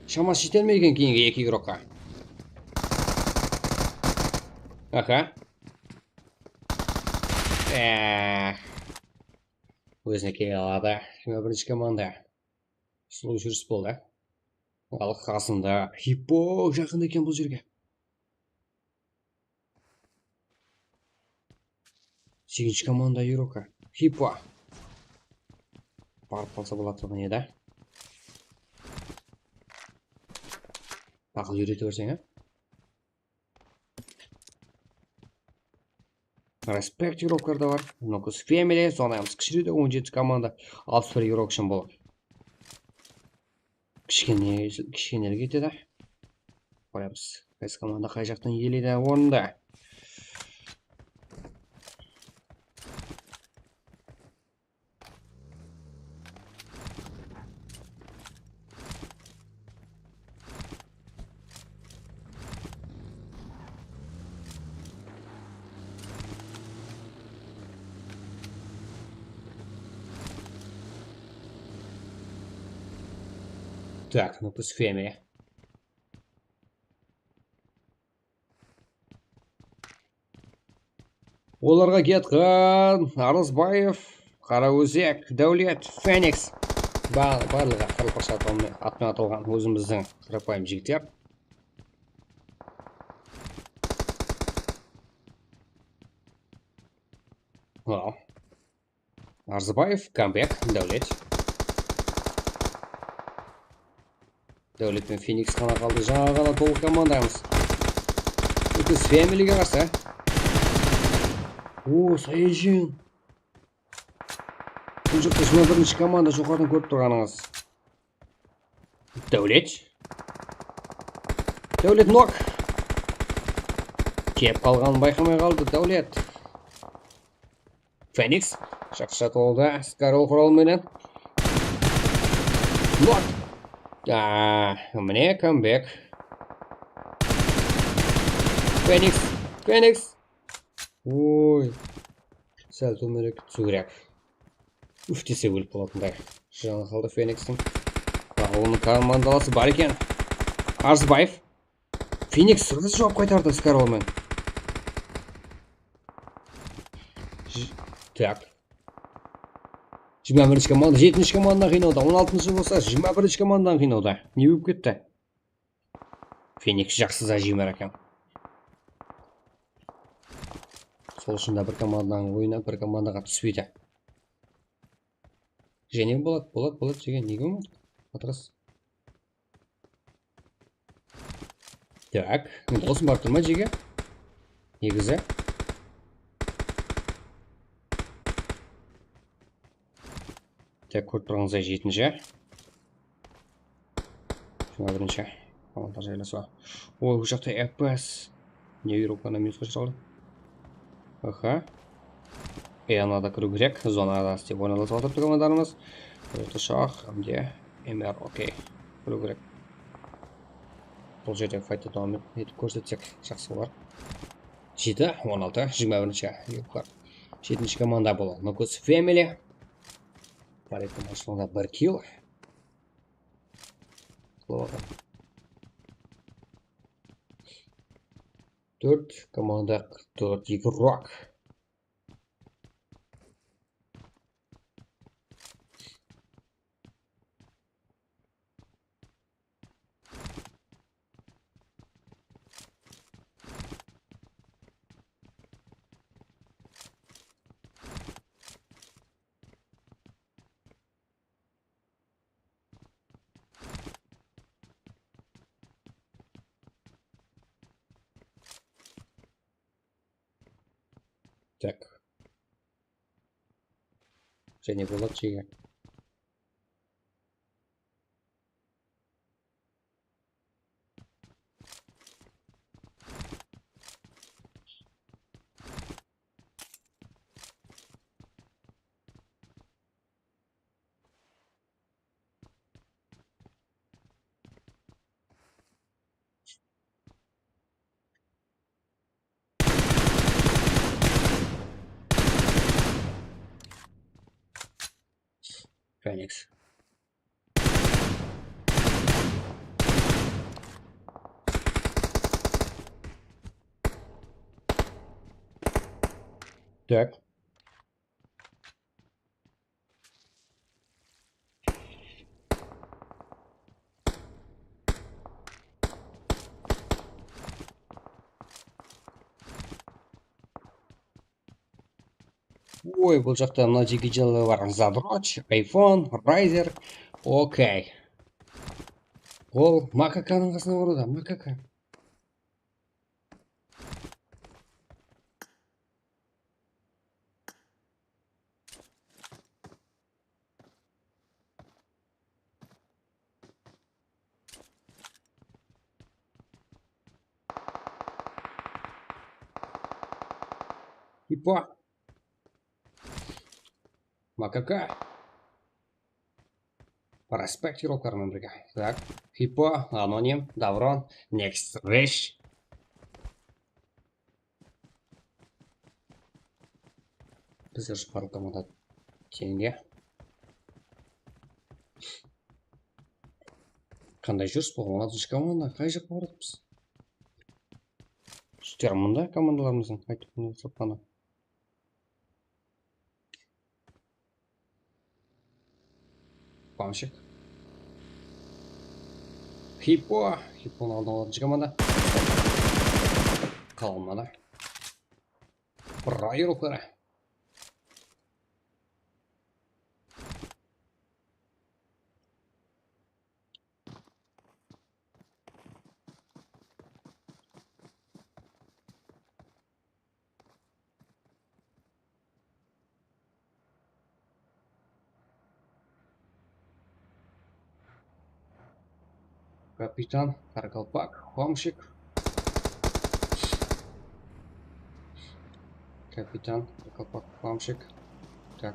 Shaması jete almay eken keyingi eki igrokqa. Aha. Eh. Ózine kele aladı. Jigirma birinshi komanda. Sulıw júris boldı. Al qasında. Hippo jaqın eken bul jerge. Segizinshi komanda igroka. Hippo. Barıp qalsa bolatuǵın edi. Aqıl úyretip berseń, á? Respekt igroklar da bar. Nukus Family, sonda hám kishireydi, on jeti komanda, alpıs bir igrok ushın bul. Kishkene, kishkenelik etedi. Qaraymiz, qaysı komanda qay jaqtan iyeleydi orındı. Так, ну-ка, с Феми. Olarǵa Getqan, Arzbaev, Qaraózek, Dáwlet, Feniks. Ba-, barlıǵı qaraqalpaqsha atı-, atına atılǵan ózimizdiń qarapayım jigitler. Al. Arzbaev, Kambek, Dáwlet. Dáwlet penen Feniks ǵana qaldı. Jańa ǵana tolıq komandamız. Nukus Familyge qarsı. O, Sayajin. Bul jaqta jigirma birinshi komanda joqarıdan kórip turǵanıńız. Dáwlet. Dáwlet nok. Kelip qalǵanın bayqamay qaldı, Dáwlet. Feniks. Jaqsı jatıldı. Skarol quralı menen. Not. Aa, mine, comeback. Feniks. Feniks. Oy. Sál tómenek túsiw kerek. Úf dese ólip qalatınday. Janı qaldı Fenikstiń. Al, onıń komandalası bar eken. Arzbaev. Feniks sırtı juwap qaytardı Skarolmen. J-, tak. Jigirma birinshi komanda, jetinshi komandanı qıynawda, on altınshı bolsa, jigirma birinshi komandanı qıynawda. Ne bolıp ketti? Feniks jaqsı zajim bar eken. Sol ushın da bir komandanıń oyını bir komandaǵa túspeydi. Jáne boladı, boladı, boladı, jege, nege bolmaydı? Patras. Tak, endi dosım barıp tur ma, jege? Negizi. Tak, kórip turǵanıńızday jetinshi. Jigirma birinshi. Komanda jaylasıwa. Oy, bul jaqta F P S. Ne yurip qana minusqa shıǵardı. Aha. Endi mınada kiriw kerek. Zonada istep oynalasıp atırıptı komandalarımız. Orta shaq, hamde M R, okey. Kiriw kerek. Bul jerde fayttı dawam etip kórsetsek, jaqsı bolar. Jeti, on altı, jigirma birinshi yurtlar. Jetinshi komanda bul Nukus Family. Bar eken, bir kill. Tórt komanda qırq tórt igirok. Tak. Jáne boladı, jege. Feniks. Tak. Oy, bul jaqta mına jigitler bar. Zadroch, iPhone, Rizer. Okey. Ol Makakanıń qasına baradı, Makaka. Hippo. Makaka. Prospektirovkalar menen birge. Tak. Hippo, Anonim, Davron, Next Rash. Bizler juparlı komanda tenge. Qanday júris bul? On altınshı komanda. Qay jaqqa baratırmız? Júster mında komandalarımızdıń qaytıp mine soqqanı. Pamshik. Hippo. Hipponı aldın alatınshı komanda. Qalmadı. Bıra yurukları. Kapitan, Qaraqalpaq, Homshik. Kapitan, kalpak, plamshik. Tak,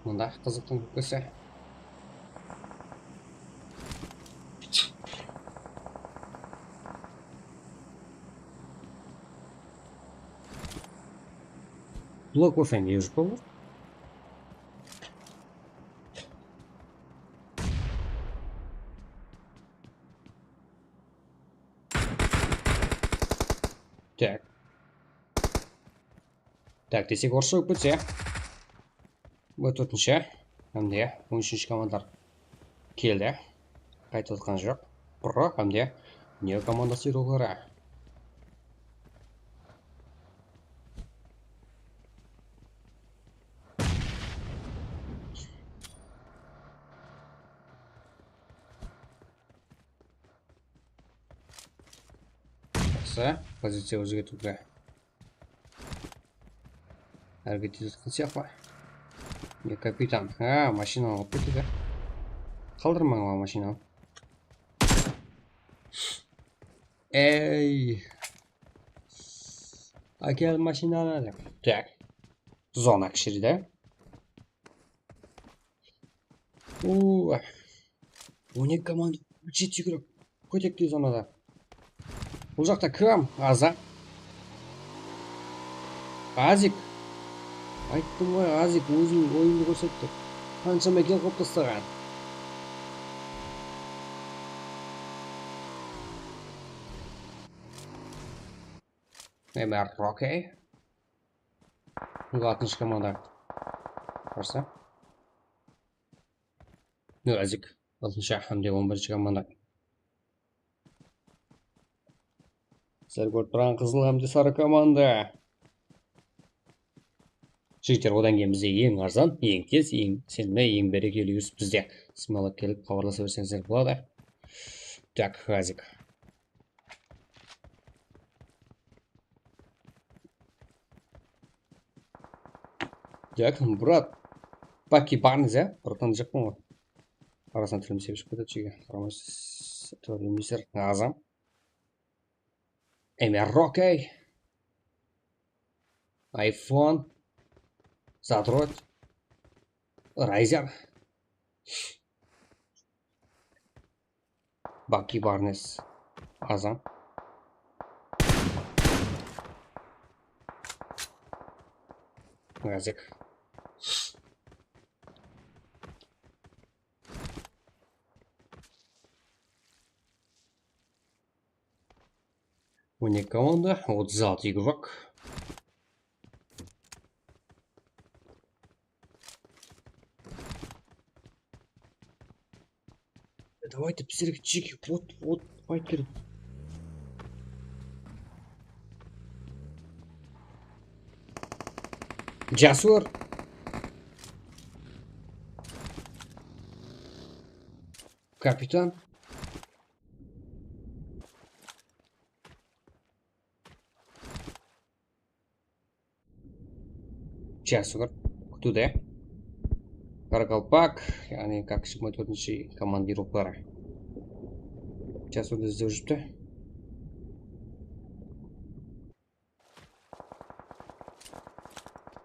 mında qızıqtıń kúlkisi. Blok bolsa ne júrip bolır? Tak. Tak, desek, orıssha bolıp ketse. Bul tórtinshi hám de on úshinshi komandalar keldi. Qaytayotqan joq. Pro hám de Neo komandası yurıwları. Jaqsı, poziciya ózgertiwge háreket etip atqan sıyaqlı. Ne, kapitan? Ha, mashinanı alıp ketedi. Qaldırmań ala mashinanı. Ey! Ákel mashinanı dep. Tak. Zona kishireydi. Uu, on eki komanda, jeti sekirip, kótekte zonada. Bul jaqta kim? Aza. Azik. Ayttım ǵoy, Azik óziniń oyındı kórsetti. Qanshama kill qılıp taslaǵan. Emer, okey. Bul altınshı komanda. Qarsa. Nazik. Altınshı hám de on birinshi komanda. Sizler kórip turǵan qızıl hám de sarı komanda. Jigitler, odan keyin bizde eń arzan, eń tez, eń isenimli, eń berekeli Yusuf bizde. Smalak kelip xabarlasa berseńizler boladı. Tak, Nazik. Так, брат. Паки Барнс, ya? Bratan jaqpan ǵoy. Arasına túrmese shıǵıp ketedi, jege. Qaramay, túrmese, azam. Emer, okey. Ayfon. Zadrot. Rayzer. Baki Barnes. Azam. Nazik. On eki komanda, otız altı игрок. Давайте, bizlerge jeke ot, ot, fight kerek. Jasur. Kapitan. Jasur kútiwde. Qaraqalpaq, yaǵnıy, как jigirma tórtinshi komandirovkaları. Jasurdı izlep júripti.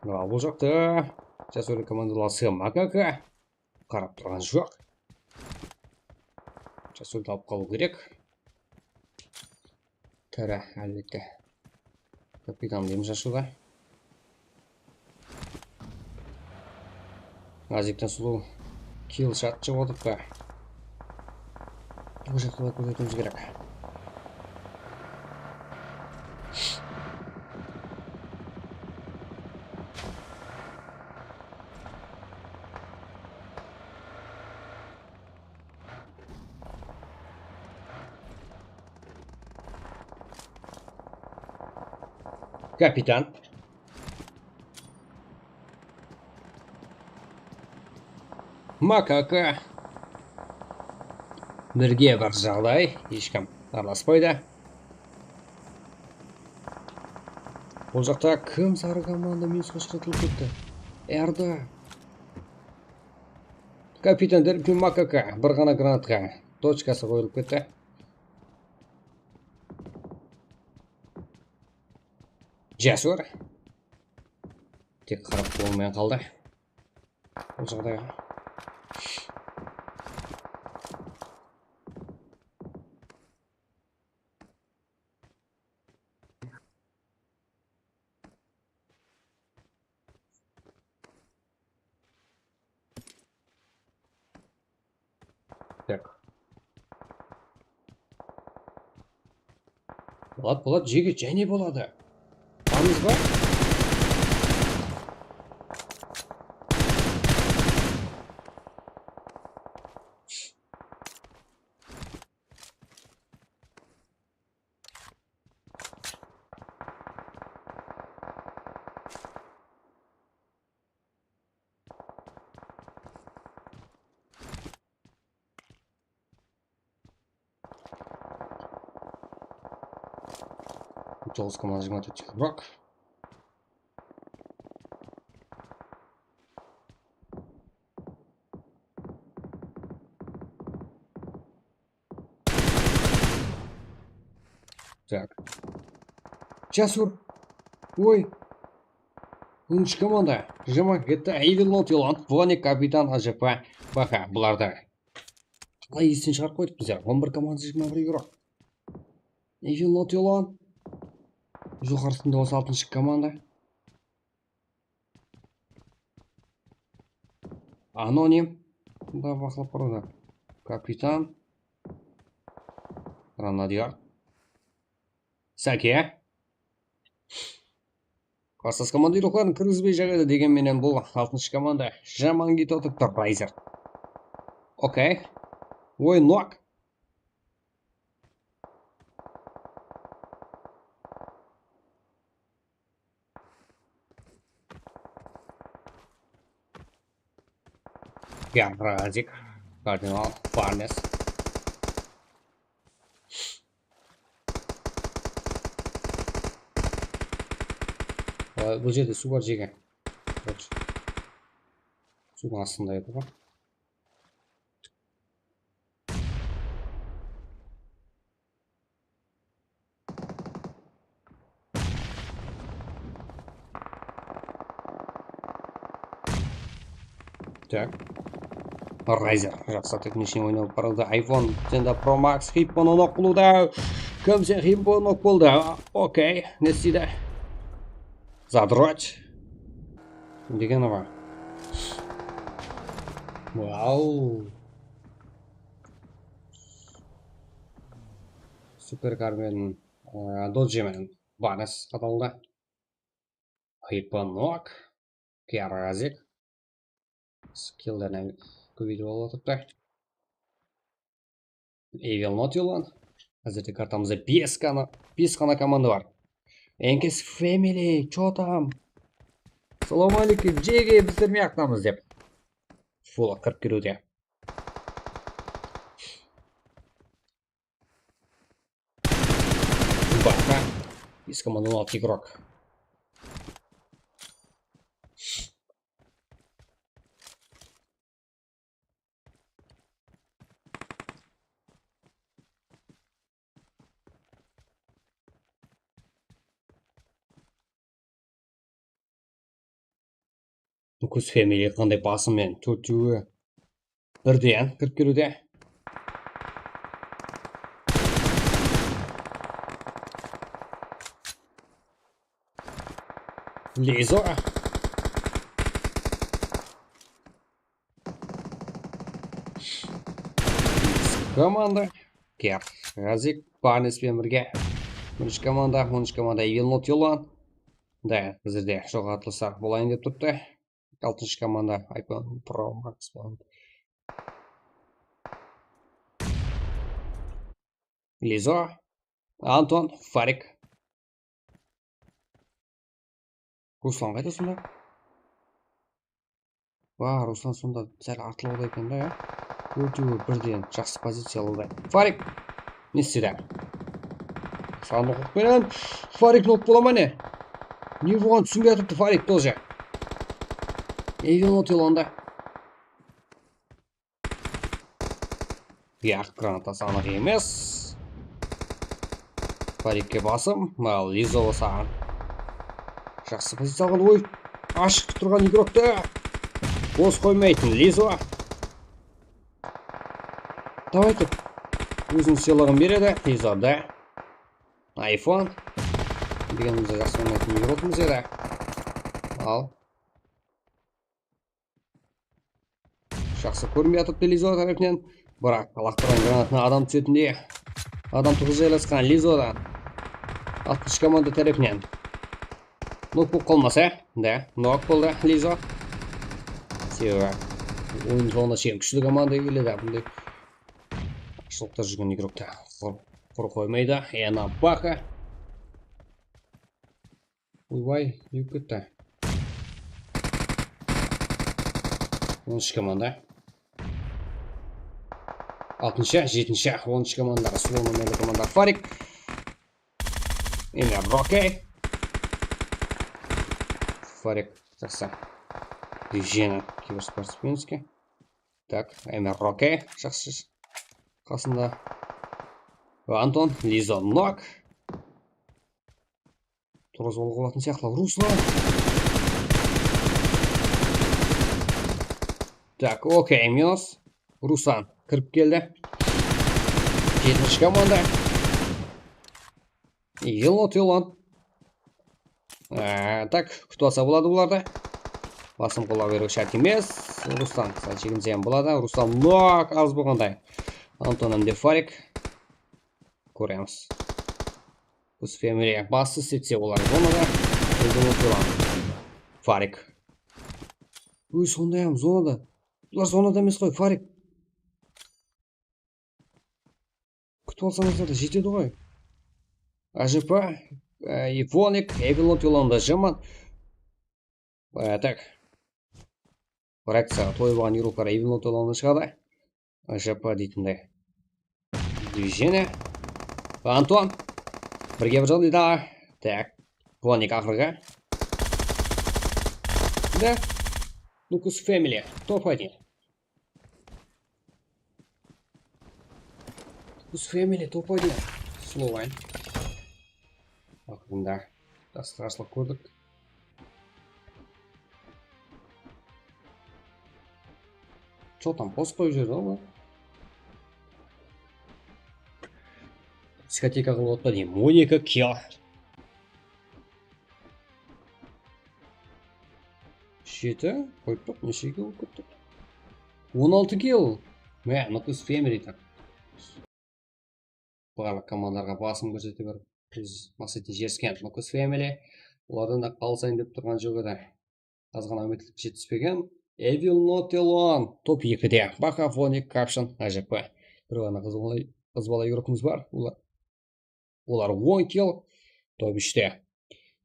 Al, bul jaqta Jasurdıń komandalası M K K. Qarap turǵan joq. Jasurdı alıp qalıw kerek. Tara, álbette. Kapitan deymiz ashıwda. Nazikten sulıw kill shot jıp otırıptı. Bul jaqta da kórsetiwimiz kerek. Kapitan. Makaka. Birge bir jaǵday, hesh kim araspaydı. Bul jaqta kim, sarı komanda minusqa shıqırtılıp ketti. Erdi. Kapitan Derpin Makaka bir ǵana granatqa tochkası qoyılıp ketti. Jasur. Tek qarap bolmay qaldı. Bul jaǵdayǵa. Tak. Boladı, boladı, jege, jáne boladı. Barmız ba? Jols komanda jigirma tórt T K Burak. Tak. Jasur. Oy. Onınshı komanda. Jaman ketti. Evil Not Yılan. Vani kapitan A J P. Baka bulardı. Qalay esten shıǵarıp qoydıq bizler. On bir komanda, jigirma bir igro. Evil Not Yılan. Joqarısında on altınshı komanda. Anonim. Da baqlap barıwda. Kapitan. Ranadyor. Sake. Qarsılas komanda uyruqların kirgizbey jaǵaydı, degen menen bul altınshı komanda. Jaman kiyip otırıptı, Riser. Okey. Oy, nok. Gavrazik, Kardinal, Barnes. Aa, bul jerde suw bar, jege. Suwdıń astında edi ǵoy. Tak. Riser, jaqsı, teknichniy oynap barıldı. iPhone, sende Pro Max, Hippony nok qılıwda. Kim sen, Hippony nok boldı. Okey, ne isteydi? Zadrot. Degeni bar. Wow. Superkar menen, e, Dodge menen Barnes qatıldı. Hiponok, Kerazik. Skilllerden kóbeytip alıp atırıptı. Evil Not Yılan. Házirde kartamızda bes ǵana, bes ǵana komanda bar. Enkes Family, chё tam? Salawma aleykum, jege, bizler mıyaqtamız dep. Full kirip keliwde. Baka. Bes komanda, on altı igrok. Nukus Family qanday basım menen tórtewi birden kirip keliwde. Lizo. Komanda. Ker. Razik. Barnes penen birge. On úsh komanda, on úsh komanda, Evil Not Yılan. Da, bizlerde joq atılıslar bolayın dep turıptı. Altınshı komanda, iPhone Pro Max penen. Lizo. Anton, Farik. Ruslan qayda sonda? Wa, Ruslan sonda sál artılawda eken da, ya. Tórtewi birden, jaqsı poziciyalıwda. Farik! Ne istedi? Sandıq oq penen. Farik nok bola ma ne? Ne bolǵanın túsinbey atırıptı Farik тоже. Evil Not Yılan da. Yaq, granatası anıq emes. Farikke basım, al, Lizo saǵan. Jaqsı poziciya alǵan, oy. Ashıp turǵan igroktı bos qoymaytın Lizo. Давайте. Óziniń sıylıǵın beredi Lizo da. Ayfon degenimizde jaqsı oynaytın igrokımız edi. Al. Jaqsı kórinbey atırıptı Lizo tárepinen. Biraq, laqtırǵan granatına adam túsetindey. Adam tıǵız jaylasqan Lizodan. Altınshı komanda tárepinen. Nok bolıp qalmasa, da, nok boldı Lizo. Sebebi oyın sońına shekem kúshli komanda keledi, bunday ashılıqta júrgen igrokta qur, qur qoymaydı. Yana Baka. Oybay, ne bolıp ketti? Onınshı komanda. Altınshı, jetinshi, onınshı komanda. Словно mende komanda Farik. Endi Roke. Farik, jaqsı. Движение киберспортсменский. Так, Эмер Роке, jaqsı. Qasında Anton, Lizo nok. Turız bolıp qalatuǵın sıyaqlı. Ruslan. Так, okey, minus. Ruslan kirip keldi. Jetinshi komanda. Yılot Yılan. Ee, tak, kútip alsa boladı bulardı. Basım qolla beriw shárt emes. Ruslan, sál shekinse hám boladı. Ruslan nok az bolǵanday. Anton hám de Farik. Kóremiz. Bus Family bastı setse olar zonada. Endi Yılot Yılan. Farik. Uy, sonday hám zonada. Bular zonada emes qoy, Farik. Kútip alsańızlar da jetedi ǵoy. Ajapa, e, Ivonik, Evilot Yolanda jaman. E, tak. Reakciyaǵa toyıp alǵan igroklar Evilot Yolanda shıǵadı. Ajapa deytindi. Движение. Anton. Birge bir jaǵdayda. Tak. Ivonik aqırǵı. Da. Lucas Family. Top один. Lucas Family top один. Slow win. Aqırında. Jaqsı qarshılıq kórdik. Что там, bos qoyıp júredi ǵoy. Diskoteka qılıp otpa deymen. On eki kill. Jeti, qoyıp tur, neshe kill bolıp ketti? On altı kill. Mine, Nukus Family tan. Barlıq komandalarǵa basım kórsete berip, biz maqsetine jetisken Nukus Family. Olardan da qalsayın dep turǵan joq edi. Azǵana úmitlik jetispegen. Evil Not Alone top ekide. Baka, Vonik, Caption, A J P. Bir ǵana qız bala, qız bala igrokımız bar. Olar, olar on kill. Top úshte.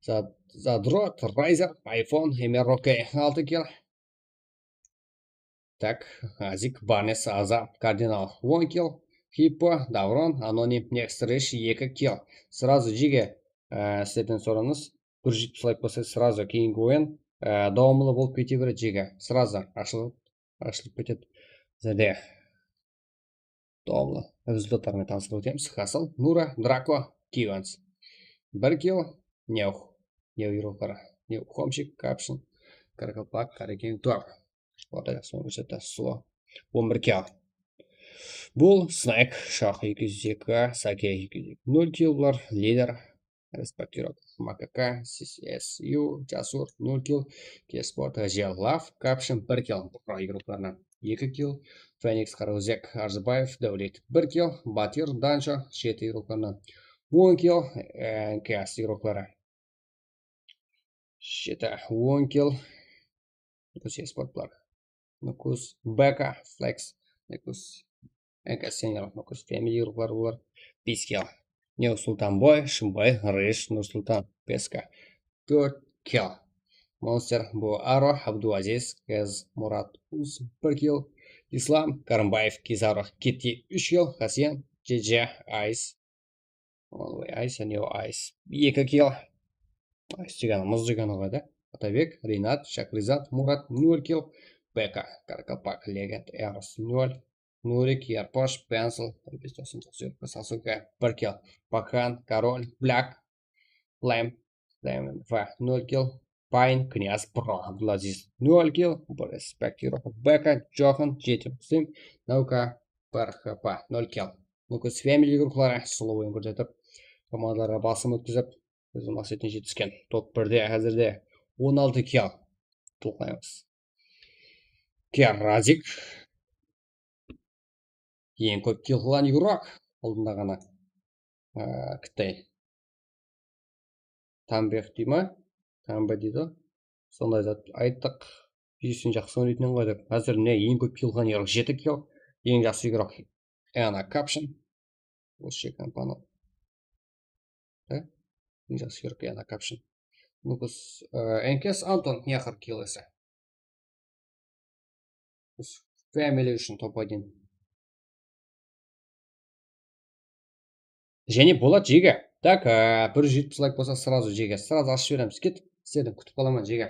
Za-, Zadrot, Riser, iPhone, Emer Roke altı kill. Tak, Azik, Barnes, Aza, Kardinal on kill. Hippo, Davron, Anonim, Next Rich eki kill. Сразу jege, e, sizlerden sorańız. Bir jetpis layk bolsa, сразу keyingi oyın, e, dawamlı bolıp kete beredi, jege. Сразу ashılıp, ashılıp ketedi. Bizlerde dawamlı rezultatlar menen tanıstırıp ótemiz. Hasıl, Nura, Drako, Kivans. Bir kill, Neo. Neo igrokları. Neo, Homsik, Kapshin, Qaraqalpaq, Qarekeń, Tor. Ortada sońǵı jaqta Slo. On bir kill. Bul, Snake, Shah eki júz eki, Sake eki júz eki, nol kill bular, Lider, Respekt Yurok, Makaka, S S U, Jasur, nol kill, Kesport, G L Love, Caption, bir kill, Buqra igroklarınan eki kill, Fenix, Qaraózek, Arzıbaev, Dáwlet, bir kill, Batir, Dancho, jeti igroklarınan on kill, e, N K S igrokları. Jeti, on kill. Nukus Esportlar. Nukus B K, Flex. Nukus N K Senior, Nukus Family igrokları bular. Bes kill. Neo Sultanboy, Shımbay, Rich, Nursultan, Peska. Tórt kill. Monster, bu Aro, Abdulaziz, Kez, Murat, Us, bir kill. Islam, Karımbaev, Kizaro, Kiti, úsh kill. Hasiyan, J J, Ice, Only Ice, Neo Ice, eki kill. Ice degeni, mız degeni ǵoy da. Atabek, Rinat, Shakrizat, Murat, nol kill. Beka, Qaraqalpaq, Legend, Eros, nol. Nurik, Yarposh, Pencil, Sasuke, bir kill. Bakan, Korol, Black, Flame, Flame, nol kill. Payın, Knyaz, Bro, Abdulaziz, nol kill, Boris, Bakirov, Beka, Johan, jeti, Muslim, Nauka, bir H P, nol kill. Lucas Family guruhları sulıw oyın kórsetip, komandalarǵa basım ótkizip, óz maqsetine jetisken. Top birde házirde on altı kill. Toplaymız. Kerazik. Eń kóp kill qılǵan igrók. Aldında ǵana, á, Qıtay. Tambeh dey ma? Tambe deydi. Sonday zat ayttıq. Júysin jaqsı oynaytın ǵoy dep. Házir mine eń kóp kill qılǵan igrók jeti kill. Eń jaqsı igrók Ana Kapshin. Вообще kompaniya. E? Eń jaqsı igrók Ana Kapshin. Lucas, e, Enkes Anton ne qırq kill ese. Family ushın top один. Jáne Bolat jege. Tak, e, bir júz jetpis layk bolsa, srazu jege. Srazu ashıp jiberemiz. Ket, sizlerden kútip qalaman, jege.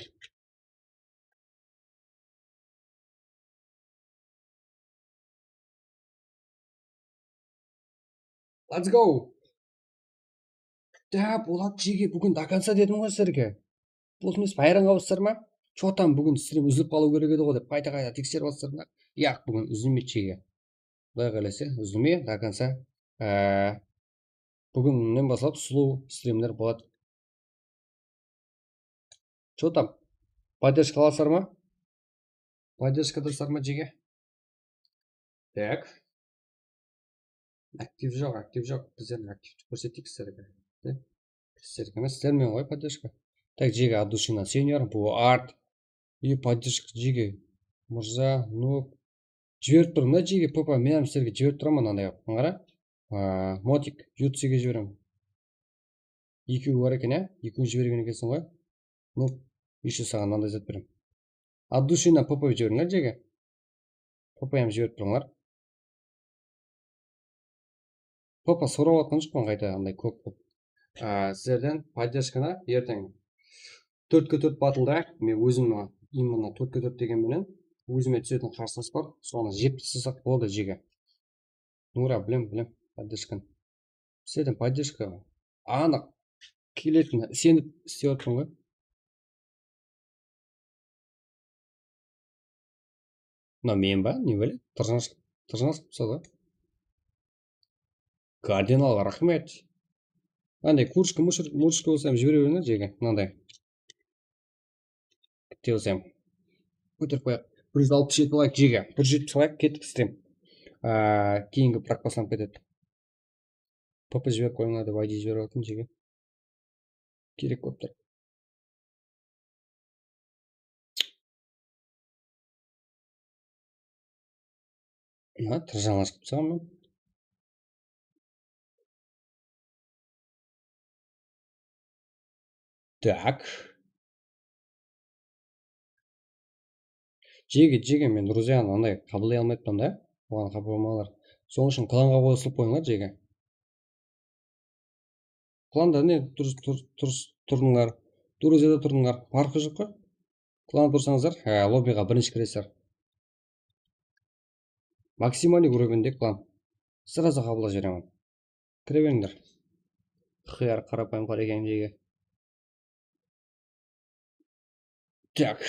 Let's go! Da, Bolat jege, búgin до конца dedim ǵoy sizlerge. Bul emes, hayran qalıpsızlar ma? Chotam búgin strim úzilip qalıw kerek edi ǵoy dep qayta-qayta tekserip atırlar. Yaq, búgin úzilmeydi jege. Quday qálese, úzilmey, до конца. Á, búginnen baslap slow strimler boladı. Chotam, поддержка alasızlar ma? Поддержкадasızlar ma, jege? Так. Aktiv joq, aktiv joq. Bizlerdiń aktivti kórseteyik sizlerge. Sizlerge emes, sizler menen ǵoy поддержка. Так, jege, от души на senior, bu art. И поддержка, jege. Mırza, Noob. Jiberip turmın da, jege, P P, men hám sizlerge jiberip turaman, anday qılıp. Qara. Aa, Motik, Yutsige jiberemen. Ekewi bar eken, ya? Ekewin jibergen ekensiń ǵoy. Ну, ещё saǵan mınanday zat beremen. От души на P P jiberińler, jege. P P hám jiberip turıńlar. P P sorap atqan joqpan qayta anday kóp qılıp. Á, sizlerden поддержканы erteń tórtke tórt battlda men ózim, именно tórtke tórt degen menen ózime túsetin qarsılas bar. Sonı jep taslasaq boldı, jege. Nura, bilem, bilem, поддержканы. Sizlerden поддержка anıq keletin isenip islep atırman ǵoy. Mına men ba, ne bile? Tırjınashıp, tırjınashıp turadı. Kardinal, raxmet. Anday kurıchka, murıchka bolsa hám jibere beriń, jege, mınanday. Kúte bolsam. Kóterip qoyaq. Bir júz alpıs jeti layk, jege. Bir júz jetpis layk, kettik, strim. Aa, keyingi prak baslanıp ketedi. P P jiberip qoyıńlar dep I D jiberip atırman, jege. Kerek bolıp tur. Mına, tırjańlashıp turaman men. Так. Jege, jege, men druzyanı anday qabıllay almayıppan da. Oǵan xafa bolmańlar. Sonıń ushın klanǵa qosılıp qoyıńlar, jege. Klanda ne tur-, tur-, tur-, turdıńlar, druziyada turdıńlar, parqı joq ǵoy. Klanda tursańızlar, há, lobbiǵa birinshi kiresizler. Максимальный уровеньде klan. Srazu qabıllap jiberemen. Kire berińler. Xıyar, qarapayım, qara eken, jege. Так.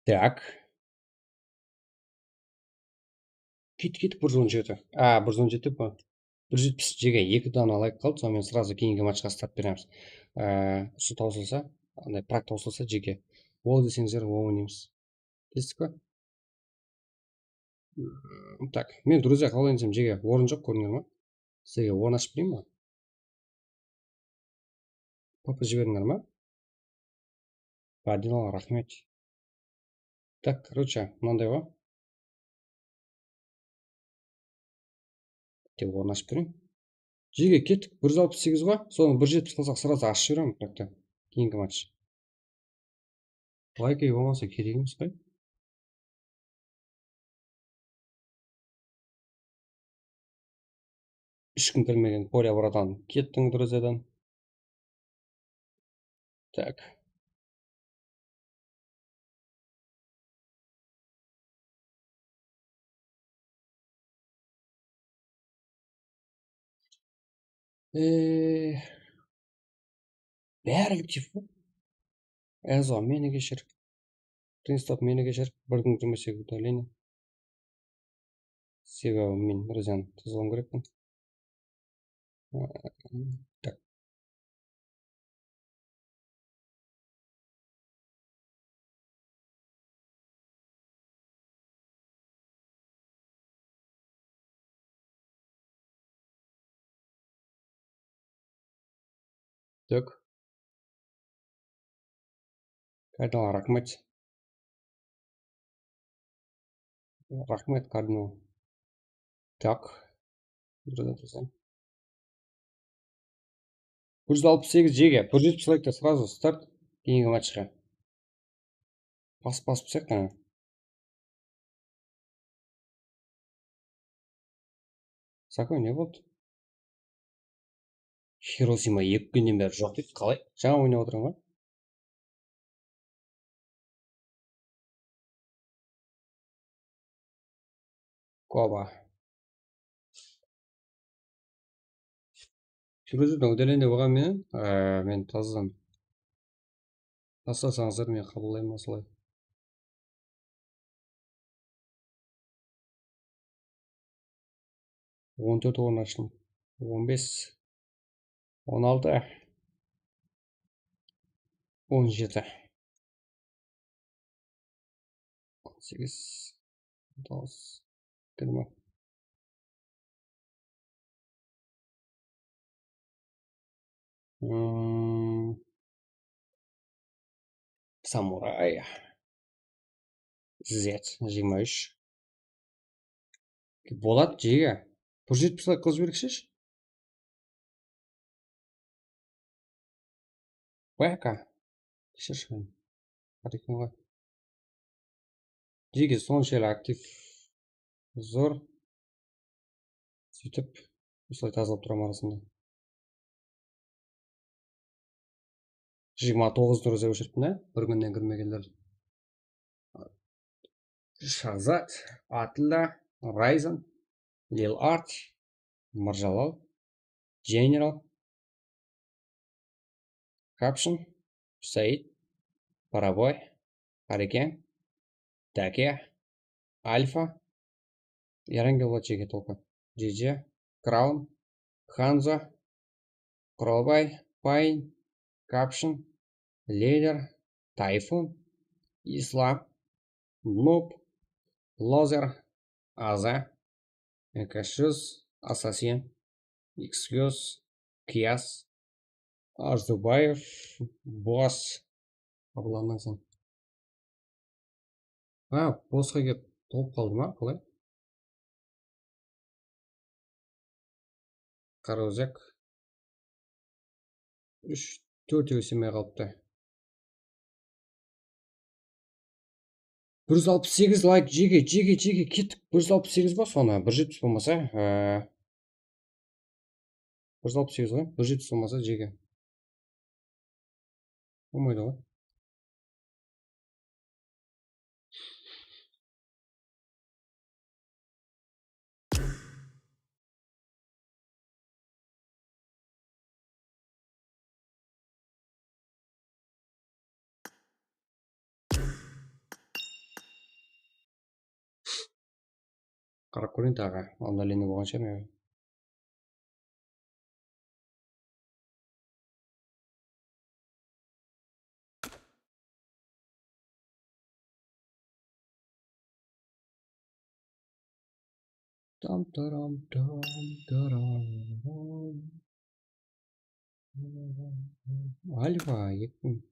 Так. Kettik, kettik, bir júz on jeti. A, bir júz on jeti pa? Bir júz jetpis, jege, eki dana layk qaldı, sonıń menen srazu keyingi matchqa start beremiz. A, usı tawsılsa, anday prak tawsılsa, jege, ol deseńizler, ońlaymız. Bilesiz ba? Tak, men, druzya, qalay desem, jege, orın joq, kórdińler ma? Sizlerge orın ashıp bereyin ba? P P jiberińler ma? Bardinal, raxmet. Tak, короче, mınanday ǵoy. Dep ornashıp bereyin. Jege kettik, bir júz alpıs segiz ǵoy. Sonı bir jetpis qılsaq, srazı ashıp jiberemen, birakta. Keyingi match. Layk bolmasa kerek emes ǵoy. Úsh kún kirmegen Kolya, bratan, kettiń, druzyadan. Tak. Eee, bári aktiv ǵoy. Ezo, meni keshir. Tinstop, meni keshir. Bir kún kirmesek, удаление. Sebebi men druzyanı tazalawım kerekpen. Tak. Tak. Kardinal, raxmet. Raxmet, kardinal. Tak. Bir júz alpıs segiz, jege, bir júz jetpis laykta srazı start. Keyingi matchqa. Pas, pas, pisek qana. Sakoy, ne boldı? Hirosima eki kúnnen beri joq deydi. Qalay? Jańa oynap otıraman ǵoy. Koba. Júrgizip, удаление bolǵan menen, e, men tazadan taslasańızlar, men qabıllayman osılay. On tórt orın ashtım. On bes, on altı, on jeti, on segiz, on toǵız, jigirma. Hmm. Samuray. Zet, jigirma úsh. Boladı, jege. Bir jetpis layk qılıp jiberikshi. Baka. Keshirshi. Bar eken ǵoy. Jege sonshelli aktiv zor. Sóytip, usılay tazalap turaman arasında. Jigirma toǵız druzya óshiriptin, a? Bir kúnnen kirmegenler. Shahzad, Atilla, Rayzan, Lil Art, Mirjalal, General, Kapshin, Said, Baraboy, Hareken, Dake, Alfa, Erangel, jege, только. Dj, Kraun, Hanzo, Quralbay, Payin, Kapshin, Lider, Tayfun, Islam, Nub, Lozer, Aza, Eka júz, Assassin, Excuse, Kiyas, Arzubaev, Boss. Qabıllandıń sen. Ha, bosqa kelip tolıp qaldı ma? Qalay? Qaraózek. Úsh, tórtewi isleme qalıptı. Bir júz alpıs segiz layk, jege, jege, jege, kettik. Bir júz alpıs segiz ba, sonı bir jetpis bolmasa, e, bir júz alpıs segiz ǵoy, bir jetpis bolmasa, jege. Bolmaydı ǵoy. Qarap kóreyin taǵı, обновление bolǵan shıǵar, men. Tam taram tam taram. Alfa, eki.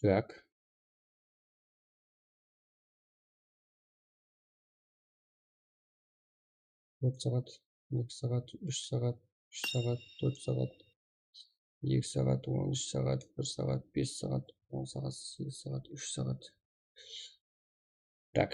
Tak. Tórt saat, eki saat, úsh saat, úsh saat, tórt saat, eki saat, on úsh saat, bir saat, bes saat, on saat, segiz saat, úsh saat. Tak.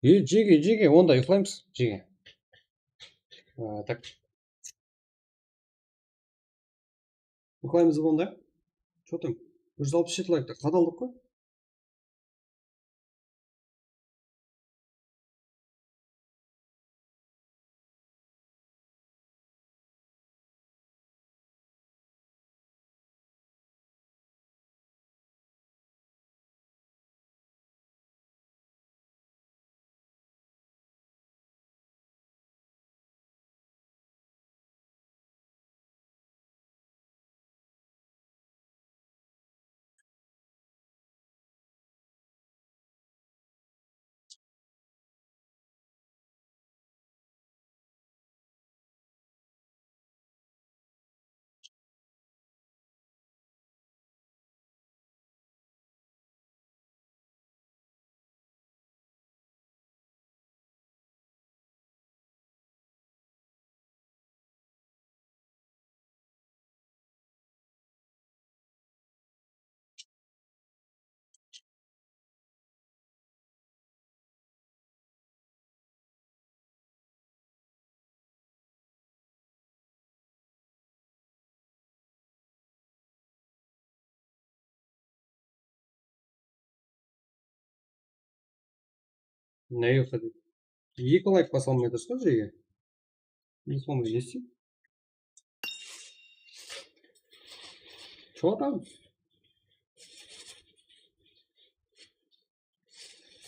E, jege, jege, onda uyıqlaymız, jege. A, tak. Uyıqlaymız ba onda? Что там? Bir júz alpıs jeti laykta qadaldıq ǵoy. Ne yoq dedi? Eki layk basa almay tursa jege. Biz onı jeseyik. Что там?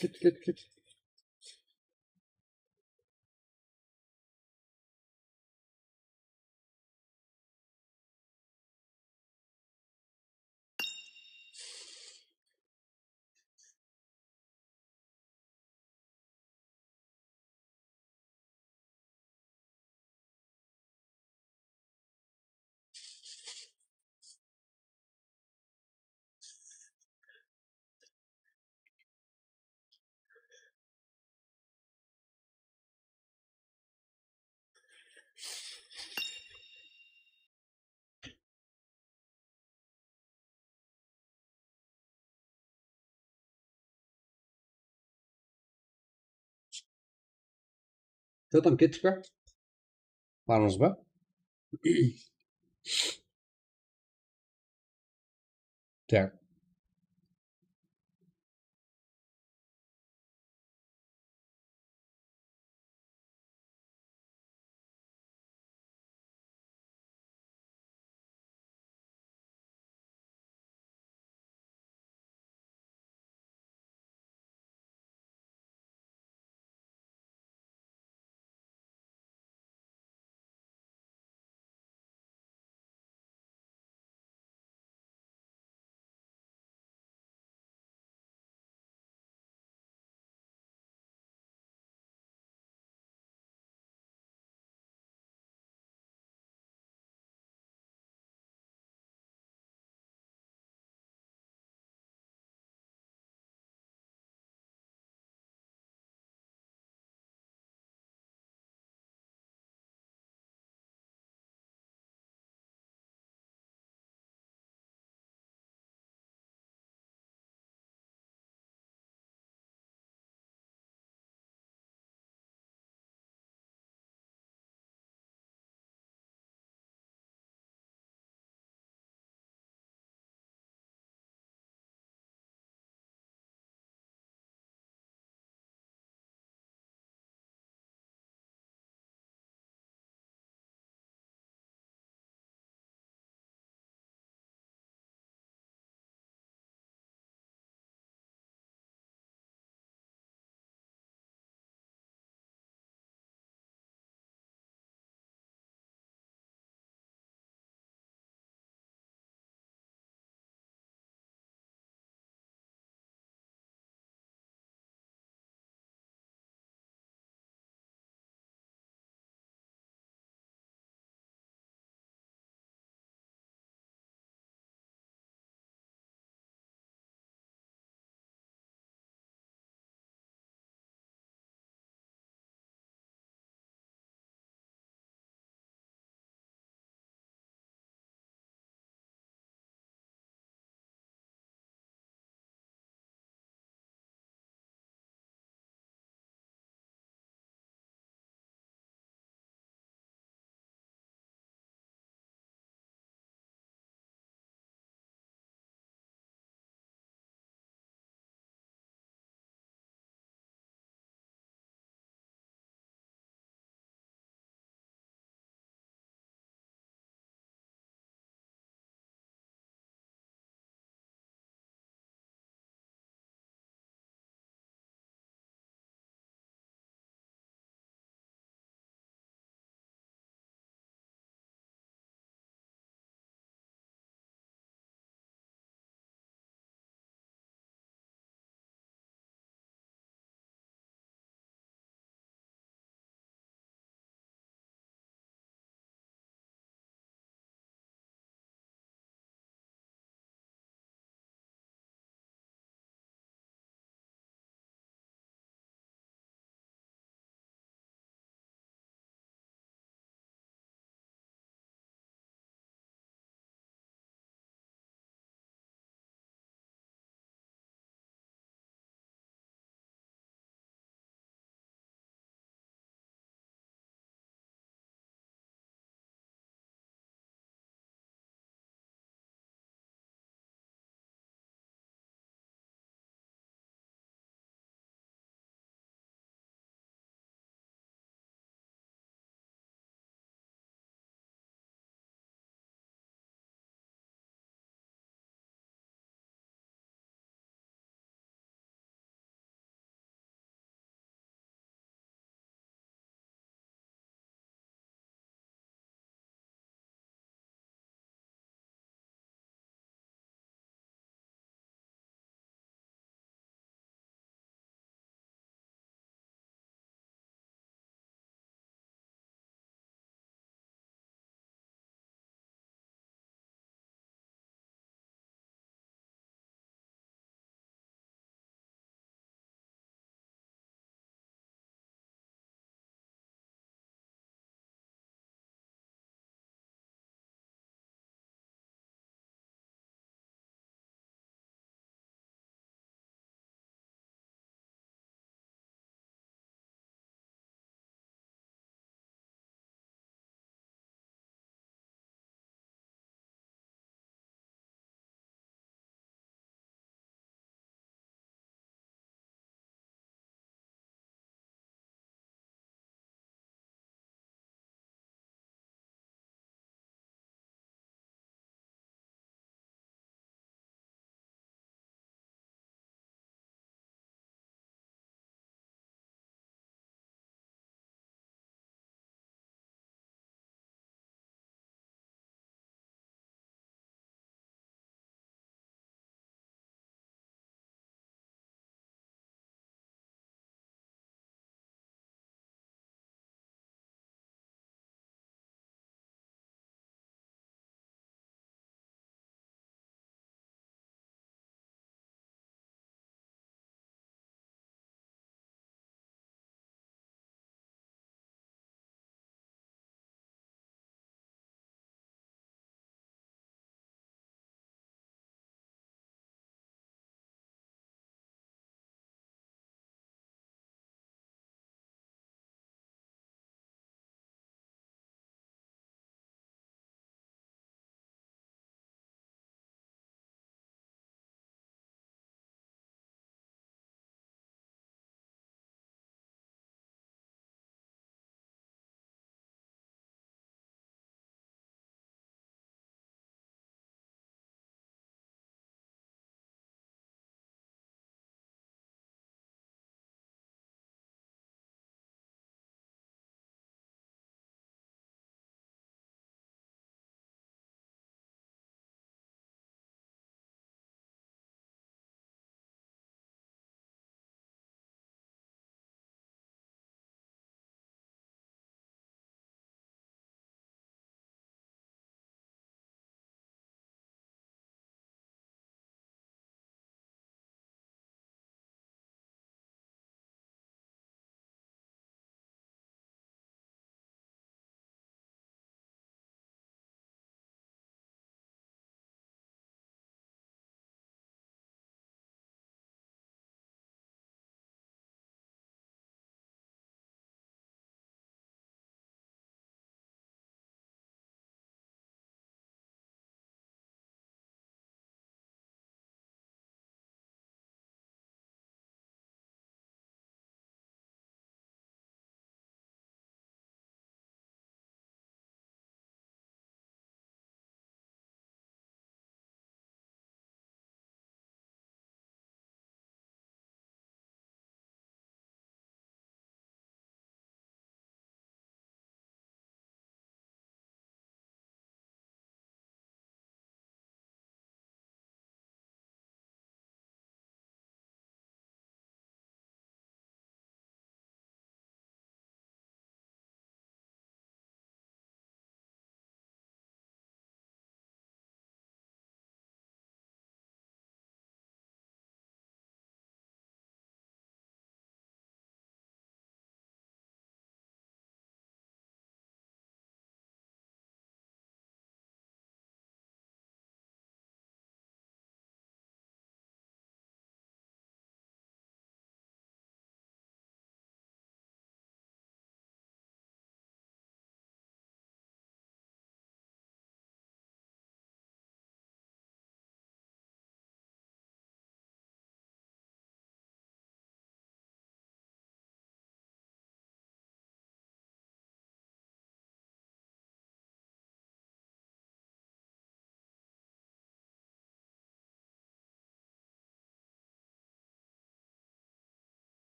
Ket, ket, ket. Что там, kettik pe? Barmız ba? Так,